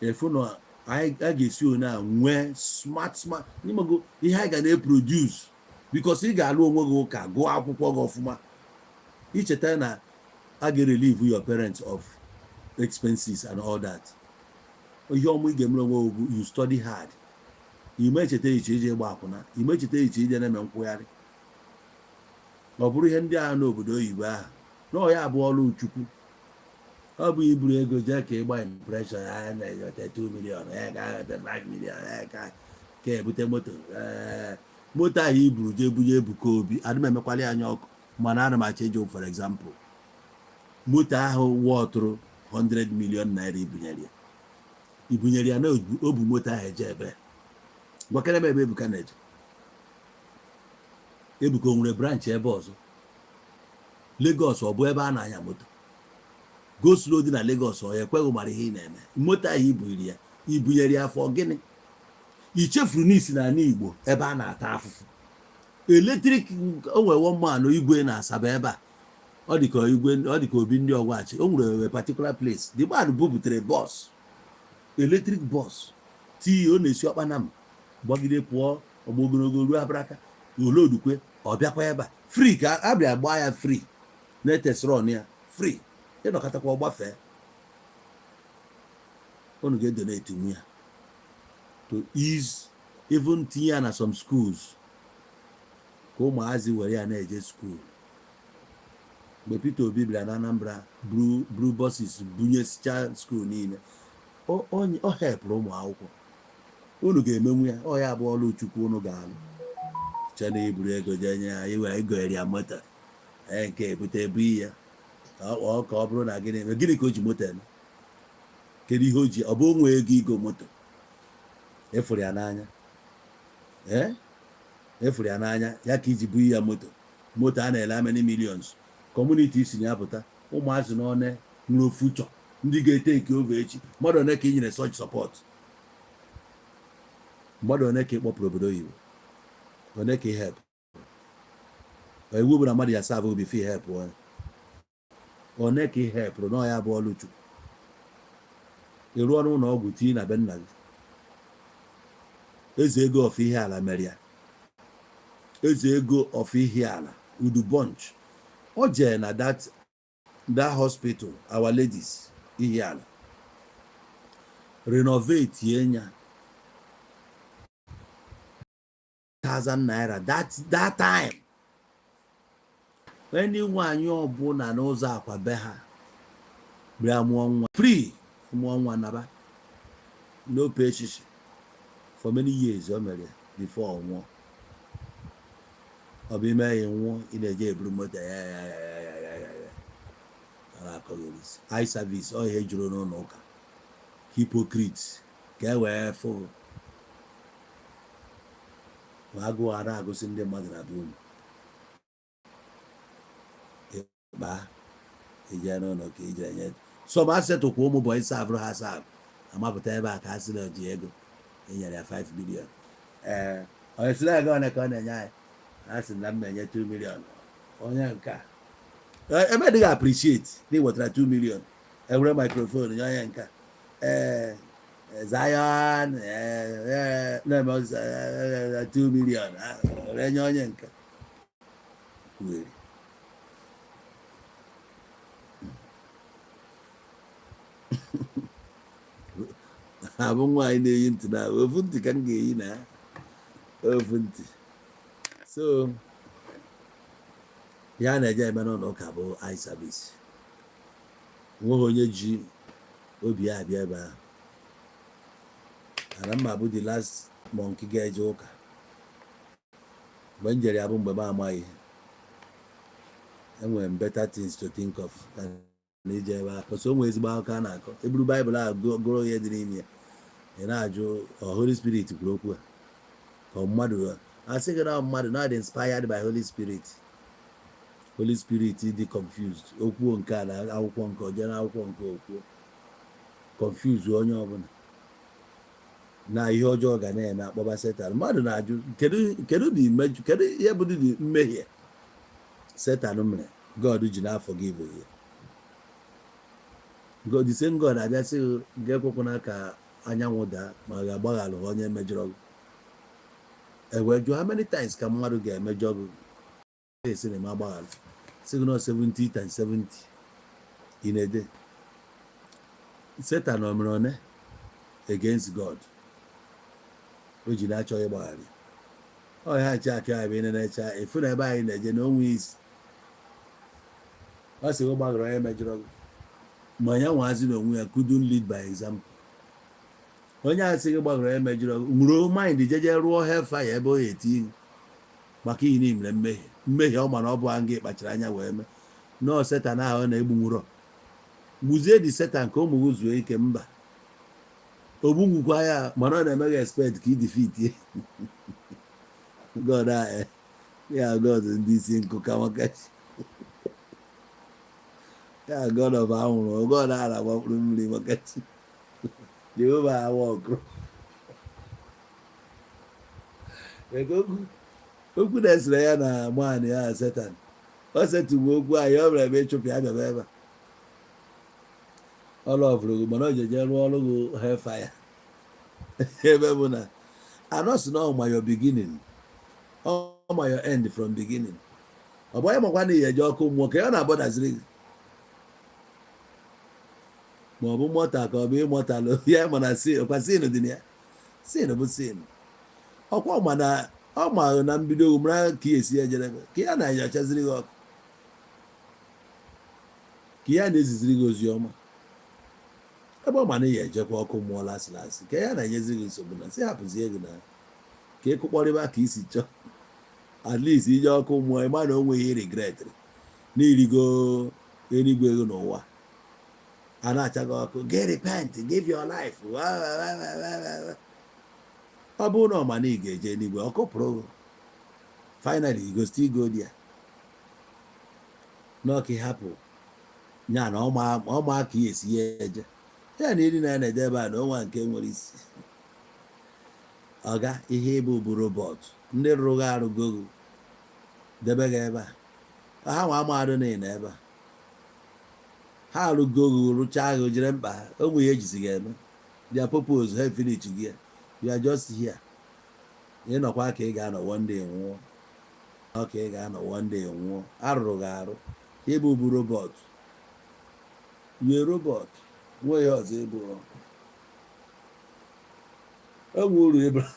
Efu na anyị a ga-esi one a nwee smart smart n'imego ihe anyị ga na-eproduce, because ị ga-alụ onwe gị ụka, gụọ akwụkwọ gị ọfụma, icheta na a ga-relieve your parents of expenses and all that. Ihe ọmụ ị ga-emere onwe gị, you study hard, ime echeta iche ije gba akwụna, ime echeta iche ije na-eme nkwụgharị. Ọ bụrụ ihe ndị ahụ n'obodo oyibo ahụ na ọ ya bụ ọrụ Chukwu, ọ bụ iburu ego jee ka ịgba impression ya na-enweta 2 million ya ga-enweta 5 million ya ka ebute moto. Ee, moto ahụ iburu jee bunye Ebuka Obi, adị m emekwali anya ọkụ, mana ana m achọ ịjụ, for example, moto ahụ worthụrụ 100 million naira, ibunyere ya, ibunyere ya na o bu moto ahụ eje ebe Gwakere m ebe Ebuka na-eje. Ebuka o nwere branch ebe ọzọ? Lagos ọ bụ ebe a na-anya moto? Go slow dị na Lagos, ọ ya ekweghị mara ihe ị na-eme. Moto ahụ iburu ya, ibunyere ya afọ gịnị? I chefuru n'isi n'ala Igbo ebe a na-ata afụfụ electric. O nwere one man, igwe na Asaba ebe a, ọ dị ka igwe, ọ dị ka obi ndị ọgwachi. O nwere a particular place the man bubutere bus, electric bus tii. Ọ na-esi ọkpanam gbagide pụọ ọgba ogologo ruo Abraka, olodukwe, ọ bịakwa ebe a free ka a bịa gbaa ya free, na-etesron ya free, ịnọkọtakwa ọgbafee. Unu ga-edonate nwu ya to ease, even tinye ya na some schools ka ụmụazị were ya na-eje school. Mgbe Peter Obi bịara na Anambra, buru buses bunyesicha school niile, ọ helpụrụ ụmụ akwụkwọ. Unu ga-emenwu ya. Ọ ya bụ ọrụ Chukwu unu ga-alụ. Che na iburu ego jee nye ya, iwe igoere ya moto, ee, nke ebute ebu ya ọ ka ọ bụrụ na gịnị eme? Gịnị ka o ji moto eme? Kedu ihe o ji? Ọ bụ onwe ego igo moto? Ịfụrụ ya n'anya, ee, ịfụrụ ya n'anya ya ka iji bu ya moto. Moto a na-ele many millions. Community si na ya pụta ụmụazị n'one nwere future, ndị ga-etake over echi. Mmadụ one ka ị nyere such support? Mmadụ one ka ị kpọpụrụ obodo oyibo? One ka ị help? Iwu bụ na mmadụ ya serve obi fi help onye. One ka ị helpụrụ na ya bụ ọlụ Chukwu? Ị rụọ n'ụlọ ọgwụ tinye na be nna gị. Eze ego of ihe ala mere ya. Eze ego of ihe ala udu bunch, o jee na that hospital, Our Ladies ihe ala, renovate ya, thousand naira that time. Any nwaanyị ọbụla n'ụzọ akwa be ha bịa mụọ nwa free, mụọ nwa naba, no pay shishi. For many years o mere ya before ọ nwụọ. Ọ bụ ime ya nwụọ, ị na-eje eburu moto ya ya ya ya ya ya ya ya. Ọ na-akọghịrịsị eye service. Ọ ihe juru n'ụlọ ụka, hypocrite, ka e wee fụ ma agụụ a na-agụsị ndị mmadụ na be unu. Ịkpa ije n'ụlọ ka ije nye some asetụkwa ụmụ boy serverụ ha serve, amapụta ebe a ka a sị na o ji ego enyere ya 5 million. Ee, onye sịrị ego ole ka ọ na-enye anyị? A sị na m na-enye 2 million. Onye nke a ebe dịghị appreciate na ị wetara 2 million, ewere microphone nye onye nke a. Ee, Zion, ee, na-eme 2 million, were nye onye nke kwugheri. Abụ nwaanyị na-eyi ntị na ofu ntị ka m ga-eyi na ofu ntị. So ya na-eje eme n'ụlọ ụka bụ eye service. Nweghị onye ji obi ya abịa ebe ahụ. Ana mma bụ the last monkey ga-eje ụka. Mgbe m jere ya bụ mgbe m amaghị. Enwere m better things to think of than ije ebe ahụ. Because o nwere ezigbo akụkọ a na-akọ. Eburu Baịbụl ahụ gụrụ ihe dị n'ime ya, ị na-ajụ, ọ Holy Spirit kwuru okwu a ka ọ mmadụ? A sị gị na mmadụ not inspired by Holy Spirit. Holy Spirit dị confused, okwuo nke a na akwụkwọ nke oje na akwụkwọ nke okwuo, confuse onye ọbụla na ihe ọjọọ ga na-eme, akpọba Setan. Mmadụ na-ajụ, kedu the kedu ihe bụ the mmehie Setan mere God ji na-afọ gị bụ ihe? God, the same God abịa sị gị ekwekwana ka anyanwụ daa ma ga-agbaghalụ onye mejọrọ gị. Ewee jụọ, how many times ka mmadụ ga-emejọ gị esi na eme agbaghalụ? Sị gị nọ 70 times 70 in a day. Satan o mere one against God o ji na-achọ ịgbaghara? Ọ ya nche aka ya bụ ị na-eche efu na ebe anyị na-eje na onwe isi. Ọ sị gị gbaghara onye mejọrọ gị, ma ya nwazi na onwe ya couldn't lead by example. Onye a sị gị gbaghara onye mejọrọ gị nwere mind jeje rụọ hellfire ebe ọ ga-eti ihu maka ihe niile mmehie mmehie ọ ma na ọ bụ nga kpachara anya wee mee nọọ. Setan ahụ ọ na-egbu nwụrọ, gbuzie dị Setan ka ụmụ gị zuo ike. Mba. Ogbungwukwa ya, mana ọ na-eme gị expect ka ị defeat God a ya. God ndị isi nkụka, maka ya God of anwụrụ, God a na-agba mkpụrụ mmiri, maka chi Jehova awa ọkụ. Okwu na-esere ya na nwaanyị ya Setan. Ọ setụgbu okwu anyị, ọ bịara ebe ịchụpụ ya, bịaba ebe a. Ọ lọvụrụ gị, mana ọ jeje rụọ ọrụ gị hellfire, ebe bụ na anọsị na ọ ma your beginning, ọ ma your end from beginning. Ọ bụ onye makwa na ihe eje ọkụ mmụọ ka ya na-abọdaziri gị, ma ọ bụ mortal ka ọ bụ immortal ya. Mana sin, ọkwa sin dị na ya. Sin bụ sin. Ọkwa ọ ma na ọ ma na mbido mara ka ya esi ejedebe, ka ya na-achaziri gị ọkụ, ka ya na-eziziri gị ozi ọma, ebe ọ ma na ya ejekwa ọkụ mmụọ lasị lasị, ka ya na-enyezi gị nsogbu na sị hapụzie gị na ka ịkụkpọrịba ka isi chọọ. At least ije ọkụ mmụọ, ịma na o nweghị regret na irigo eluigwe gị n'ụwa a na-acha gị ọkụ. Get repent, give your life. Ọ bụrụ na ọ ma na ị ga-eje eluigwe, ọkụ pụrụ gị. Finally, you go still go there n'ọka. Ịhapụ ya na ọma ka ị esi ya eje ya na iri na ya na-eje ebe a na ọnwa nke nwere isi. Ọga, ihe ịbụ bụ robot. Ndị rụrụ gị arụgo gị, debe gị ebe a. Ha nwa amadụ na ị nọ ebe a. Ha arụgo gị, rụchaa gị, jere mkpa ha. O nwe ihe ejizi gị eme. Their purpose ha finish gị. You are just here. Ịnọkwa ka ị ga-anọ, one day nwụọ. Ọ ka ị ga-anọ, one day nwụọ. Arụrụ gị arụ. Ịbụ bụ robot. You a robot, nwe ihe ọzọ ịbụ. O nwe uru ịbara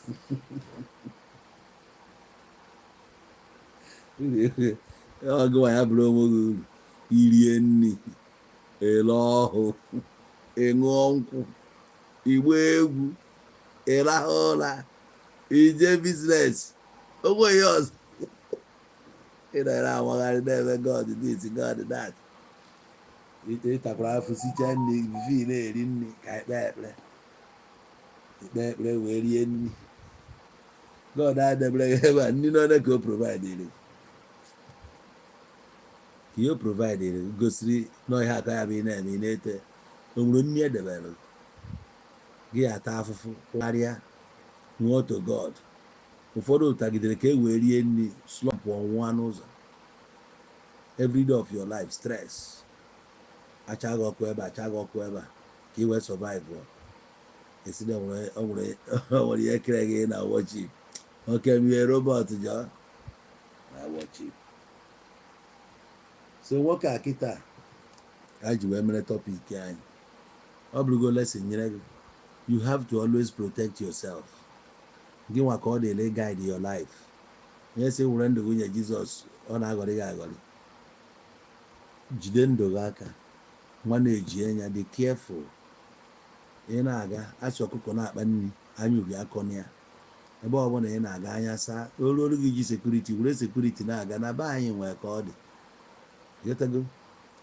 ọgụwa ya bụrụ onwe gị uru. Irie nri, ele ọhụ, ịṅụọ nkwụ, igba egwu, ịrahụ ụra, ije business, onwe ihe ọzọ ị nọrọ amagharị na-eme God this, God that. Ịtakwara afọ, sichaa nri before ị na-eri nri, ka ikpe ekpere, ikpe ekpere wee rie nri. God adebere gị ebe a, nri n'one ka o provide, ka ihe o provide gosiri na ihe aka ya bụ ị na-eme, ị na-ete. O nwere nri edebere gị, ata afụfụ karịa nwụọ to God. Ụfọdụ tagidere ka e wee rie nri, slump, ọnwụọ n'ụzọ. Every day of your life, stress, achaghị ọkụ ebe a, achaghị ọkụ ebe a, ka ị wee survive. Esi na o nwere ihe kere gị na worship oke mmiri robot jọ na worship. So nwoke a kịta ka ji wee mere topic anyị, ọ bụrụgo lesson nyere gị. You have to always protect yourself. Gị nwa ka ọ dịle guide your life. Onye sị were ndụ gị nye Jizọs, ọ na-aghọrị gị aghọrị. Jide ndụ gị aka, nwa na-eji anya. Dị careful. Ị na-aga, asị ọkụkọ na-akpa nri anya ubi akọ na ya. Ebe ọbụla ị na-aga, anya saa olu olu gị. Ji security, were security na-aga. Na be anyị nwee ka ọ dị. Ghọtago?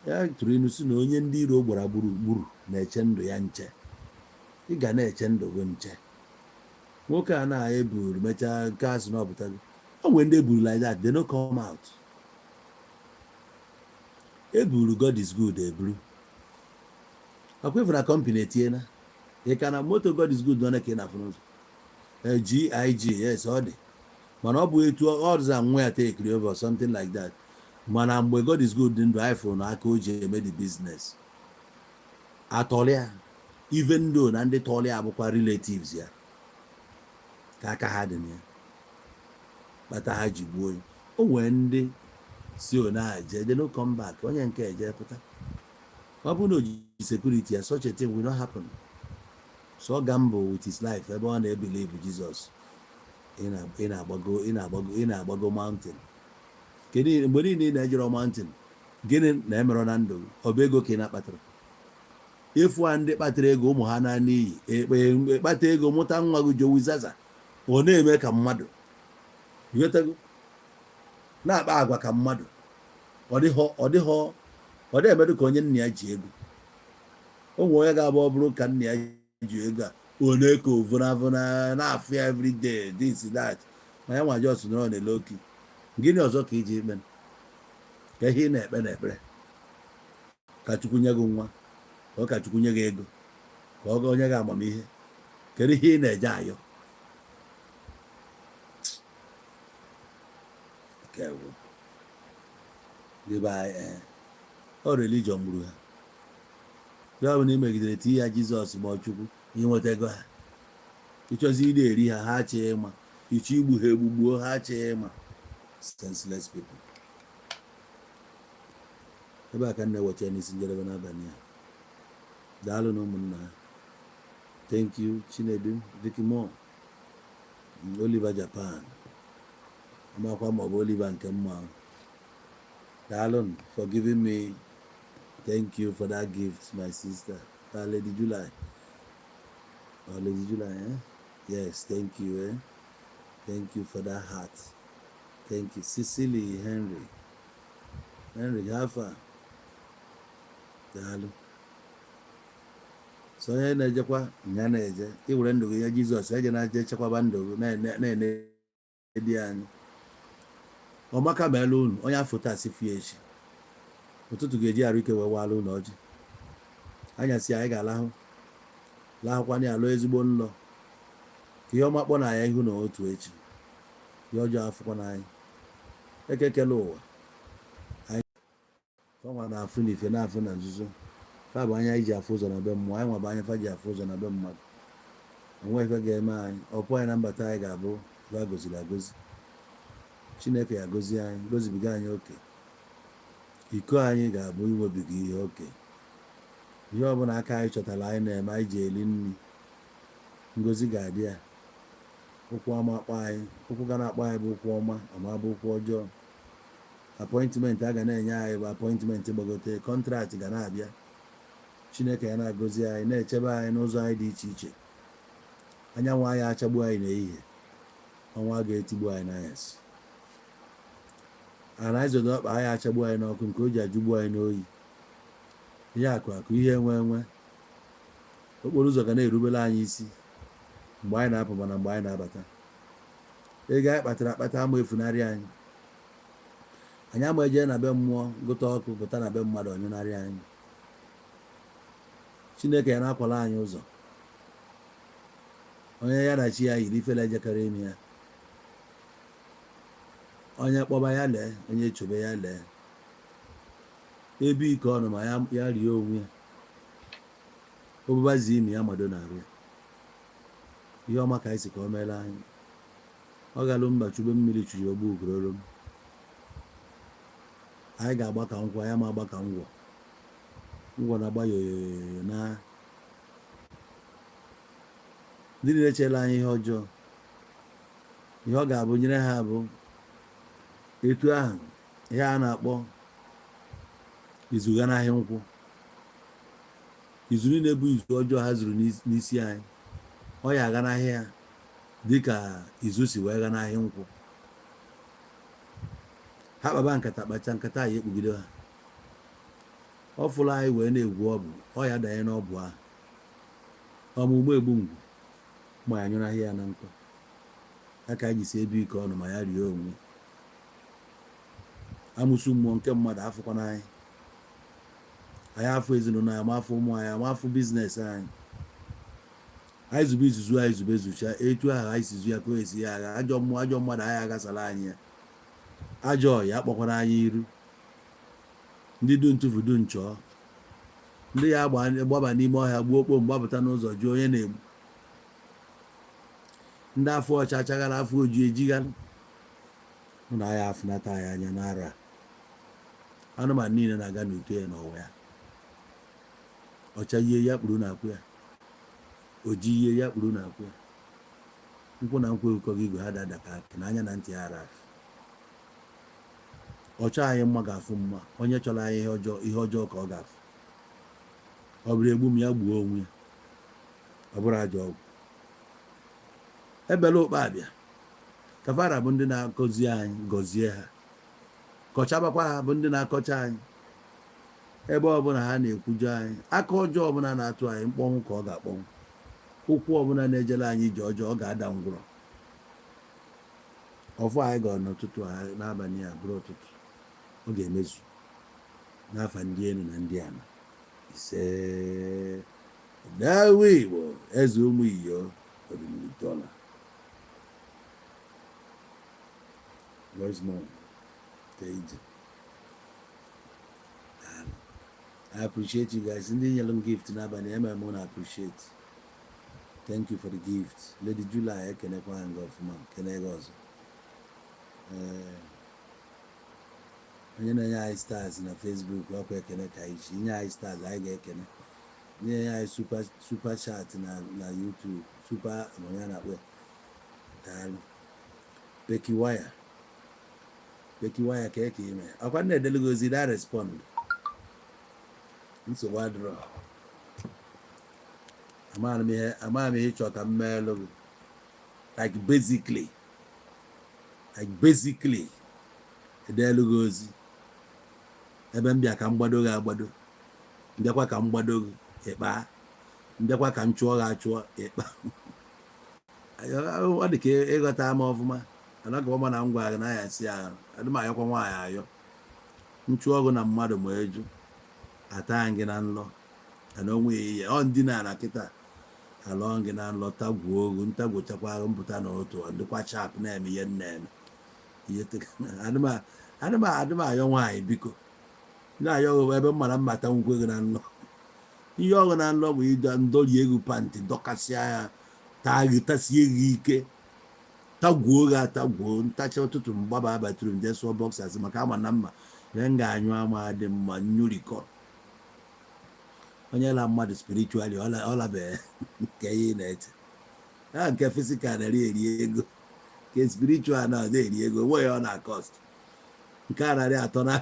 Ya tụrụ inu si na onye ndị iro gbara gburugburu na-eche ndụ ya nche. Ị ga na-eche ndụ gị nche. Nwoke a na-eburu mechaa nke a sị na ọpụtago. O nwere ndị eburu like that, they no come out. Eburu God is Good eburu. Ọkwa ifuru na company etiena ị ka na moto God is Good nọ ka ị na-afụ n'ụzọ. GIG, yes, ọ dị, mana ọ bụ etu ọ dịza nwa ya take over or something like that. Mana mgbe God is Good dị ndụ, anyị fụrụ na aka o ji eme the business atọrịa, even though na ndị tọrịa bụkwa relatives ya, ka aka ha dị na ya kpata ha ji gbuo ya. O nwere ndị si ona je, they no come back. Onye nke eje pụta, ọ bụrụ na o ji security ya, such a thing will not happen. So ọ gamble with his life ebe ọ na-ebelieve Jesus. Ị na-agbago, ị na-agbago, ị na-agbago mountain. Kedu mgbe niile ị na-ejero mountain? Gịnị na-emerọ na ndụ gị? Ọ bụ ego ka ị na-akpatara ịfụ a? Ndị kpatara ego, ụmụ ha na n'iyi. Ekpe kpata ego, mụta nwa gị jowizaza, ọ na-eme ka mmadụ. Ịghọtago? Na-akpa agwa ka mmadụ. Ọ dịghọ, ọ dịghọ, ọ dịghị emedu ka onye nna ya ji ego. O nwere onye ga-abụ, ọ bụrụ ka nna ya ji ego a. Oneko vụna na-afụ ya everyday, this, that. Ma ya nwa just nọrọ na low key. Gịnị ọzọ ka iji ikpe ka ihe ị na-ekpe na ekpere? Ka Chukwu nye gị nwa, ka ọ ka Chukwu nye gị ego, ka ọ ga onye gị amamihe? Kedu ihe ị na-eje ayọ? Nke bụ ndị be anyị, ọ religion gburu ha. Ya ọ bụ na ị megidere tinye ya Jizọs ma ọ Chukwu, inweta ego ha. Ịchọzi ị na-eri ha, ha chee ịma. Ịchọ igbu ha, egbugbuo ha, chee ịma. Senseless people. Ebe a ka m na-eweta n'isi njedebe n'abalị a. Daalụ na ụmụnna ha. Thank you, Chinedu Vicky Moore, Oliver Japan, amakwa ma ọ bụ Oliver nke mma. Daalụ for giving me. Thank you for that gift, my sister, Lady July or Lady July, eh? Yes, thank you, eh? Thank you for that heart. Thank you, Cecily Henry. Henry, how far? Daalụ. So onye na-ejekwa nya na-eje iwere ndụ gị nye Jizọs, eje na-eje chekwaba ndụ gị na-ene di anyị. Ọmaka meela unu. Onye afọ taa si fie echi ụtụtụ ga-eji arụ ike wee waala unu ọjị. Anyasị anyị ga-alahụ, lahụkwana ya lụọ ezigbo nlọ, ka ihe ọma kpọ na ya ihu na otu echi, ihe ọjọọ afụkwa na anyị. Ekekele ụwa anyị fanwa na-afụ n'ife, na-afụ na nzuzo. Fa bụ anya anyị ji afụ ụzọ na be mmụọ anyị, nwa bụ anya fa ji afụ ụzọ na be mmadụ. Onwe ife ga-eme anyị. Ọpụ anyị na mbata anyị ga-abụ ife a goziri agozi. Chineke ya gozie anyị, gozibiga anyị oke. Iko anyị ga-abụ inwebiga ihe oke. Ihe ọbụla aka anyị chọtara anyị na-eme, anyị ji eri nri, ngozi ga-adị ya. Ụkwụ ọma akpọ anyị, ụkwụ ga na-akpọ anyị bụ ụkwụ ọma, ọma bụ ụkwụ ọjọọ. Appointment a ga na-enye anyị bụ appointment gbagote. Contract ga na-abịa. Chineke ya na-agọzi anyị, na-echebe anyị n'ụzọ anyị dị iche iche. Anyanwụ anyị achagbu anyị n'ehihie, ọnwa ga-etigbu anyị n'anyasị. Ana anyị zodo ọkpa anyị achagbu anyị n'ọkụ, nke o ji ajụgbu anyị n'oyi. Ihe akụ akụ, ihe enwe enwe, okporo ụzọ ga na-erubere anyị isi mgbe anyị na-apụ, mana mgbe anyị na-abata, ego anyị kpatara akpata ama efunarị anyị. Anyị ama eje na be mmụọ gụta ọkụ, pụta na be mmadụ ọnyụnarị anyị. Chineke ya na-akwala anyị ụzọ. Onye ya na chi ya yiri ifele ejekere ime ya. Onye kpọba ya lee, onye chobe ya lee, ebe ike ọnụ ma ya rie onwe ya. Obubazi imi ya mado na arụ ya. Ihe ọma ka anyị si ka o meela anyị. Ọ galụ mba chube mmiri, chụrụ ogbu ugororo m. Anyị ga-agba ka nkwụ, anyị ma agba ka ngwọ. Ngwọ na-agba yoyoyoyo na ndị niile chela anyị ihe ọjọọ. Ihe ọ ga-abụ nyere ha bụ etu ahụ ihe a na-akpọ izu ghanahị nkwụ. Izu niile bụ izu ọjọọ ha zuru n'isi anyị, ọ ya aghanahị ya dịka izu si wee ghanahị nkwụ. Ha kpaba nkata, kpacha nkata, ya ekpugide ha. Ọ fụrụ anyị wee na-egwu ọbụ, ọ ya danye n'ọbụ ahụ. Ọmụmụ egbu ngwu ma ya nyụrahị ya na nkụ ya ka anyị ji si ebu ike ọnụ ma ya rie onwe. Amụsụ mmụọ nke mmadụ afụkwana anyị. Anyị afụ ezinụlọ anyị, ama afụ ụmụ anyị, ama afụ business anyị. Anyị zube izuzu anyị zube zucha etu ahụ anyị si zu ya ka o esi ya agha. Ajọ mmụọ, ajọ mmadụ anyị aghasara anyị ya. Ajọ ọya akpọkwara anyị iru. Ndị du ntụfu du nchọọ, ndị ya gbaba n'ime ọhịa gbuo okpom, gbapụta n'ụzọ jụọ onye na-egbu. Ndị afọ ọcha chaghara, afọ oju ejighalụ hụ na anyị afụnata anyị anya n'ara. Anụmanụ niile na-aga n'uto ya n'ọwa ya. Ọcha yie ya kpuru na akwụ ya, oji yie ya kpuru na akwụ ya. Nkwụ na nkwụ ekukọghị igwe ha dada ka akị na anya na ntị ya ara afụ. Ọchọ anyị mma ga-afụ mma. Onye chọrọ anyị ihe ọjọọ, ihe ọjọọ ka ọ ga-afụ. Ọ bụrụ egbu m ya gbuo onwe ya, ọ bụrụ ajọ ọgwụ ebele ụkpa abịa. Kafara bụ ndị na-akọzi anyị, gọzie ha. Kọchabakwa ha bụ ndị na-akọcha anyị. Ebe ọbụla ha na-ekwujọ anyị, aka ọjọọ ọbụla na-atụ anyị, mkpọnwụ ka ọ ga-akpọnwụ. Ụkwụ ọbụla na-ejere anyị ije ọjọọ, ọ ga-ada ngwụrọ. Ọfọ anyị gọrọ n'ụtụtụ a, n'abalị a bụrụ ụtụtụ, ọ ga-emezu n'afa ndị elu na ndị ala. Ise. Dawe Igbo, eze ụmụ iyo, Orimiri Dollar. Voice more ka ije. I appreciate you guys. Ndị nyere m gift n'abalị, emere m na appreciate. Thank you for the gift. Lady July, ekenekwa gị ọfụma, kene gị ọzọ. Ee, onye na-enye anyị stars na Facebook, ọkwa ekene ka anyị ji inye anyị stars, anyị ga-ekene. Nye anyị super super chat na YouTube, super onye na-akpọ ya. Daalụ. Becky Wire, Becky Wire, ka eke ime ọkwa nna edelu gị ozi da respond. Nsogbu adịrọ. Amaghị m ihe, amaghị m ihe ịchọ ka m meelụ gị. Like basically edeelu gị ozi ebe m bịa ka m gbado gị agbado, mbịakwa ka m gbado gị ịkpa, mbịakwa ka m chụọ gị achụọ ịkpa. Ọ dị ka ịghọta m ọfụma. Anakọba ma na m gwara gị na ya si ahụ adị m ayọkwa nwaanyị ayọ. M chụọ gị na mmadụ ma eju ata gị na nlọ ana onwe ihe ọ ndina na kịta alọ gị na nlọ, tagwuo ogu ntagwochakwa mpụta na otu ndịkwa sharp na-eme ihe m na-eme ihe. Adị m ayọ nwaanyị, biko, na-ayọ gị ebe m mara mmata nkwe gị na nlọ. Ihe ọgụ na nlọ bụ ịdọ ndọri ego pant, dọkasịa ya, taa gị, tasie gị ike, tagwuo gị atagwuo. Ntacha ụtụtụ, mgbaba bathroom, jee sụọ boxers, maka ama na mma ihe m ga-anyụ ama dị mma nyurikọ. Onye la mmadụ spiritually, ọ labeghị nke ihe ị na-eche ha. Nke physical na-eri eri ego, nke spiritual na ọ na-eri ego onwe ya, ọ na-cost nke a 300 na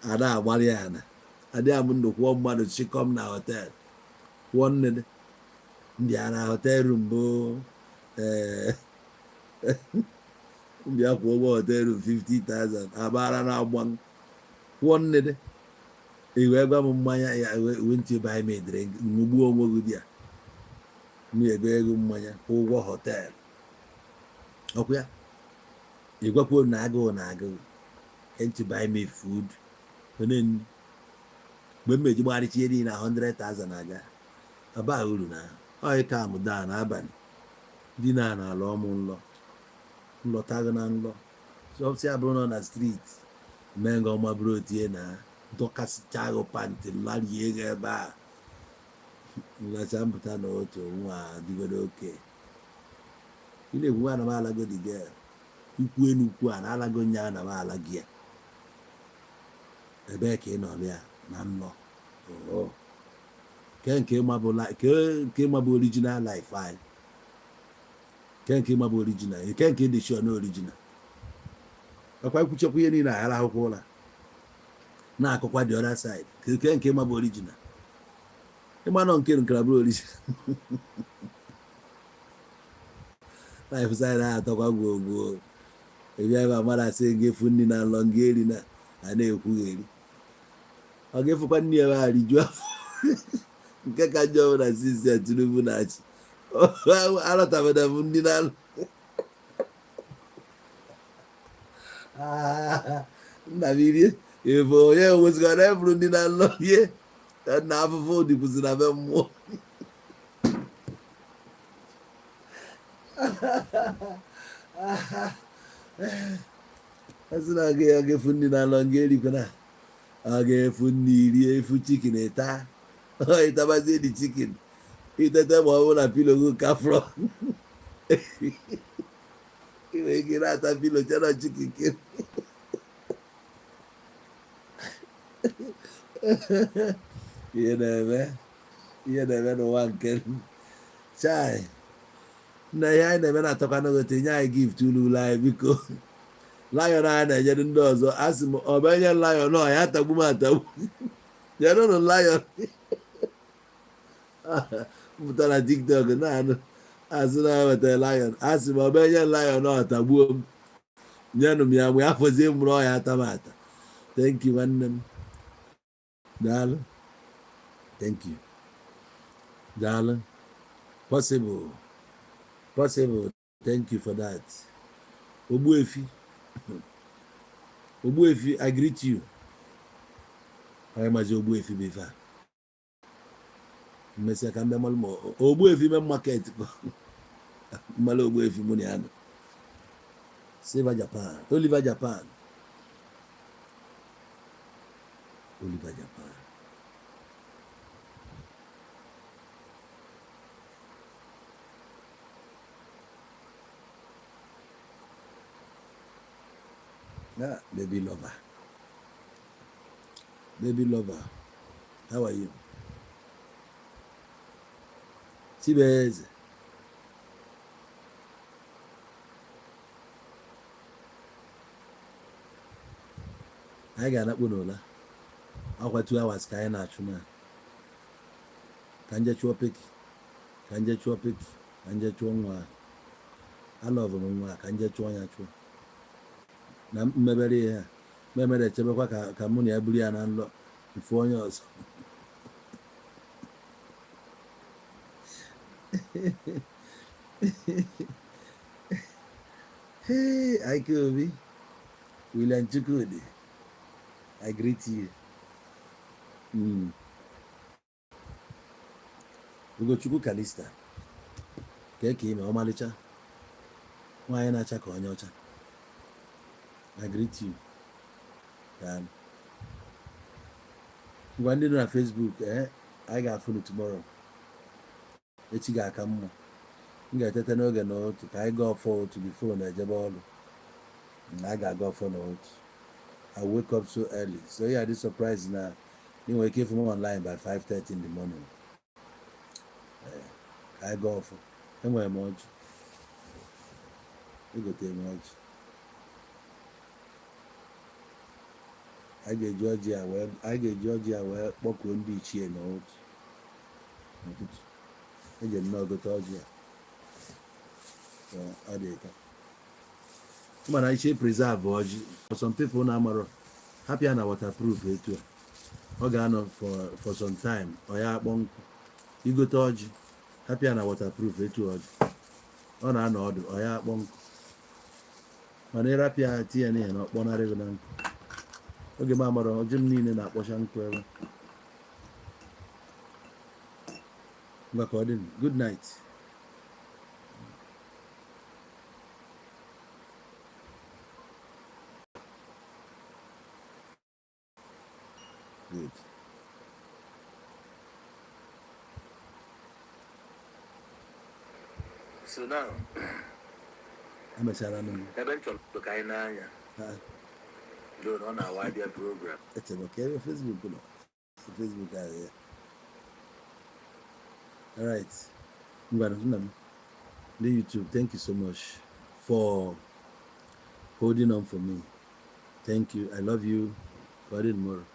a na-agbalị ya na adịghị m ndụ kwụọ mmadụ chịkọm na hotel, kwụọ nne ndị a na hotel room bụ ee mbịa kwụọ ụgwọ hotel room 50,000 agbara na agba kwụọ nne dị. I wee gwa m mmanya ya, went you buy me drink, ṅụgbuo onwe gị. Di ya m ego ego mmanya kwụọ ụgwọ hotel, ọkwa ya ị gwakwuo na agụụ na agụụ. Can't you buy me food? Onye nri mgbe m meji gbagharịcha ihe niile na 100,000 aga ọba uru na ọ ịka m daa n'abalị dina n'ala ọmụ nlọ nlọtago na nlọ sọpsi abụrụ nọ na street mee nga ọma bụrụ otie na dọkasịcha gị pant, larie gị ebe a, nlacha mpụta na otu nwa adịgodo oke. Ị na-ekwu ana m alago the girl ikwu enu kwu a na alago nya ana m ala gị ya. Ebee ka ị nọ ya na nlọ? Oo, ke nke ịma bụ ke nke ịma bụ original life anyị, ke nke ịma bụ original, ke nke dị sure na original. Ọkwa ikwuchekwa ihe niile aghara akwụkwọ ụra na-akụkwa the other side. Ke nke ịma bụ original, ịma nọ nke nkara bụrụ original life side ahụ atọkwa gwogwo. Ebe ebe mmadụ asị gị efu nri na nlọ nga eri na a na-ekwugheri, ọ ga-efukwa nri ebe a rijuo afọ. Nke ka njọ bụ na since Tinubu na-achị, alọtabere m nri na nna m irie ebe onye weziga na eburu ndị na nlọ rie na afụfụ dịkwụzi na be mmụọ. Asị na ọ ga-efu nri na nlọ nga erikwana, ọ ga-efu nri rie, efu chicken ịta, ịtabazie the chicken, itete ma ọ bụ na pillow gị ka fọrọ, ị nwere ike na-ata pillow chọrọ chicken ke. Ihe na-eme, ihe na-eme n'ụwa nke chai na ihe anyị na-eme na-atọkwa n'ogote. Nye anyị gift ụlọ ụlọ anyị, biko. Lion anyị na-enyere ndị ọzọ, a sị m ọ bụ enye lion ọ ya atagbu m atagbu. Nyerenụ lion pụta na TikTok na-anụ asị na wetara lion, a sị m ọ bụ enye lion ọ tagbuo m. Nyenụ m ya mgbe afọzie mụrụ ọya ata m ata. Thank you, nwanne m, daalụ. Thank you, daalụ. Possible, possible. Thank you for that. Ogbuefi, Ogbuefi, I greet you. Onye mazi Ogbuefi bụ ife a mmesịa ka mbịa malụ ma Ogbuefi main market mmalụ Ogbuefi mụ na ya nọ. Silver Japan, Oliver Japan, Oliver Japan. Ah, baby lover, baby lover, how are you? Chibeze, anyị ga-anakpu n'ụla akwa 2 hours ka anyị na-achụ na ka nje chụọ peki, ka nje chụọ peki, ka nje chụọ nwa. Alọvụ m nwa, ka nje chụọ ya chụọ na mmebere ihe a memere echebekwa ka mụ na ya buru ya na nlọ mfu onye ọzọ. Hey, Ike Obi, William Chukwudi, I greet you. Ugochukwu Kalista, ka eke ime ọmalịcha nwaanyị na-acha ka onye ọcha. I greet you. Daalụ. Ngwa, ndị nọ na Facebook, anyị ga-afụ unu tomorrow. Echi ga-aka mma. M ga-etete n'oge n'otu ka anyị gaa ọfọ otu before na ejebe ọrụ. A ga-aga ọfọ n'otu. I wake up so early, so you are the surprise na ị nwere ike ịfụ m online by 5:30 in the morning. Ka anyị gaa ọfọ. Enwere m ọjị, egotere m ọjị. Anyị ga-eji ọjị a wee, anyị ga-eji ọjị a wee kpọkuo ndị ichie n'otu n'ụtụtụ. Eji m gote ọjị a. So, ọ dị ụtọ mana iche preserve ọjị. For some people na-amarọ, hapụ ya na waterproof etu a, ọ ga-anọ for some time, ọ ya akpọ nkụ. Igote ọjị, hapụ ya na waterproof etu ọjị ọ na-anọ ọdụ, ọ ya akpọ nkụ. Mana ịrapụ ya, tinye n'ihe na ọkpọnarị gị na nkụ. Oge m amara, ọjị m niile na-akpọcha nkụ ebe. Ngwa, ka ọ dị. Good night. Good. So now, Emechara m. ebe m chọrọ ka anyị na-anya Ha. though na ọ na-awa abịa program. Echere ka ebe Facebook nọ, Facebook ahụ ya. Alright, ngwanụ nna m. Ndị YouTube, thank you so much for holding on for me. Thank you. I love you. Ka ọ dị tomorrow.